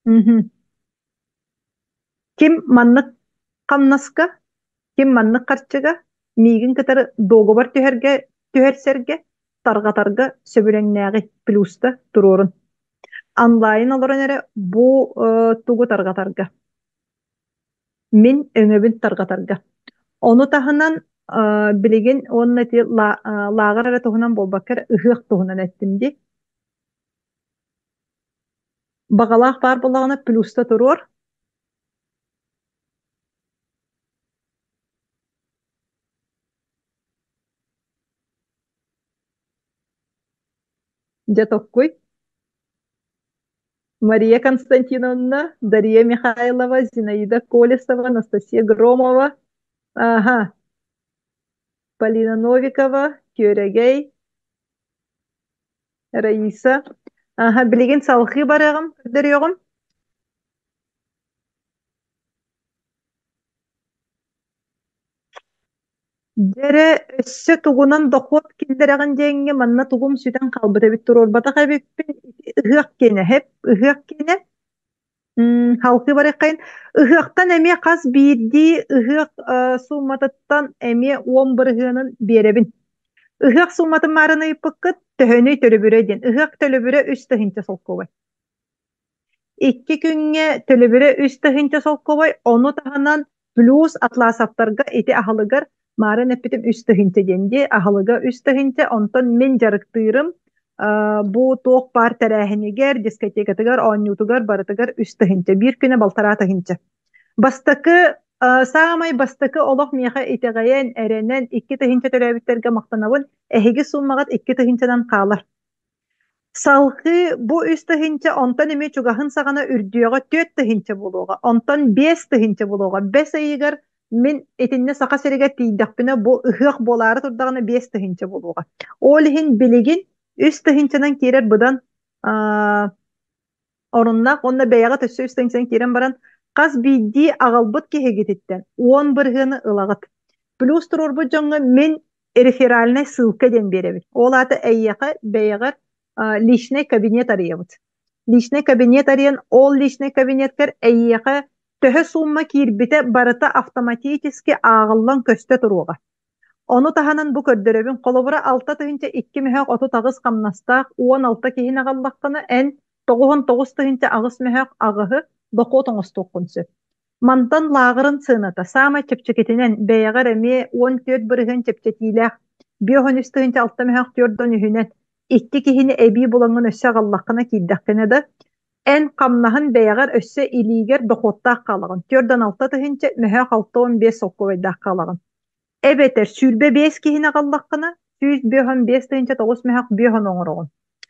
Мгм. Ким маннык хамнаска, ким маннык харчыга миигин кытары дуогабар түһэргэ, түһэрсэргэ, тарҕатарга сөбүлэҥнээҕий плюста туруорун. Онлайн олорон эрэ бу тугу тарҕатарга? Мин өҥөбүн тарҕатарга. Ону таһынан билигин уонна ити лааҕыр эрэ туһунан буолбакка эрэ ыһыах туһунан эттим дии. Баҕалаах баар буоллаҕына плюста туруор. Дьэ токкуй. Мария Константиновна, Дария Михайлова, Зинаида Колесова, Анастасия Громова, аха, Полина Новикова, Күөрэгэй, Раиса. Аха, билигин салҕыы барыаҕым, көрдөрүөҕүм. Дьэрэ, өссө тугунан дохуот киллэрэҕин диэҥҥэ манна тугум сүтэн хаалбыт эбит туруорбатах эбиппин. Ыһыах киэнэ, һэп, ыһыах киэнэ. Халкы барыаххайын. Ыһыахтан эмиэ хас биирдии ыһыах сууматыттан эмиэ 10 бырыһыанын биэрэбин. Ыһыах сууматын маарын ыйыппыккыт, төһөнүй төлөбүрэ диэн. Ыһыах төлөбүрэ 3 тыһыынча солкуобай. 2 күҥҥэ төлөбүрэ 3 тыһыынча солкуобай, ону таһынан плюс Атласовтарга ити аһылыгар маарын эппитим 3 тыһыынча диэн дии, аһылыга 3 тыһыынча, онтон мин дьарыктыырым бу туох баар тэрээһинигэр, дискотекатыгар, оонньуутугар барытыгар 3 тыһыынча, биир күнэ 1,5 тыһыынча. Бастакы саамай бастакы олох миэхэ итэҕэйэн, эрэнэн 2 тыһыынча төрөөбүттэргэ махтанабын, эһиги сууммаҕыт 2 тыһыынчанан хаалар. Салгыы бу 3 тыһыынча онтон эмиэ чугаһын саҕана үрдүөҕэ 4 тыһыынча буолуоҕа, онтон 5 тыһыынча буолуоҕа. Бэс ыйыгар мин итиннэ Саха сиригэр тиийдэхпинэ бу ыһыах буолаары турдаҕына 5 тыһыынча буолуоҕа. Ол иһин билигин 3 тыһыынчанан киирэр быдан оруннаах уонна бэйэҕит өссө 3 тыһыынчанан киирэн баран хас биирдии аҕалбыт киһигититтэн 10 бырыһыаны ылаҕыт. Плюс туруорбут дьоҥҥо мин реферальнай ссылка диэн биэрэбит. Ол аата эйиэхэ бэйэҕэр личный кабинет арыйабыт. Личный кабинет арыйан, ол личный кабинеткэр эйиэхэ төһө сумма киирбитэ барыта автоматически ааҕыллан көстө туруоҕа. Ону таһынан бу көрдөрөбүн, холобура 6 2 038 хамнастаах 16 киһини аҕаллаххына, эн 99 008 8-ы дохуот оҥостуоххун сөп. Мантан лааҕырын сыаната саамай чэпчэкитинэн бэйэҕэр эмиэ 14% чэпчэтиилээх 53 6 мөһөөх 4 үһүнэн икки киһини эбии булаҥҥын өссө аҕаллаххына киирдэххинэ да эн хамнаһын бэйэҕэр өссө илиигэр дохуоттаах хаалаҕын 4 6 тыһыынча мөһөөх 65 солкуобайдаах хаалаҕын. Эбэтэр 25 киһини аҕаллаххына, 155 900 мөһөх 50 оҥороҕун.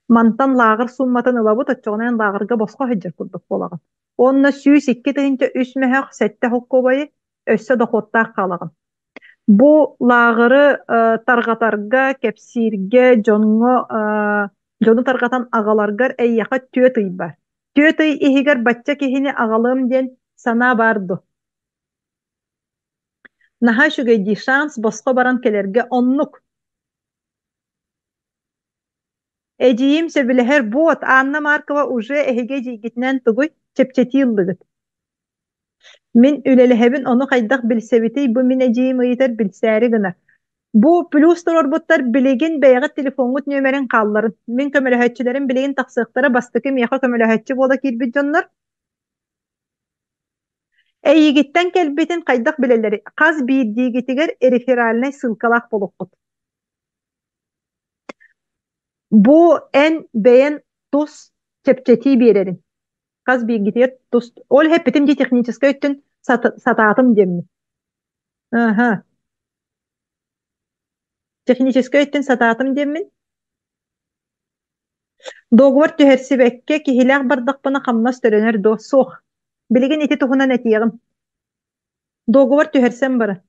Мантан лааҕыр суумматын ылабыт, оччоҕуна эн лааҕырга босхо сылдьар курдук буолаҕын. Уонна 102 003 мөһөх 7 холкуобайы өссө дохуоттаах хаалаҕын. Бу лааҕыры тарҕатарга, кэпсииргэ, дьоҥҥо дьону тарҕатан аҕаларгар эйиэхэ 4 ый бар. 4 ый иһигэр бачча киһини аҕалыам диэн санаа баар дуо? Наһаа үчүгэй дии, шанс босхо баран кэлэргэ оннук. Эдьиийим сөбүлэһэр буот, Анна Маркова уже эһиги эдьиийгитинэн тугуй, чэпчэтии ыллыгыт. Мин үлэлэһэбин, ону хайдах билсэбитий, бу мин эдьиийим ыйытар билсээри гынар. Бу плюс туруорбуттар билигин бэйэҕит телефоҥҥут нүөмэрин хаалларын. Мин көмөлөһөөччүлэрим билигин тахсыахтара, бастакы миэхэ көмөлөһөөччү буола киирбит дьоннор. Эйигиттэн кэлбитин хайдах билэллэрий? Хас биирдиигитигэр реферальнай ссылкалаах буолуоххут. Бу эн бэйэн тус чэпчэтии биэрэрин. Хас бииргитигэр тус... Ол эппитим дии техническэй өттүн сатаатым диэммин. Аха. Техническэй өттүн сатаатым диэммин. Договор түһэрсибэккэ киһилээх бардахпына хамнас төлөнөр дуо? Суох. Билигин ити туһунан этиэҕим. Договор түһэрсэн баран.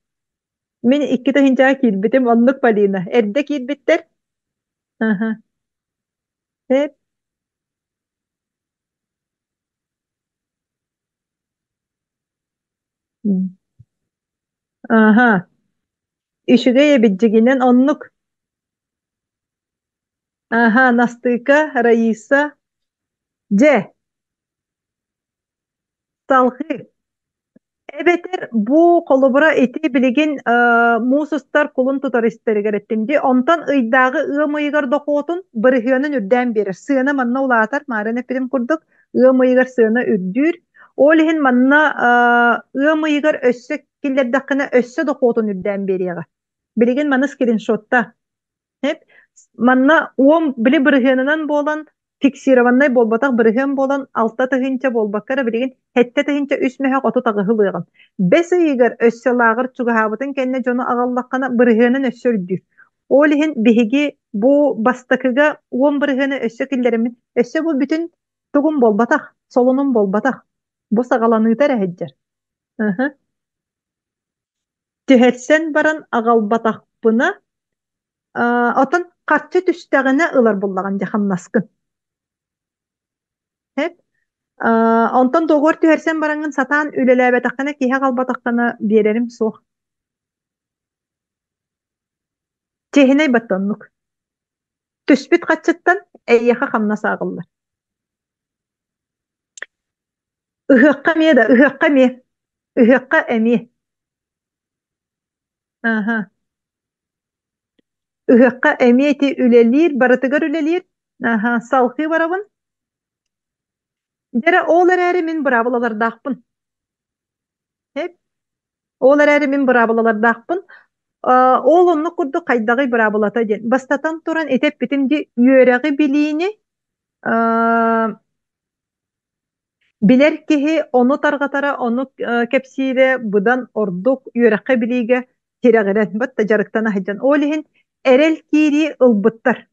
Мин 2 тыһыынчаҕа киирбитим, оннук Полина. Эрдэ киирбиттэр. Аха. Эп. Аха. Үчүгэй эбит дьигинэн оннук. Аха, Настыка, Раиса. Дьэ, салҕыы. Эбэтэр бу холобура ити билигин муус устар кулун тутар истэригэр эттим дии. Онтон ыйдааҕы ыам ыйыгар дохуотун бырыһыанын үрдээн биэрэр. Сыана манна улаатар, маарыын эппитим курдук, ыам ыйыгар сыана үрдүүр. Ол иһин манна ыам ыйыгар өссө киллэрдэххинэ өссө дохуотун үрдээн биэриэҕэ. Билигин маны скриншотта. Эп, манна уом били бырыһыанынан буолан фиксированнай буолбатах бырыһыан буолан 6 тыһыынча буолбакка эрэ билигин 7 тыһыынча 3 мөһөх 38 ылыаҕын. Бэс ыйыгар өссө лааҕыр чугаһаабытын кэннэ дьону аҕаллаххына бырыһыанын өссө үрдүүр. Ол иһин биһиги бу бастакыга 10 бырыһыаны өссө киллэрэммит өссө бу бүтүн тугум буолбатах, солунум буолбатах. Бу саҕаланыыта эрэ сылдьар. Ыһы. Түһэрсэн баран аҕалбатахпына, оттон харчы түстэҕинэ ылар буоллаҕын дьэ хамнаскын. Эп. Онтон договор түһэрсэн бараҥҥын сатаан үлэлээбэтэххинэ, киһи аҕалбатаххына биэрэрим суох. Чиэһинэй баттоннук. Түспүт харчыттан эйиэхэ хамнас ааҕыллар. Ыһыахха эмиэ да, ыһыахха эмиэ. Ыһыахха эмиэ. Аха. Ыһыахха эмиэ ити үлэлиир, барытыгар үлэлиир. Аха, салҕыы барабын. Дьэрэ, ол эрээри мин быраабылалардаахпын. Эп. Ол эрээри мин быраабылалардаахпын. Ол оннук курдук хайдаҕый быраабылата диэн. Бастатан туран ити эппитим дии, үөрэҕи билиини билэр киһи ону тарҕатара, ону кэпсиирэ быдан ордук үөрэххэ-билиигэ тирэҕирэн, батта дьарыктана сылдьан. Ол иһин эрэл киирии ылбыттар.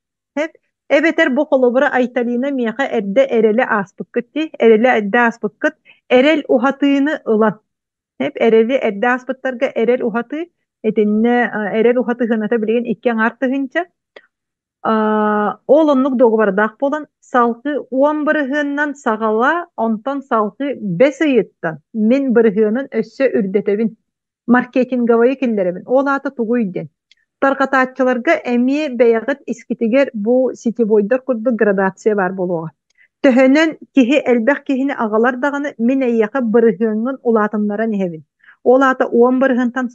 Эбэтэр бу холобура Айталина миэхэ эрдэ эрэли ааспыккыт дии, эрэли эрдэ ааспыккыт, эрэл уһатыыны ылан. Эрэли эрдэ ааспыттарга эрэл уһатыы, итиннэ эрэл уһатыһыната билигин 2,5 тыһыынча. Ол оннук дуогабардаах буолан, салгыы 10 бырыһыанынан саҕалаа, онтон салгыы бэс ыйыттан мин бырыһыанын өссө үрдэтэбин, маркетинговайы киллэрэбин. Ол аата тугуй диэн. Тарҕатааччыларга эмиэ бэйэҕит искитигэр бу сетевойдар курдук градация баар буолуоҕа. Төһөнөн киһи элбэх киһини аҕалар даҕаны, мин эйиэхэ бырыһыаҥҥын улаатыннаран иһэбин. Ол аата 10 бырыһыантан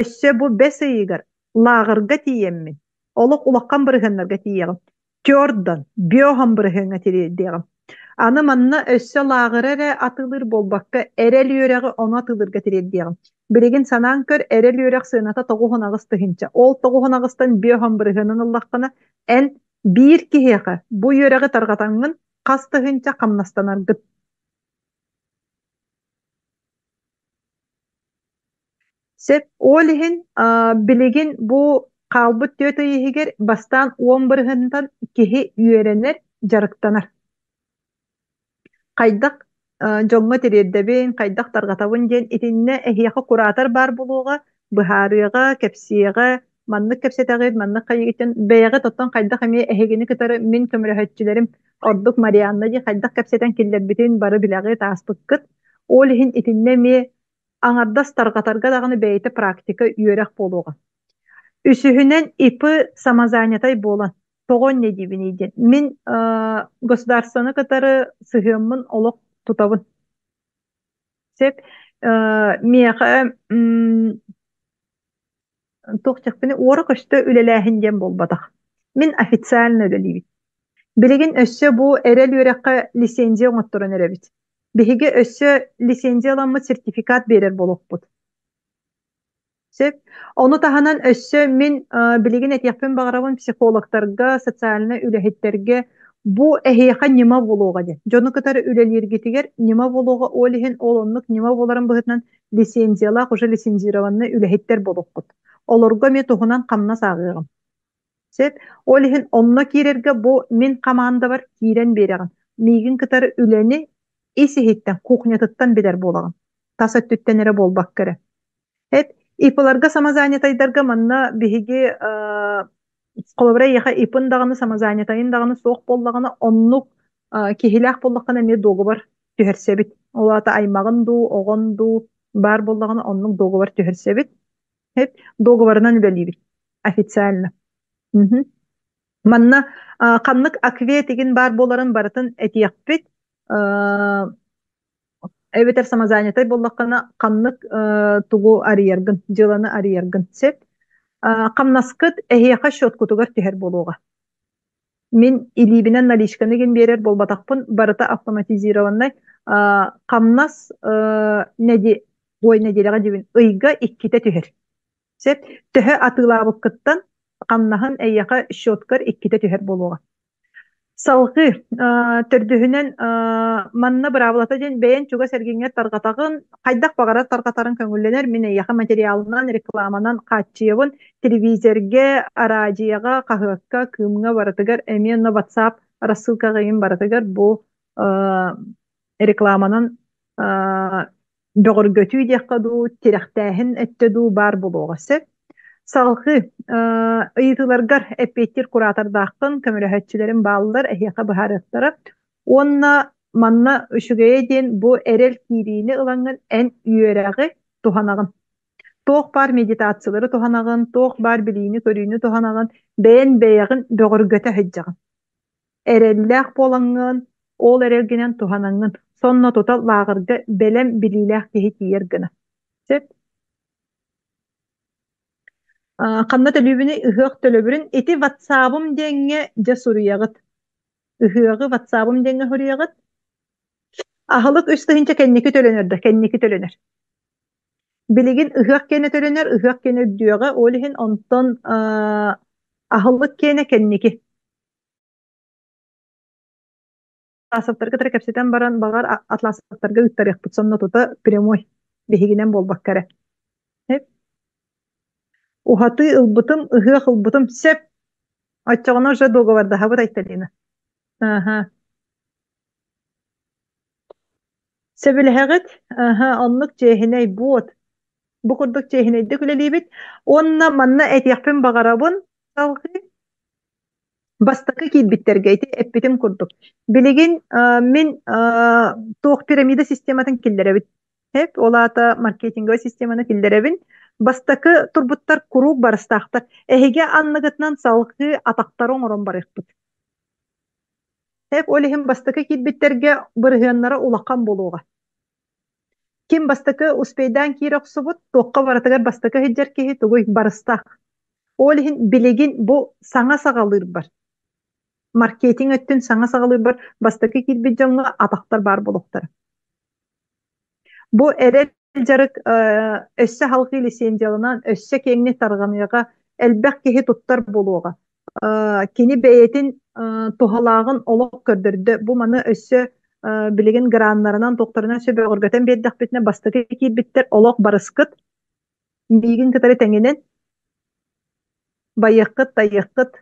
өссө бу бэс ыйыгар лааҕырга тиийэммин, олох улахан бырыһыаннарга тиийэҕим. Төрдөн, биоһон бырыһыаҥҥа тириэрдиэҕим. Аны манна өссө лааҕыры эрэ атыылыыр буолбакка, эрэл үөрэҕи ону атыылыырга тириэрдиэҕим. Билигин санаан көр, эрэл үөрэх сыаната 98 тыһыынча. Ол тоҕуһун аҕыстан биоһон бырыһыанын ыллаххына, эн биир киһиэхэ бу үөрэҕи тарҕатаҥҥын хас тыһыынча хамнастанаргыт. Сөп. Ол иһин билигин бу хаалбыт 4 ый иһигэр бастаан 10 бырыһыантан киһи үөрэнэр, дьарыктанар. Хайдах дьоҥҥо тириэрдэбин, хайдах тарҕатабын диэн итиннэ эһиэхэ куратор баар буолуоҕа, быһаарыаҕа, кэпсиэҕэ, маннык кэпсэтэҕит, маннык хайыгытын бэйэҕит оттон хайдах эмиэ эһигини кытары мин көмөлөһөччүлэрим ордук Марианна дии хайдах кэпсэтэн киллэрбитин бары билэҕит, ааспыккыт. Ол иһин итиннэ эмиэ аҥардас тарҕатарга даҕаны бэйэтэ практика үөрэх буолуоҕа. Үсүһүнэн ИП самозанятай буолан тоҕо инньэ диибиний диэн. Мин государствоны кытары сыһыаммын олох тутабын. Сөп. Миэхэ туох диэхпиний уора-көстө үлэлээһин диэн буолбатах. Мин официально үлэлиибин. Билигин өссө бу эрэл үөрэххэ лицензия оҥотторон эрэбит. Биһиги өссө лицензия ыламмыт сертификат биэрэр буолуохпут. Сөп. Ону таһынан өссө мин билигин этиэхпин баҕарабын психологтарга, социальнай үлэһиттэргэ бу эһиэхэ ньыма буолуоҕа диэн. Дьону кытары үлэлииргитигэр ньыма буолуоҕа, ол иһин ол оннук ньыма буоларын быһыытынан лицензиялаах уже лицензированный үлэһиттэр буолуоххут. Олорго эмиэ туһунан хамнас ааҕыаҕым. Сөп. Ол иһин онно киирэргэ бу мин хамаандабар киирэн биэрэҕин. Миигин кытары үлэни ис-иһиттэн, кухнятыттан билэр буолаҕын. Тас өттүттэн эрэ буолбакка эрэ. Эп, ИП-ларга самозанятайдарга манна биһиги холобура эйиэхэ ИП-ын даҕаны самозанятайын даҕаны суох буоллаҕына оннук киһилээх буоллаххына эмиэ дуогубар түһэрсэбит. Ол аата аймаҕын дуу, оҕон дуу баар буоллаҕына оннук дуогубар түһэрсэбит. Эп, дуогубарынан үлэлиибит официально. Мгм. Манна ханнык акве тигин баар буоларын барытын этиэхпит. Эбэтэр самозанятай буоллаххына, ханнык тугу арыйаргын, дьыаланы арыйаргын сөп. Хамнаскыт эһиэхэ счеткутугар түһэр буолуоҕа. Мин илиибинэн наличканы гин биэрэр буолбатахпын, барыта автоматизированнай. Хамнас нэди ой нэдиэлэҕэ диибин, ыйга иккитэ түһэр. Сөп. Төһө атыылаабыккыттан хамнаһын эйиэхэ счеткар иккитэ түһэр буолуоҕа. Салҕыы төрдүһүнэн манна быраабылата диэн бэйэҥ чугас эргиҥҥэр тарҕатаҕын, хайдах баҕарар тарҕатарыҥ көҥүллэнэр. Мин эйиэхэ материалынан, рекламанан хааччыйабын. Телевизоргэ, араадьыйаҕа, хаһыакка, кыымҥа барытыгар эмиэ онно WhatsApp рассылкаҕа игин барытыгар бу рекламанан бөҕөргөтүү диэххэ дуу, тирэхтээһин өттө дуу баар буолуоҕа сөп. Салҕыы ыйытыыларгар эппиэттиир куратордааххын, көмөлөһөөччүлэрим бааллар, эһиэхэ быһаарыахтара. Уонна манна үчүгэйэ диэн бу эрэл киириини ылаҥҥын эн үөрэҕи туһанаҕын. Туох баар медитациялары туһанаҕын, туох баар билиини-көрүүнү туһанаҕын, бэйэн бэйэҕин бөҕөргөтө сылдьаҕын. Эрэллээх буолаҥҥын, ол эрэлгинэн туһанаҥҥын, сонно тута лааҕырга бэлэм билиилээх киһи тиийэр гына. Сөп. Ханна төлүүбүнүй ыһыах төлөбүрүн ити ватсабым диэҥҥэ дьэ суруйаҕыт. Ыһыаҕы ватсабым диэҥҥэ суруйаҕыт. Аһылык 3000 кэнники төлөнөр да кэнники төлөнөр. Билигин ыһыах киэнэ төлөнөр, ыһыах киэнэ үрдүөҕэ, ол иһин онтон аһылык киэнэ кэнники. Атласовтарга кытары кэпсэтэн баран, баҕар, Атласовтарга ыыттарыахпыт сонно тута прямой биһигинэн буолбакка эрэ. Уһатыы ылбытым, ыһыах ылбытым сөп. Оччоҕуна уже договордаһабыт Айталина. Аха. Сөбүлэһэҕит? Аха, оннук чиэһинэй буот. Бу курдук чиэһинэйдик үлэлиибит. Уонна манна этиэхпин баҕарабын салҕыы. Бастакы киирбиттэргэ ити эппитим курдук. Билигин мин туох пирамида систематын киллэрэбин. Эп, ол аата маркетинговай системаны киллэрэбин. Бастакы турбуттар куруук барыстаахтар. Эһиги анныгытынан салгыы атахтары оҥорон барыахпыт. Эп, ол иһин бастакы киирбиттэргэ бырыһыаннара улахан буолуоҕа. Ким бастакы успейдаан киирэ охсубут, туохха барытыгар бастакы сылдьар киһи тугуй барыстаах. Ол иһин билигин бу саҥа саҕалыырбар, маркетинг өттүн саҥа саҕалыырбар бастакы киирбит дьоҥҥо атахтар баар буолуохтара. Бу эрэл дьарык өссө халҕыы лицензияланан, өссө киэҥник тарҕаныаҕа, элбэх киһи туттар буолуоҕа. Кини бэйэтин туһалааҕын олох көрдөрдө. Бу маны өссө билигин граннарынан, туохтарынан өссө бөҕөргөтөн биэрдэхпитинэ, бастакы киирбиттэр олох барыскыт, миигин кытары тэҥинэн байыаххыт, тайыаххыт,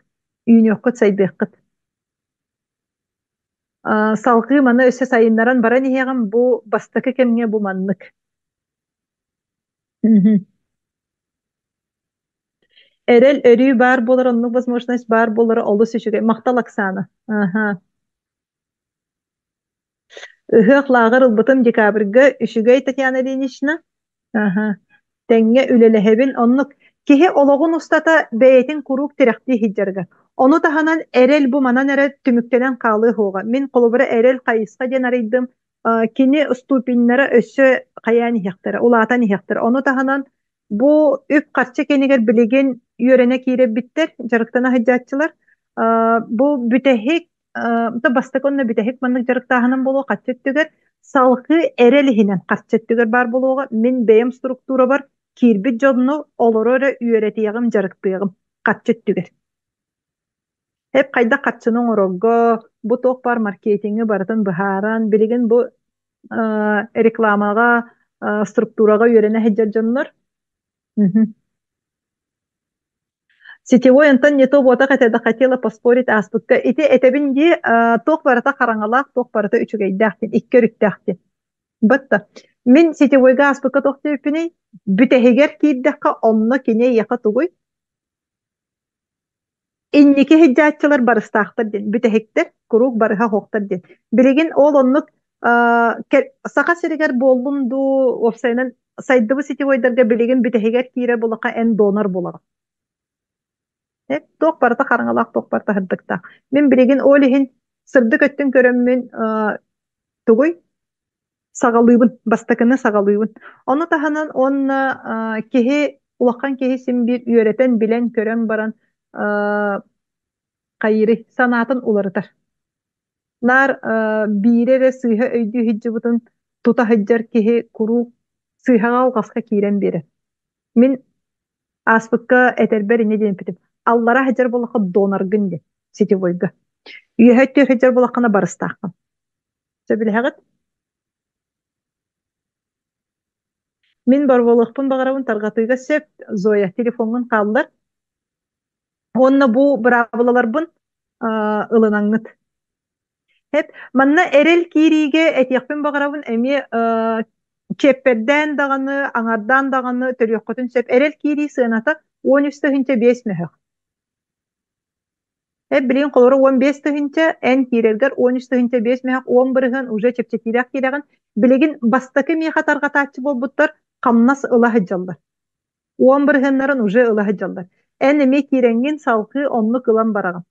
үүнүөххүт, сайдыаххыт. Салгыы маны өссө сайыннаран баран иһиэҕим, бу бастакы кэмҥэ бу маннык. Эрэл өрүү баар буолар, оннук возможность баар буолара олус үчүгэй. Махтал, Оксана. Аха. Ыһыах лааҕыр ылбытым декабрьга үчүгэй Татьяна Ильинична. Аха. Тэҥҥэ үлэлэһэбин. Оннук киһи олоҕун устата бэйэтин куруук тирэхтии сылдьарга. Ону таһынан эрэл бу манан эрэ түмүктэнэн хаалыа суоҕа. Мин холобура эрэл хайысха диэн арыйдым. Кини ступеннара өссө хайаан иһиэхтэрэ, улаатан иһиэхтэрэ. Ону таһынан бу үп-харчы кэнигэр билигин үөрэнэ киирэрбиттэр, дьарыктана сылдьааччылар. Бу бүтэһик бастакы уонна бүтэһик маннык дьарыктааһыным буолуо харчы өттүгэр салгыы эрэл иһинэн харчы өттүгэр баар буолуоҕа. Мин бэйэм структурабар киирбит дьонну олоро эрэ үөрэтиэҕим, дьарыктыаҕым харчы өттүгэр. Эп хайдах харчыны оҥорорго, бу туох баар маркетиҥы барытын быһааран, билигин бу рекламаҕа, структураҕа үөрэнэ сылдьар дьоннор. Сетевой онтон не то буотах этэ да хотела поспорить ааспыкка ити этэбин дии туох барыта хараҥалаах, туох барыта үчүгэйдээх диэн, икки өрүттээх диэн. Батта. Мин сетевойга ааспыкка туох диэбиппиний? Бүтэһигэр киирдэххэ онно кини эйиэхэ тугуй? Инники сылдьааччылар барыстаахтар диэн, бүтэһиктэр куруук барыһа суохтар диэн. Билигин ол оннук Саха сиригэр буоллун дуу, уопсайынан сайдыбыт сетевойдарга билигин бүтэһигэр киирэр булаха эн донор буолаҕын. Туох барыта хараҥалаах, туох барыта сырдыктаах. Мин билигин ол иһин сырдык өттүн көрөммүн тугуй? Саҕалыыбын, бастакыны саҕалыыбын. Ону таһынан уонна киһи, улахан киһи син биир үөрэтэн, билэн, көрөн баран хайыырый, санаатын уларытар. Наар биири эрэ сыыһа өйдүү сылдьыбытын тута сылдьар киһи куруук сыыһаҕа алҕаска киирэн биэрэр. Мин ааспыкка этэрбэр инньэ диэн эппитим. Аллара сылдьар буоллахха доноргын диэн сетевойга. Үөһэ өттүгэр сылдьар буоллаххына барыстааххын. Сөбүлэһэҕит? Мин боруобалыахпын баҕарабын тарҕатыыга сөп, Зоя, телефоҥҥун хааллар. Уонна бу быраабылаларбын ылынаҥҥыт. Эп, манна эрэл киириигэ этиэхпин баҕарабын эмиэ чиэппэрдээн даҕаны, аҥардаан даҕаны төрүөххүтүн сөп. Эрэл киирии сыаната 13 тыһыынча 5 мөһөх. Эп билигин холобура 15 тыһыынча, эн киирэргэр 13 тыһыынча 5 мөһөх 10% уже чэпчэтиилээх киирэҕин. Билигин бастакы миэхэ тарҕатааччы буолбуттар хамнас ыла сылдьаллар. 10 бырыһыаннарын уже ыла сылдьаллар. Эн эмиэ киирэҥҥин салгыы оннук ылан бараҕын.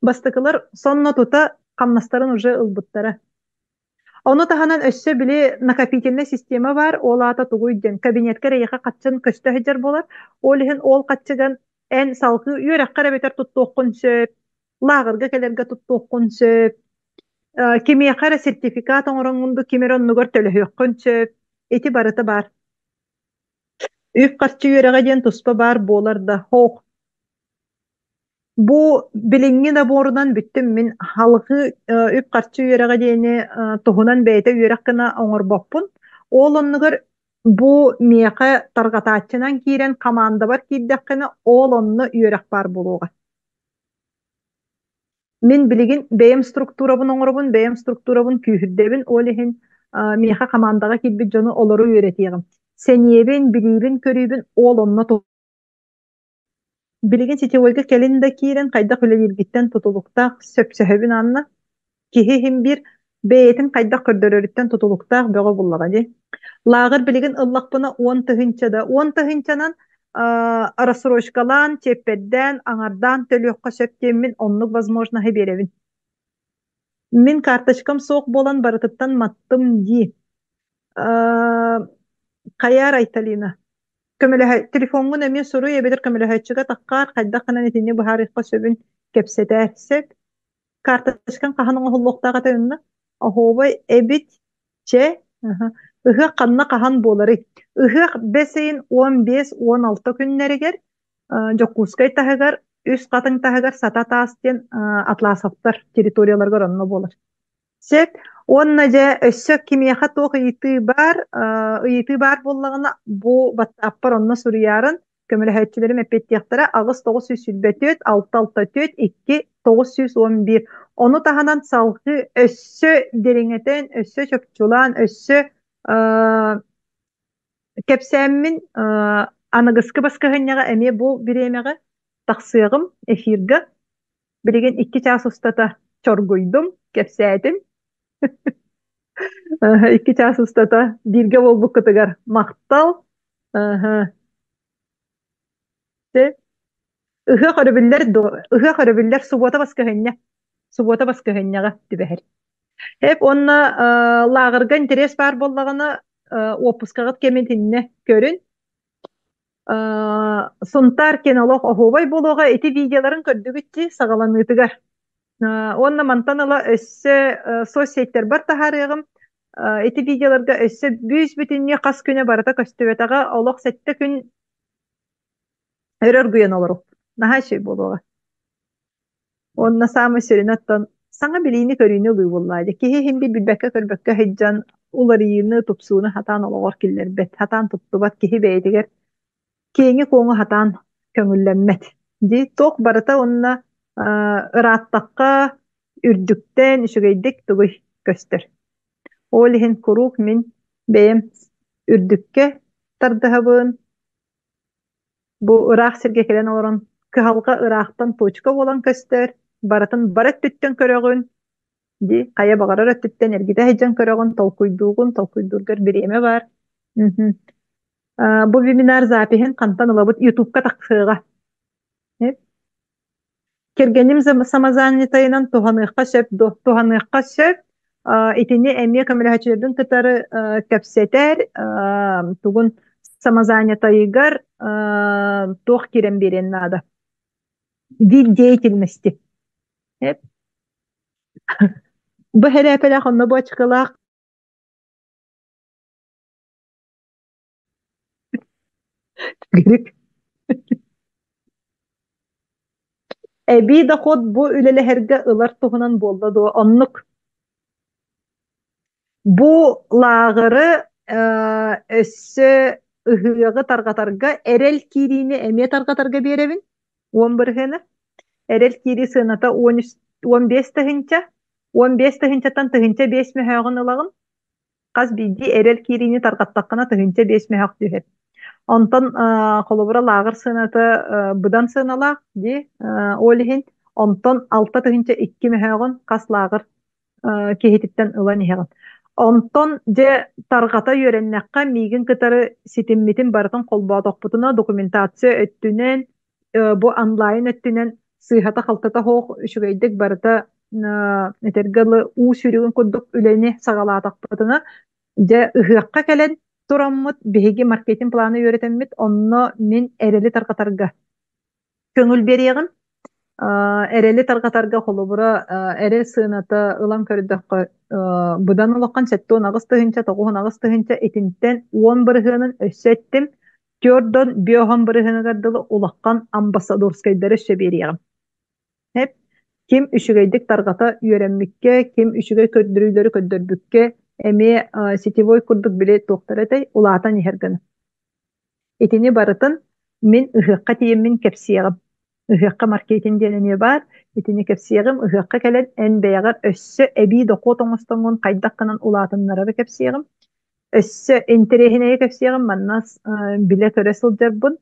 Бастакылар сонно тута хамнастарын уже ылбыттара. Ону таһынан өссө били накопительнай система баар, ол аата тугуй диэн, кабинетка эйиэхэ хаччын көстө сылдьар буолар. Ол иһин ол хаччыган эн салгыы үөрэххэр эбэтэр туттуоххун сөп, лааҕырга кэлэргэ туттуоххун сөп, кимиэхэ эрэ сертификат оҥороҥҥун дуу, ким эрэ оннугар төлөһүөххүн сөп. Ити барыта баар. Үп-харчы үөрэҕэ диэн туспа баар буолар да, хоох. Бу билиҥҥи наборунан бүттүм мин халҕыы үп-харчы үөрэҕэ диэни туһунан бэйэтэ үөрэх гына оҥорбоппун. Ол оннугар бу миэхэ тарҕатааччынан киирэн хамаандабар киирдэххинэ ол онно үөрэх баар буолуоҕа. Мин билигин бэйэм структурабын оҥоробун, бэйэм структурабын күүһүрдэбин, ол иһин миэхэ хамаандаҕа киирбит дьону олору үөрэтиэҕим. Сэниэбин, билиибин, көрүүбүн ол онно Билигин сетевойга кэлин да киирэн хайдах үлэлииргиттэн тутулуктаах сөпсөһөбүн Анна. Киһи иһин биир бэйэтин хайдах көрдөрөрүттэн тутулуктаах бөҕө буллаҕа дии. Лааҕыр билигин ыллахпына 10 тыһыынча да 10 тыһыынчанан рассрочкалаан, чиэппэрдээн, аҥардаан төлүөххэ сөп диэммин оннук возможноһы биэрэбин. Мин карточкам суох буолан барытыттан маттым дии. Хайаар Айталина? Көмөлөһө телефоҥҥун эмиэ суруй эбэтэр көмөлөһөөччүгэ таххаар хайдах гынан итини быһаарыахха сөбүн кэпсэтээр сөп. Карточкаҥ хаһан оҥоһуллуохтаах этэ онно? Оһуобай эбит чэ аһа. Ыһыах ханна хаһан буоларый? Ыһыах бэс ыйын 15-16 күннэригэр Дьокуускай таһыгар Үс Хатыҥ таһыгар Сата Таас диэн Атласовтар территорияларыгар онно буолар. Сөп. Уонна дьэ өссө кимиэхэ туох ыйытыы баар, ыйытыы баар буоллаҕына, бу ватсаппар онно суруйаарын, көмөлөһөөччүлэрим эппиэттиэхтэрэ 8 924 664 2 911. Ону таһынан салгыы өссө дириҥэтэн, өссө чопчулаан, өссө кэпсээммин аныгыскы баскыһынньаҕа эмиэ бу бириэмэҕэ тахсыаҕым эфирга. Билигин 2 чаас устата чоргуйдум, кэпсээтим. 2 чаас устата бииргэ буолбуккутугар махтал. Ыһыах өрөбүллэр ыһыах өрөбүллэр субуота баскыһынньа. Субуота баскыһынньаҕа түбэһэр. Эп уонна лааҕырга интерес баар буоллаҕына уоппускаҕыт кэмин итиннэ көрүн. Сунтаар кинолог оһуобай буолуоҕа ити видеоларын көрдүгүт дии саҕаланыытыгар. Уонна мантан ыла өссө соцсетьтэрбэр таһаарыаҕым. Ити видеоларга өссө бүүс бүтүннүү хас күнэ барыта көстүбэтэҕэ олох 7 күн өрө оргуйан олоруохпут. Наһаа үчүгэй буолуоҕа. Уонна саамай сүрүнэ оттон саҥа билиини-көрүүнү ылыы буоллаҕа дии. Киһи иһин биир билбэккэ-көрбөккө сылдьан уларыйыыны, тупсууну сатаан олоҕор киллэрбэт, сатаан туттубат киһи бэйэтигэр киэҥи-куоҥу сатаан Көҥүллэммэт. Дии туох барыта уонна ырааттахха үрдүктэн үчүгэйдик тугуй көстөр. Ол иһин куруук мин бэйэм үрдүккэ тардыһабын. Бу ыраах сиргэ кэлэн олорон кыһалҕа ыраахтан точка буолан көстөр, барытын бары өттүттэн көрөҕүн, дии хайа баҕарар өттүттэн эргитэ сылдьан көрөҕүн, толкуйдуугун, толкуйдуургар бириэмэ баар. Мгм. Бу вебинар запиһын хантан ылабыт? Ютубка тахсыаҕа. Кэргэним самозанятайынан туһаныахха сөп дуо? Туһаныахха сөп. Итини эмиэ көмөлөһөөччүлэрбин кытары кэпсэтэр, тугун самозанятайыгар туох киирэн биэриэн наада. Вид деятельности. Бу хэрээпэлээх онно буочукалаах Эбии дохуот бу үлэлэһэргэ ылар туһунан буолла дуо? Оннук. Бу лааҕыры өссө ыһыаҕы тарҕатарга эрэл киириини эмиэ тарҕатарга биэрэбин. 10 бырыһыаны. Эрэл киирии сыаната 13, 15 тыһыынча. 15 тыһыынчаттан 1005 мөһөөҕүн ылаҕын. Хас биирдии эрэл киириини тарҕаттаххына 1005 мөһөөх түһэр. Онтон холобура лааҕыр сыаната быдан сыаналаах дии, ол иһин онтон 6002 мөһөөҕүн хас лааҕыр киһититтэн ылан иһэҕин. Онтон дьэ тарҕата үөрэннэххэ миигин кытары ситиммитин барытын холбоотохпутуна документация өттүнэн бу онлайн өттүнэн сыыһата-халтата суох үчүгэйдик барыта этэргэ дылы уу сүүрүгүн курдук үлэни саҕалаатахпытына дьэ ыһыахха кэлэн тураммыт биһиги маркетинг планы үөрэтэммит онно мин эрэли тарҕатарга көҥүл биэриэҕим. Эрэли тарҕатарга холобура эрэл сыаната ылан көрдөххө быдан улахан 78 тыһыынча 98 тыһыынча итинтэн 10 бырыһыанын өссө эттим Төрдөн биоһон бырыһыаныгар дылы улахан амбассадорскайдары өссө биэриэҕим. Эп ким үчүгэйдик тарҕата үөрэммиккэ, ким үчүгэй көрдөрүүлэри көрдөрбүккэ эмиэ сетевой курдук били туохтара этэй улаатан иһэр гына. Итини барытын мин ыһыахха тиийэммин кэпсиэҕим. Ыһыахха маркетинг диэн эмиэ баар. Итини кэпсиэҕим. Ыһыахха кэлэн эн бэйэҕэр өссө эбии дохуот оҥостоҥҥун хайдах гынан улаатыннарары кэпсиэҕим. Өссө интэриэһинэйи кэпсиэҕим манна билэ-көрө сылдьарбын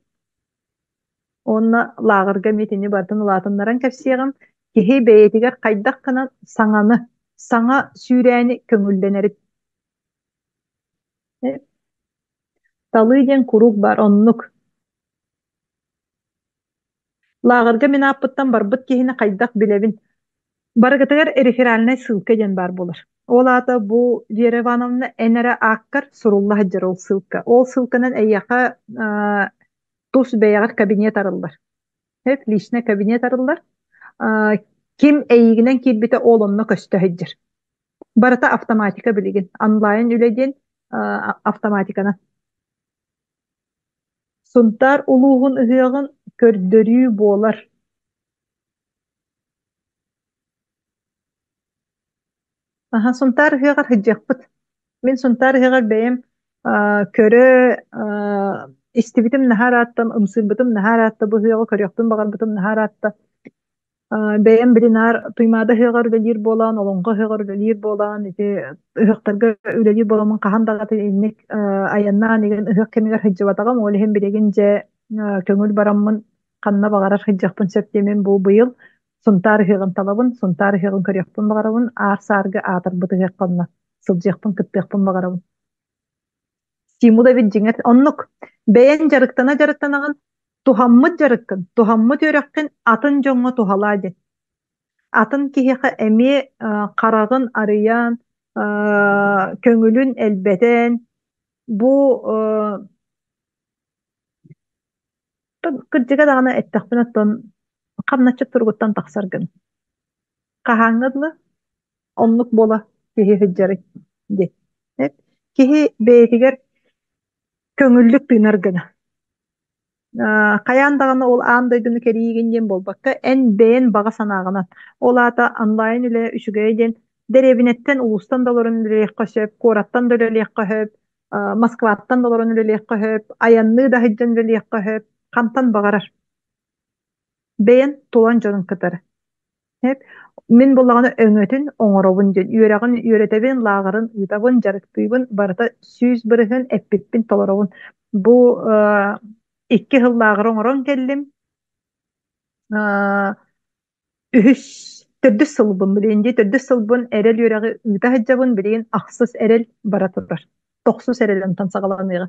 уонна лааҕырга эмиэ итини барытын улаатыннаран кэпсиэҕим. Киһи бэйэтигэр хайдах гынан саҥаны, саҥа сүүрээни көҥүллэнэрин. Талыы диэн куруук баар, оннук. Лааҕырга мин ааппыттан барбыт киһини хайдах билэбин? Барыгытыгар реферальнай ссылка диэн баар буолар. Ол аата бу Вера Ивановна эн эрэ ааккар сурулла сылдьар ол ссылка. Ол ссылканан эйиэхэ тус бэйэҕэр кабинет арыллар. Личный кабинет арыллар. Ким эйигинэн киирбитэ ол онно көстө сылдьар. Барыта автоматика билигин. Онлайн үлэ диэн автоматиканан. Сунтаар улууһун ыһыаҕын көрдөрүү буолар. Аха, Сунтаар ыһыаҕар сылдьыахпыт. Мин Сунтаар ыһыаҕар бэйэм көрө истибитим наһаа ырааттан, ымсыырбытым наһаа ыраатта, бу ыһыаҕы көрүөхпүн баҕарбытым наһаа ыраатта. Бэйэм били наар Туймаада ыһыаҕар үлэлиир буолан, Олоҥхо ыһыаҕар үлэлиир буолан, ити ыһыахтарга үлэлиир буоламмын хаһан даҕаны инник айаннаан игин ыһыах кэмигэр сылдьыбатаҕым. Ол иһин билигин дьэ көҥүл бараммын ханна баҕарар сылдьыахпын сөп диэмин бу быйыл Сунтаар ыһыаҕын талабын, Сунтаар ыһыаҕын көрүөхпүн баҕарабын, аар-саарга аатырбыт ыһыахха онно сылдьыахпын, кыттыахпын баҕарабын. Стимул эбит дьиҥэр оннук. Бэйэҥ дьарыктана дьарыктанаҕын, туһаммыт дьарыккын, туһаммыт үөрэххин атын дьоҥҥо туһалаа диэн. Атын киһиэхэ эмиэ хараҕын арыйан, көҥүлүн элбэтэн, бу кырдьыга даҕаны эттэхпинэ оттон хамначчыт туругуттан тахсар гын. Хаһааҥҥа дылы оннук буола киһи сылдьарый диэн. Киһи бэйэтигэр көҥүллүк тыынар гына. Хайаан даҕаны ол аан дойдуну кэрийигин диэн буолбакка, эн бэйэн баҕа санааҕынан. Ол аата онлайн үлэ үчүгэйэ диэн дэриэбинэттэн, улуустан да олорон үлэлиэххэ сөп, куораттан да үлэлиэххэ сөп, Москваттан да олорон үлэлиэххэ сөп, айанныы да сылдьан үлэлиэххэ сөп, хантан баҕарар. Бэйэн тулан дьонун кытары. Эп мин буллаҕына өҥөтүн оҥоробун диэн үөрэҕин үөрэтэбин, лааҕырын ыытабын, дьарыктыыбын, барыта 100% эппиппин толоробун. Бу 2 сыл лааҕыр оҥорон кэллим. Э, Үһүс, төрдүс сылбын билигин дии, төрдүс сылбын эрэл үөрэҕи ыыта сылдьабын, билигин ахсыс эрэл бара турар. Тохсус эрэл онтон саҕаланыаҕа.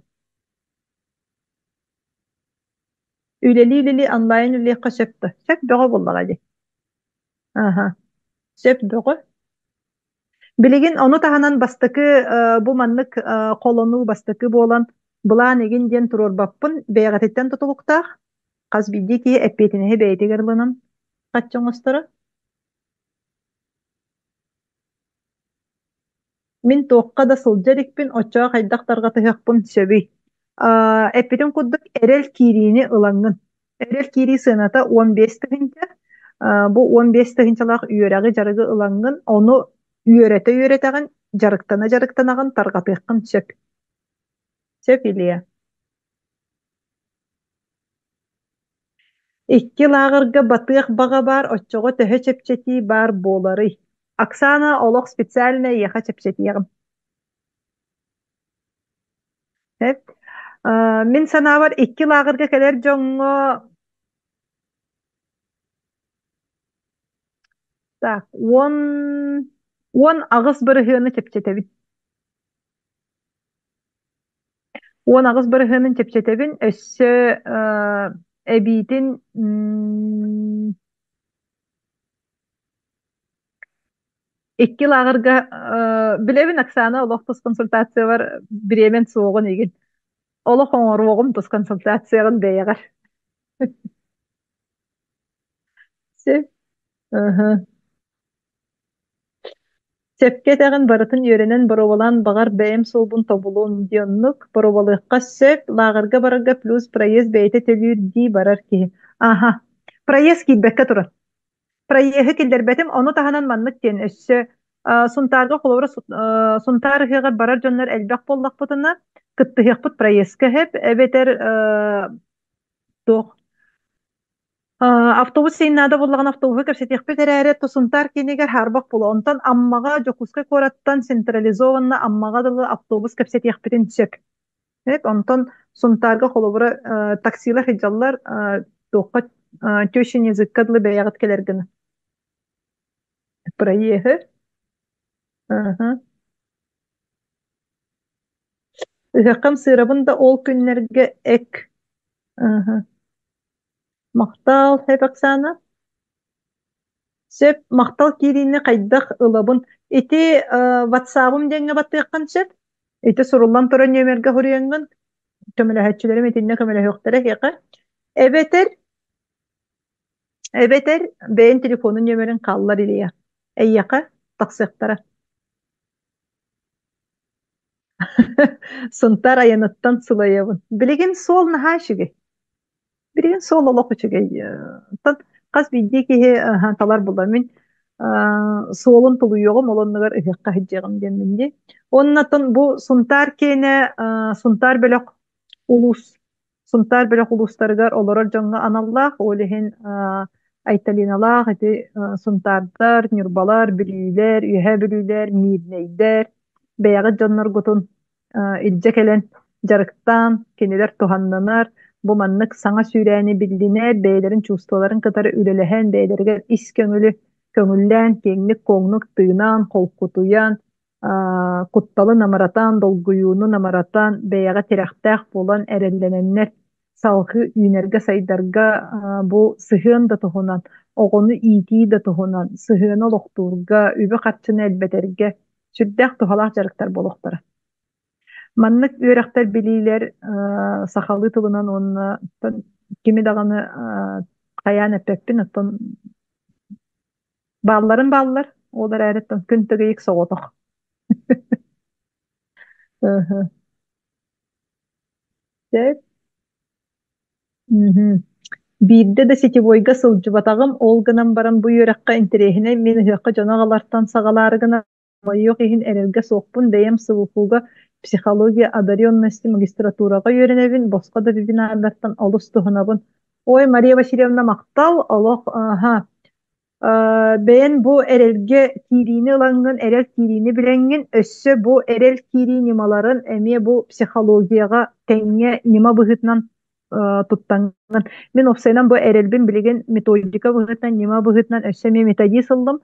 Үлэлии-үлэлии онлайн үлэлиэххэ сөп да? Сөп бөҕө буоллаҕа дии. Аһа, сөп бөҕө. Билигин ону таһынан бастакы бу маннык холонуу бастакы буолан былаан игин диэн туруорбаппын, бэйэҕититтэн тутулуктаах. Хас биирдии киһи эппиэтинэһи бэйэтигэр ылынан хаччы оҥосторо. Мин туохха да сылдьа иликпин, оччоҕо хайдах тарҕатыһыахпын сөбүй? Эппитим курдук, эрэл киириини ылаҥҥын. Эрэл киирии сыаната 15 тыһыынча. Бу 15 тыһыынчалаах үөрэҕи, дьарыгы ылаҥҥын, ону үөрэтэ-үөрэтэҕин, дьарыктана-дьарыктанаҕын тарҕатыаххын сөп. Сөп, Илья? Икки лааҕырга батыах баҕа баар, оччоҕо төһө чэпчэтии баар буоларый? Оксана олох специально эйиэхэ чэпчэтиэҕим. Сөп. Мин санаабар, икки лааҕырга кэлэр дьоҥҥо так, 18 бырыһыаны чэпчэтэбин. 18 бырыһыанын чэпчэтэбин, өссө эбиитин икки лааҕырга билэбин Оксана олох тус консультациябар бириэмэн суоҕун игин. Олох оҥоруоҕум тус консультацияҕын бэйэҕэр. Сөп. Ыһы. Сөпкө этэҕин, барытын үөрэнэн боруобалаан баҕар бэйэм суолбун тобулуом дии оннук, боруобалыахха сөп, лааҕырга барарга плюс проезд бэйэтэ төлүүр дии барар киһи. Аһа, проезд киирбэккэ турар. Проеһы киллэрбэтим, ону таһынан маннык диэн өссө Сунтаарга холобура Сунтаар ыһыаҕар барар дьоннор элбэх буоллахпытына кыттыһыахпыт проездка сөп, эбэтэр туох автобус син наада буоллаҕына автобуһу кэпсэтиэхпит эрээри, то Сунтаар киинигэр хаарбах буолуо. Онтон Аммаҕа Дьокуускай куораттан централизованно Аммаҕа дылы автобус кэпсэтиэхпитин сөп. Онтон Сунтаарга холобура таксилар сылдьаллар туохха тещин языкка дылы бэйэҕит кэлэр гына. Проеһы. Аха. Ыһыаххам сыырабын да ол күннэргэ эк. Аха. Махтал, Хэп Оксана. Сөп, махтал киириини хайдах ылабын? Ити ватсабым диэҥҥэ баттыаххын сөп. Ити суруллан турар нүөмэргэ суруйаҥҥын көмөлөһөөччүлэрим итиннэ көмөлөһүөхтэрэ эһиэхэ. Эбэтэр, эбэтэр бэйэн телефонун нүөмэрин хааллар илиэ. Эйиэхэ тахсыахтара. Сунтаар айаныттан сылайабын. Билигин суол наһаа үчүгэй. Билигин суол олох үчүгэй. Оттон хас биирдии киһи талар буолла. Мин суолун тулуйуоҕум, ол оннугар ыһыахха сылдьыаҕым диэммин дии. Уонна оттон бу Сунтаар киэнэ Сунтаар бөлөх улуус Сунтаар бөлөх улуустарыгар олорор дьоҥҥо аналлаах, ол иһин Айталиналаах ити Сунтаардар, Ньурбалар, Бүлүүлэр, Үөһээ Бүлүүлэр, Миирнэйдэр бэйэҕит дьонноргутун илдьэ кэлэн дьарыктаан, кинилэр туһаннанар, бу маннык саҥа сүүрээни биллинэр, бэйэлэрин чувстволарын кытары үлэлэһэн, бэйэлэригэр ис көҥүлү көҥүллээн, киэҥник-куоҥнук тыынан, холкутуйан, кутталы намыратан, долгуйууну намыратан, бэйэҕэ тирэхтээх буолан эрэллэнэннэр салгыы үүнэргэ-сайдарга бу сыһыан да туһунан, оҕону иитии да туһунан, сыһыаны олохтуурга, үбү-харчыны элбэтэргэ сүрдээх туһалаах дьарыктар буолуохтара. Маннык үөрэхтэр билиилэр сахалыы тылынан уонна кими даҕаны хайаан эппэппин, оттон баалларын бааллар, ол эрээри күн тыгыйык соҕотох. Сөп. Мгм. Биирдэ да сетевойга сылдьыбатаҕым, ол гынан баран бу үөрэххэ интэриэһинэй мин ыһыахха дьону аҕалартан саҕалаары гынан хомойуох иһин эрэлгэ суохпун, бэйэм СВФУ-га психология одаренности магистратураҕа үөрэнэбин, босхо да вебинардартан олус туһанабын. Ой, Мария Васильевна, махтал, олох, аха. Бэйэн бу эрэлгэ киириини ылаҥҥын, эрэл киириини билэҥҥин, өссө бу эрэл киирии ньымаларын эмиэ бу психологияҕа тэҥҥэ ньыма быһыытынан туттаҥҥын. Мин уопсайынан бу эрэлбин билигин методика быһыытынан, ньыма быһыытынан өссө эмиэ методист ыллым.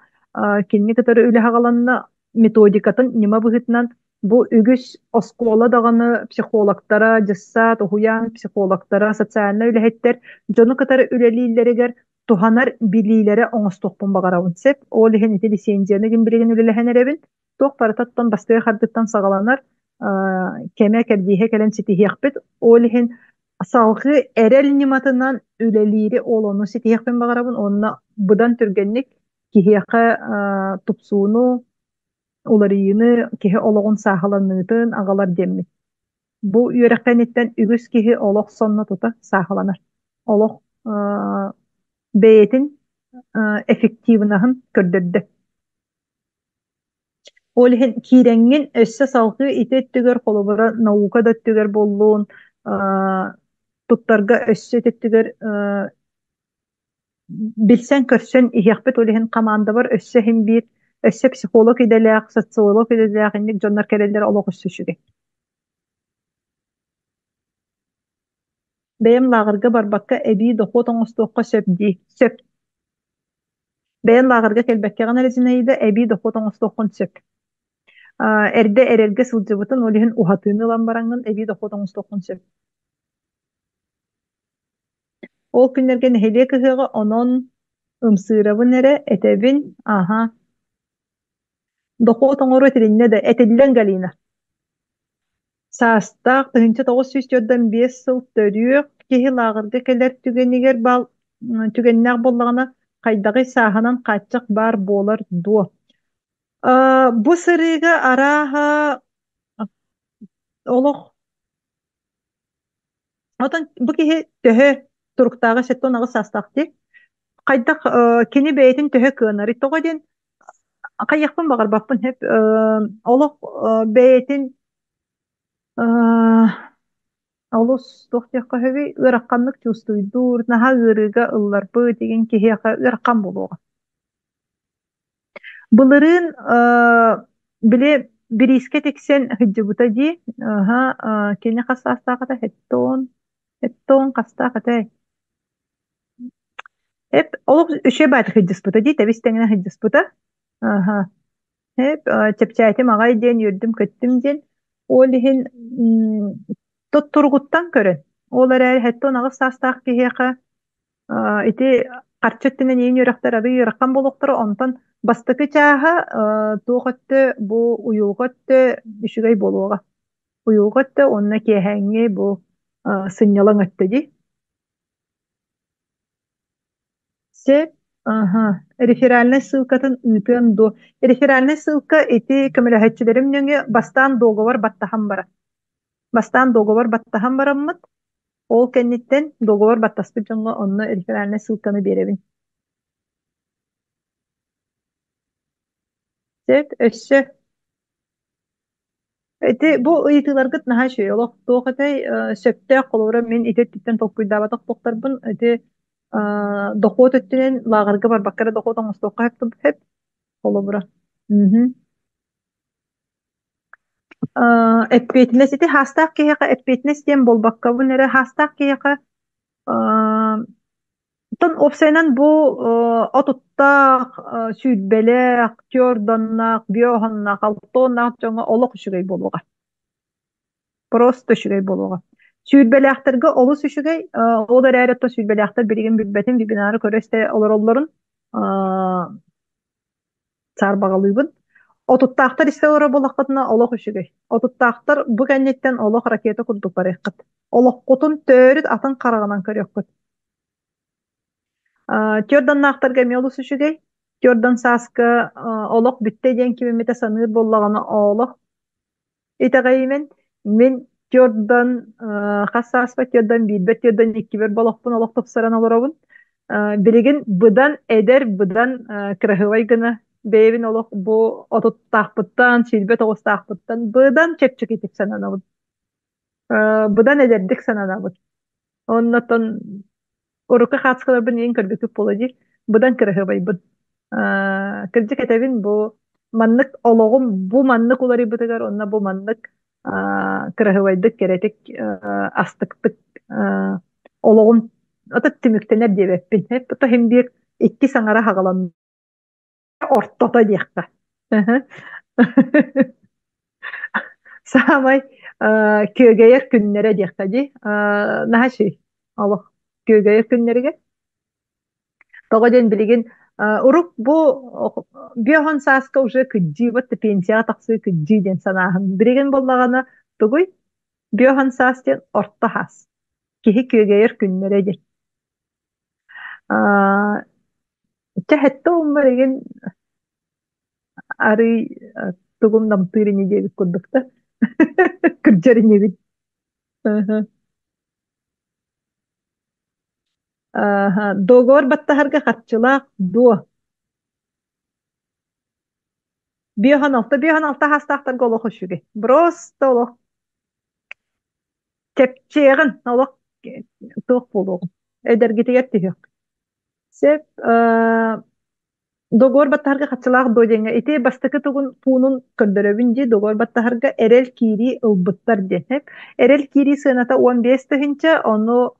Кинини кытары үлэ саҕаланна. Методикатын ньыма быһыытынан бу үгүс оскуола даҕаны психологтара, дьыссаат, уһуйаан психологтара, социальнай үлэһиттэр дьону кытары үлэлииллэригэр туһанар билиилэрэ оҥостуохпун баҕарабын сөп. Ол иһин ити лицензияны гин билигин үлэлэһэн эрэбин. Туох барытыттан бастыҥ хардыттан саҕаланар кэмэ кэрдииһэ кэлэн ситиһиэхпит. Ол иһин салгыы эрэл ньыматынан үлэлиири ол ону ситиһиэхпин баҕарабын. Уонна быдан түргэнник киһиэхэ тупсууну, уларыйыыны, киһи олоҕун сааһыланыытын аҕалар диэммит. Бу үөрэх кэнниттэн үгүс киһи олох сонно тута сааһыланар. Олох бэйэтин эффективноһын көрдөрдө. Ол иһин киирэҥҥин өссө салгыы ити өттүгэр холобура наука да өттүгэр буоллун, туттарга өссө ити өттүгэр билсэн-көрсөн иһиэхпит. Ол иһин хамаандабар өссө иһин биир өссө психолог идэлээх, социолог идэлээх инник дьоннор кэлэллэр олох өссө үчүгэй. Бэйэм лааҕырга барбакка эбии дохуот оҥостуохха сөп дии. Сөп. Бэйэн лааҕырга кэлбэккэҕин эрэ Зинаида эбии дохуот оҥостуоххун сөп. Эрдэ эрэлгэ сылдьыбытын, ол иһин уһатыыны ылан бараҥҥын эбии дохуот оҥостуоххун сөп. Ол күннэргэ нэһилиэк ыһыаҕа онон ымсыырабын эрэ, этэбин, аһа. Дохуот оҥоруу этилиннэ да, этиллэн Галина. Саастаах 1945 сыл төрүөх киһи лааҕырга кэлэр түгэнигэр бал түгэннээх буоллаҕына, хайдаҕый сааһынан хааччах баар буолар дуо? Бу сырыыга арааһа олох Отон бу киһи төһө туруктааҕа 78 саастаах дии. Хайдах кини бэйэтин төһө кыанарый? Тоҕо диэн хайыахпын баҕарбаппын сөп. Олох бэйэтин олус туох диэххэ сөбүй ыараханнык чувствуйдуур, наһаа ыарыыга ылларбыт игин киһиэхэ ыарахан буолуоҕа. Былырыын били бириискэ тиксэн сылдьыбыта дии. Аһа, кини хас саастаах этэ? 70, 70 хастаах этэй? Эп олох үчүгэй баайдык сылдьыспыта дии, тэбис тэҥинэн сылдьыспыта. Аһа. Эп чэпчээтим аҕай диэн үөрдүм-көттүм диэн. Ол иһин туругуттан көрөн. Ол эрээри 78 саастаах киһиэхэ Ити харчы өттүнэн иин үөрэхтэр арыый ыарахан буолуохтара, онтон бастакы чааһа туох өттө бу уйулҕа өттө үчүгэй буолуоҕа. Уйулҕа өттө уонна киэһээҥҥи бу сынньалаҥ өттө дии. Сөп. Аха. Реферальнай ссылкатын ыытыан дуо? Реферальнай ссылка ити көмөлөһөөччүлэрим нөҥүө бастаан договор баттаһан барар. Бастаан договор баттаһан бараммыт, Ол кэнниттэн договор баттаспыт дьоҥҥо онно реферальнай ссылканы биэрэбин. Сөп, өссө ити бу ыйытыыларгыт наһаа үчүгэй. Олох туох этэй сөптөөх холобура мин ити өттүттэн толкуйдаабатах туохтарбын ити дохуот өттүнэн лааҕырга барбакка эрэ дохуот оҥостуохха сөп холобура. Мгм. Эппиэтинэс ити хаастаах киһиэхэ эппиэтинэс диэн буолбаккабын эрэ хаастаах киһиэхэ оттон уопсайынан бу отуттаах, сүүрбэлээх, түөрт биоһонноох, алтыаннаах дьоҥҥо олох үчүгэй буолуоҕа. Просто үчүгэй буолуоҕа. Сүүрбэлээхтэргэ олус үчүгэй, ол эрээри оттон сүүрбэлээхтэр билигин билбэтим, вебинары көрө-истэ олороллорун саарбаҕалыыбын. Отуттаахтар истэ олорор буоллаххытына олох үчүгэй. Отуттаахтар бу кэнниттэн олох ракета курдук барыаххыт. Олоххутун төрүт атын хараҕынан көрүөххүт. Түөрданнаахтарга эмиэ олус үчүгэй. Түөрдан сааска олох бүттэ диэн ким эмитэ саныыр буоллаҕына олох Итэҕэйимэн, мин түөртэн хас сааспар түөртэн биирбэр, түөртэн иккибэр болохпун олох тупсаран олоробун. Билигин быдан эдэр, быдан кыраһыабай гына бэйэбин олох бу отуттаахпыттан, 29-таахпыттан быдан чэпчэкитик сананабын. Быдан эдэрдик сананабын. Оннотон Урукку хаацкаларбын иин көрбүккүт буолуо дии. Быдан кыраһыабайбын. Кырдьык этэбин, бу маннык олоҕум бу маннык уларыйбытыгар уонна бу маннык кыраһыабайдык, кэрэтик, астыктык олоҕум ото түмүктэнэр диэбэппин. Ото иһин биир икки саҥара хаҕаланна ортото диэххэ. Саамай күөгэйэр күннэрэ диэххэ дии. Наһаа үчүгэй олох күөгэйэр күннэригэр. Тоҕо диэн билигин урук бу биоһон сааска уже кыдьыы, вот пенсияҕа тахсыы кыдьыы диэн санааһын. Билигин буоллаҕына тугуй? Биоһон саас диэн орто саас. Киһи күөгэйэр күннэрэ диэн. Чэ, сэттэ уоммар игин арыый тугум намтыыр ини диэбит курдук да. Кырдьар инибин. Договор баттаһарга харчылаах дуо? 56, 56 саастаахтарга олох үчүгэй. Просто олох чэпчиэҕин, олох туох буолуоҕун. Эдэргитигэр түһүөх. Сөп. Договор баттаһарга хаччылаах дуо диэҥҥэ ити бастакы тугун пуунун көрдөрөбүн дии договор баттаһарга эрэл киирии ылбыттар диэн. Эрэл киирии сыаната 15 тыһыынча, ону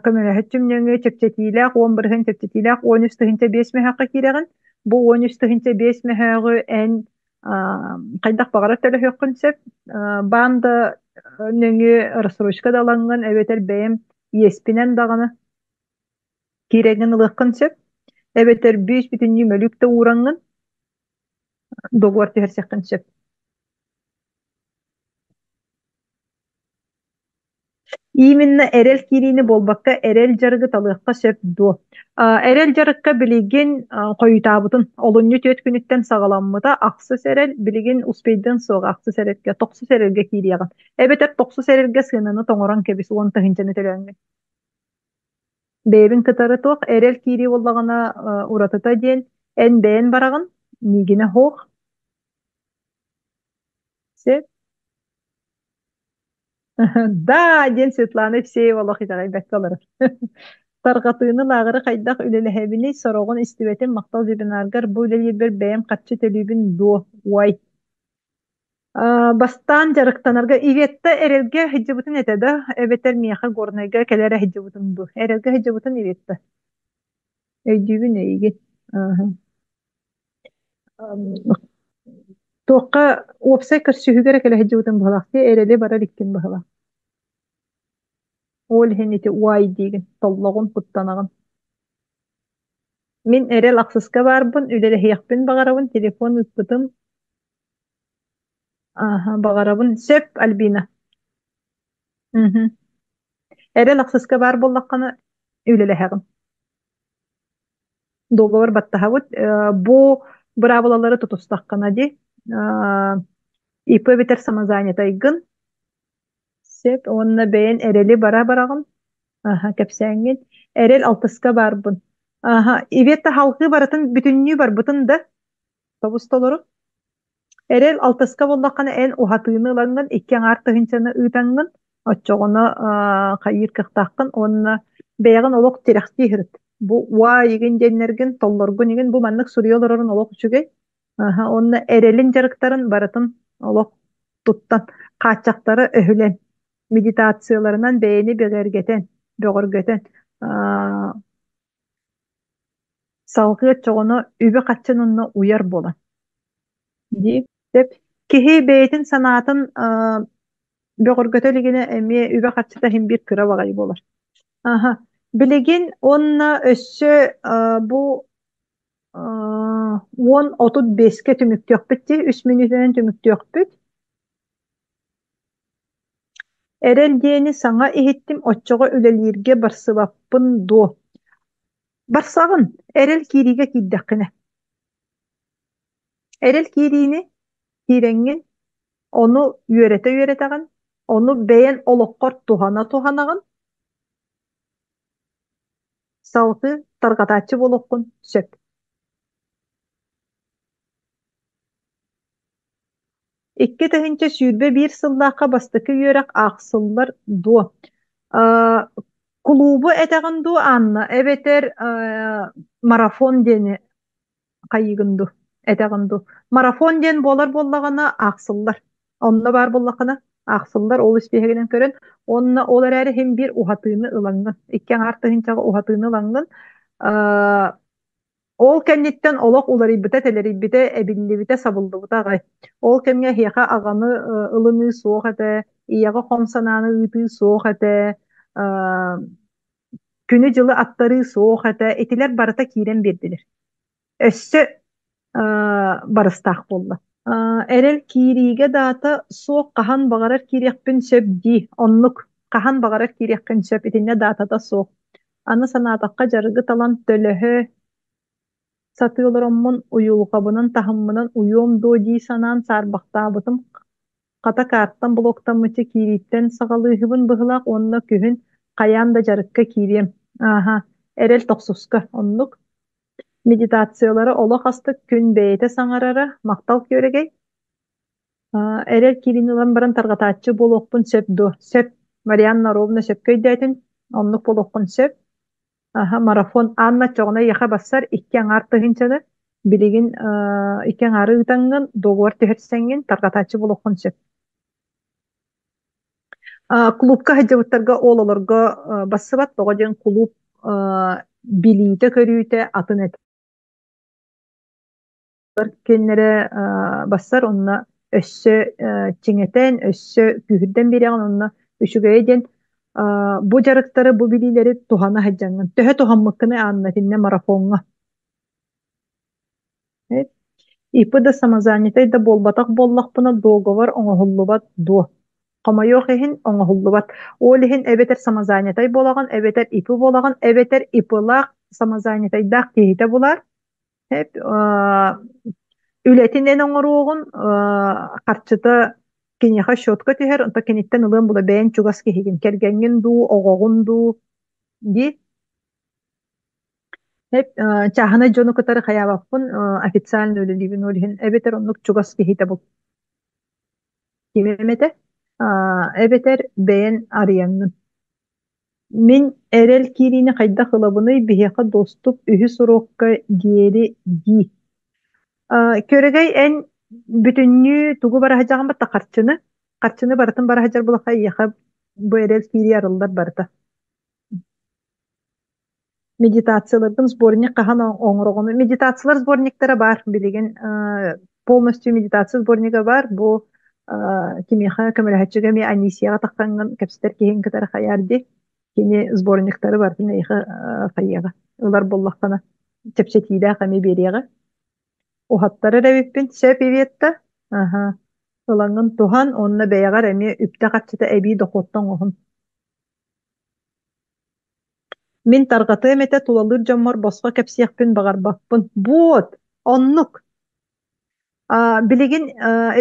көмөлөһөччүм нөҥүө чэпчэтиилээх 10% чэпчэтиилээх 13 тыһыынча 5 мөһөөххө киирэҕин. Бу 13 тыһыынча 5 мөһөөҕү эн хайдах баҕарар төлөһүөххүн сөп. Баан да нөҥүө рассрочка да ылаҥҥын эбэтэр бэйэм иэспинэн даҕаны киирэҥҥин ылыаххын сөп. Эбэтэр бүүс бүтүннүү мөлүк да уураҥҥын договор түһэрсиэххин сөп. Именно эрэл киириини буолбакка, эрэл дьарыгы талыахха сөп дуо? Эрэл дьарыкка билигин хойутаабытын, олунньу түөрт күнүттэн саҕаламмыта, ахсыс эрэл билигин успейдыан суоҕа, ахсыс эрэлгэ, тохсус эрэлгэ киириэҕин. Эбэтэр тохсус эрэлгэ сыананы тоҥорон кэбис, уон тыһыынчаны төлөөҥҥүн. Бэйэбин кытары туох эрэл киирии буоллаҕына уратыта диэн, эн бэйэн бараҕын, миигинэ суох. Сөп. Да, диэн Светлана Евсеева олох итэҕэйбэккэ олорор. Тарҕатыыны лааҕыры хайдах үлэлэһэбиний, сороҕун истибэтим, махтал вебинаргар бу үлэлиирбэр бэйэм харчы төлүүбүн дуо, уай. Бастаан дьарыктанарга Иветта Эрэлгэ сылдьыбытын этэ да, эбэтэр миэхэ Горнайга кэлэрэ сылдьыбытын дуу. Эрэлгэ сылдьыбытын Иветта. Өйдүүбүн эйигин. Туохха уопсай көрсүһүүгэ эрэ кэлэ сылдьыбытым быһалаах дии, эрэли барар иккин быһалаах. Ол иһин ити уай диигин, толлоҕун, куттанаҕын. Мин эрэл ахсыска баарбын, үлэлэһиэхпин баҕарабын, телефон ыыппытым. Аха, баҕарабын. Сөп, Альбина. Мгм. Эрэл ахсыска баар буоллаххына, үлэлэһэҕин. Договор баттаһабыт. Бу быраабылалары тутустаххына дии, ИП эбэтэр самозанятайгын сөп уонна бэйэн эрэли бара бараҕын. Аха, кэпсээҥҥин. Эрэл алтыска баарбын. Аха, Ивета халҕыы барытын бүтүннүү барбытын да тобус толору. Эрэл алтыска буоллаххына эн уһатыыны ылаҥҥын икки аҥаар тыһыынчаны ыытаҥҥын оччоҕуна хайыыр кыахтааххын уонна бэйэҕин олох тирэхтии сырыт. Бу уа игин диэннэргин толлоргун игин бу маннык суруйа олорорун олох үчүгэй. Аха, уонна эрэлин дьарыктарын барытын олох туттан хааччахтары өһүлэн медитацияларынан бэйэни бэҕэргэтэн бөҕөргөтөн салҕыы оччоҕуна үбү-харчыны онно уйар буолан дии. Сөп. Киһи бэйэтин санаатын бөҕөргөтө илигинэ эмиэ үбэ-харчыта иһин биир кыра баҕайы буолар. Аха. Билигин уонна өссө бу 10.35-кэ түмүктүөхпүт дии, үс мүнүүтэнэн түмүктүөхпүт. Эрэл диэни саҥа иһиттим, оччоҕо үлэлииргэ барсыбаппын дуо? Барсаҕын, эрэл киириигэ киирдэххинэ. Эрэл киириини киирэҥҥин, ону үөрэтэ-үөрэтэҕин, ону бэйэн олоххор туһана-туһанаҕын, салгыы тарҕатааччы буолуоххун сөп. 2021 сыллаахха бастакы үөрэх аахсыллар дуо? Кулуубу этэҕин дуу, Анна, эбэтэр марафон диэни хайыыгын дуу, этэҕин дуу. Марафон диэн буолар буоллаҕына аахсыллар. Онно баар буоллаххына аахсыллар, ол испииһэгинэн көрөн. Уонна ол эрээри иһин биир уһатыыны ылаҥҥын, икки аҥаар тыһыынчаҕа уһатыыны ылаҥҥын, ол кэнниттэн олох уларыйбыта, тэлэрийбитэ, эбиллибитэ, сабыллыбыта аҕай. Ол кэмҥэ эһиэхэ аҕаны ылыныы суох этэ, ийэҕэ хом санааны ыытыы суох этэ, күнү-дьылы аттарыы суох этэ. Итилэр барыта киирэн биэрдилэр. Өссө барыстаах буолла. Эрэл киириигэ даата суох хаһан баҕарар киириэхпин сөп дии. Оннук. Хаһан баҕарар киириэххин сөп. Итиннэ даатата суох. Аны санаатахха дьарыгы талан төлөһө сатыы олороммун уйулҕабынан таһыммынан уйуом дуо дии санаан саарбахтаабытым Хата каартам блоктаммычча киирииттэн саҕалыыһыбын быһыылаах уонна күһүн хайаан да дьарыкка киириэм. Ааһа, эрэл тохсуска, оннук. Медитациялары олох астык күн бэйэтэ саҥарара, махтал күөрэгэй. Эрэл киириини ылан баран тарҕатааччы буолуохпун сөп дуо? Сөп. Марианна ровно сөпкө өйдөөтүн. Оннук буолуоххун сөп. Аһа, марафон Анна оччоҕуна эйиэхэ бассар икки аҥаар тыһыынчаны билигин икки аҥаары ыытаҥҥын, договор түһэрсэҥҥин тарҕатааччы буолуоххун сөп. Клубка сылдьыбыттарга ол олорго бассыбат, тоҕо диэн кулууп билиитэ-көрүүтэ атын этэ. Кинилэрэ бассар онно өссө чиҥэтэн, өссө күүһүрдэн биэрэҕин онно үчүгэйэ диэн бу дьарыктары, бу билиилэри туһана сылдьаҥҥын. Төһө туһаммыккыный Анна итиннэ марафоҥҥа? ИП да самозанятай да буолбатах буоллахпына договор оҥоһуллубат дуо? Хомойуох иһин оҥоһуллубат. Ол иһин эбэтэр самозанятай буолаҕын, эбэтэр ИП буолаҕын, эбэтэр ИП-лаах самозанятайдаах киһитэ булар Үлэтин эн оҥоруоҕун, харчыта киниэхэ счетка түһэр, онтон киниттэн ылыан була бэйэҥ чугас киһигин, кэргэҥҥин дуу, оҕоҕун дуу дии. Чааһынай дьону кытары хайаабаппын, официально үлэлиибин ол иһин эбэтэр оннук чугас киһитэ бул. Кими эмэтэ, эбэтэр бэйэн арыйаҥҥын. Мин эрэл киириини хайдах ылабыный, биһиэхэ доступ үһүс уруокка диэри дии. Көрөгөй эн бүтүннүү тугу бара сылдьаҕын батта харчыны, харчыны барытын бара сылдьар буоллахха эйиэхэ бу эрэл киирии арыллар барыта. Медитацияларгын сборник хаһан оҥороҕун? Медитациялар сборниктара баар билигин полностью медитация сборнига баар. Бу кимиэхэ көмөлөһөччүгэ эмиэ Анисияҕа тахсаҥҥын кэпсэтэр киһиҥ кытары хайаар дии. Кини сборниктары барытын эйиэхэ хайыаҕа ылар буоллаххына чэпчэтиилээх эмиэ биэриэҕэ. Уһаттарар эбиппин сөп Иветта. Аһа. Ылаҥҥын туһан уонна бэйэҕэр эмиэ үптэ-харчыта эбии дохуоттан оҥоһун. Мин тарҕатыам этэ тулалыыр дьоммор босхо кэпсиэхпин баҕарбаппын. Буот! Оннук! Билигин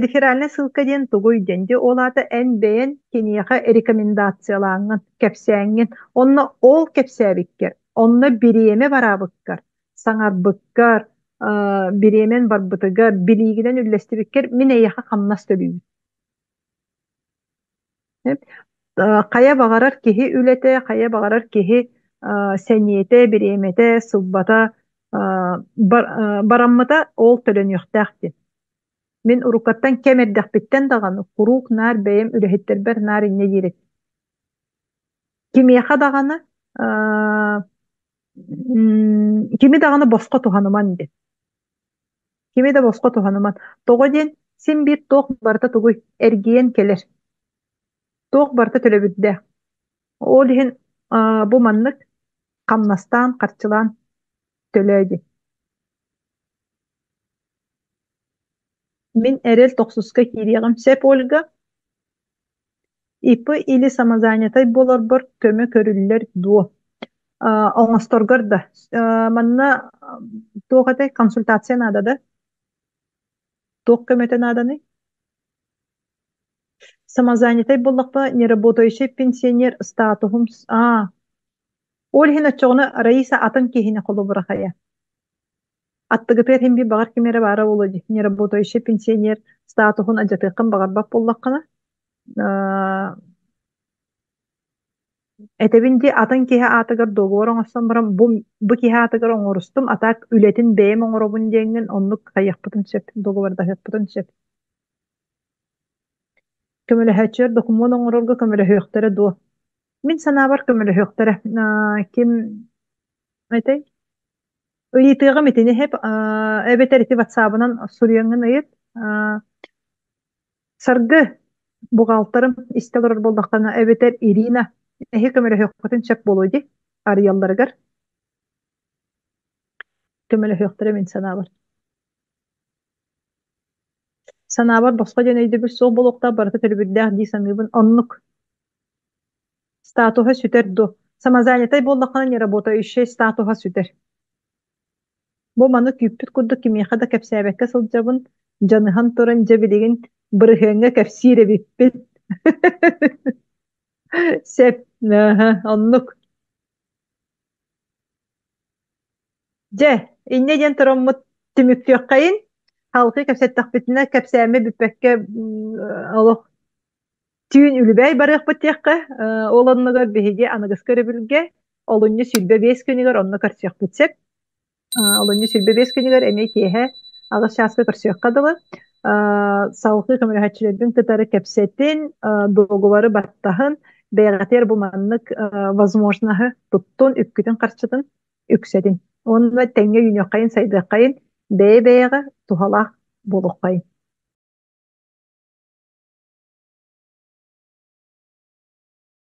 реферальнай ссылка диэн тугуй диэн дии, ол аата эн бэйэн киниэхэ рекомендациялааҥҥын, кэпсээҥҥин, онно ол кэпсээбиккэр, онно бириэмэ бараабыккар, саҥарбыккар, бириэмэн барбытыгар, билиигинэн үллэстибиккэр мин эйиэхэ хамнас төлүүбүн. Хайа баҕарар киһи үлэтэ, хайа баҕарар киһи сэниэтэ, бириэмэтэ, сылбата бараммыта ол төлөнүөхтээх диэн. Мин уруккаттан кэм эрдэхпиттэн даҕаны куруук наар бэйэм үлэһиттэрбэр наар инньэ диир этим. Кимиэхэ даҕаны кими даҕаны босхо туһаныман диэн. Кими да босхо туһаныман. Тоҕо диэн син биир туох барыта тугуй эргийэн кэлэр. Туох барыта төлөбүрдээх. Ол иһин бу маннык хамнастаан, харчылаан төлөө диэн. Мин эрэл тохсуска киириэҕим сөп, Ольга. ИП или самозанятай буоларбар көмө көрүллэр дуо? Оҥосторгор да. Манна туох этэй консультация наада да? Туох көмөтө нааданый? Самозанятай буоллахпына неработающий пенсионер статуһум аа ол иһин оччоҕуна Раиса атын киһини холобура хайа. Аттыгытыгар иһин биир баҕар ким эрэ баара буолуо дии. Неработающий пенсионер статуһун алдьатыаххын баҕарбат буоллаххына. Этэбин дии, атын киһи аатыгар договор оҥостон баран, бу киһи аатыгар оҥорустум, а так үлэтин бэйэм оҥоробун диэҥҥин оннук хайыахпытын сөп, договордаһыахпытын сөп. Көмөлөһөөччүлэр докумуон оҥорорго көмөлөһүөхтэрэ дуо? Мин санаабар көмөлөһүөхтэрэ. Ким этэй? Ыйытыаҕым итини иһип, эбэтэр ити ватсабынан суруйаҥҥын ыйыт. Саргы, буҕаалтарым истэ олорор буоллаххына, эбэтэр Ирина, эһи көмөлөһүөххүтүн сөп буолуо дии, арыйалларыгар. Көмөлөһүөхтэрэ мин санаабар. Санаабар босхо диэн өйдөбүл суох буолуохтаах, барыта төлөбүрдээх дии саныыбын. Оннук. Статуһа сүтэр дуо? Самозанятай буоллаххына неработающай статуһа сүтэр. Бу маны күүппүт курдук кимиэхэ да кэпсээбэккэ сылдьабын, дьаныһан туран дьэ билигин бырыһыаҥҥа кэпсиир эбиппин. Сөп, оннук. Дьэ, инньэ диэн тураммыт түмүктүөххэйин, халҕыы кэпсэттэхпитинэ кэпсээммит бүппэккэ олох түүн үлүбээй барыахпыт диэххэ, ол оннугар биһиги аныгыскы өрөбүлгэ олунньу 25 күнүгэр онно көрсүөхпүт сөп. Олунньу 25 күнүгэр эмиэ киэһэ 8 чааска көрсүөххэ дылы. Салгыы көмөлөһөөччүлэрбин кытары кэпсэтин, дуогубары баттаһын, бэйэҕитигэр бу маннык возможноһы туттун, үпкүтүн-харчытын үксэтин. Уонна тэҥҥэ үүнүөххэйин, сайдыаххайын, бэйэ-бэйэҕэ туһалаах буолуоххайын.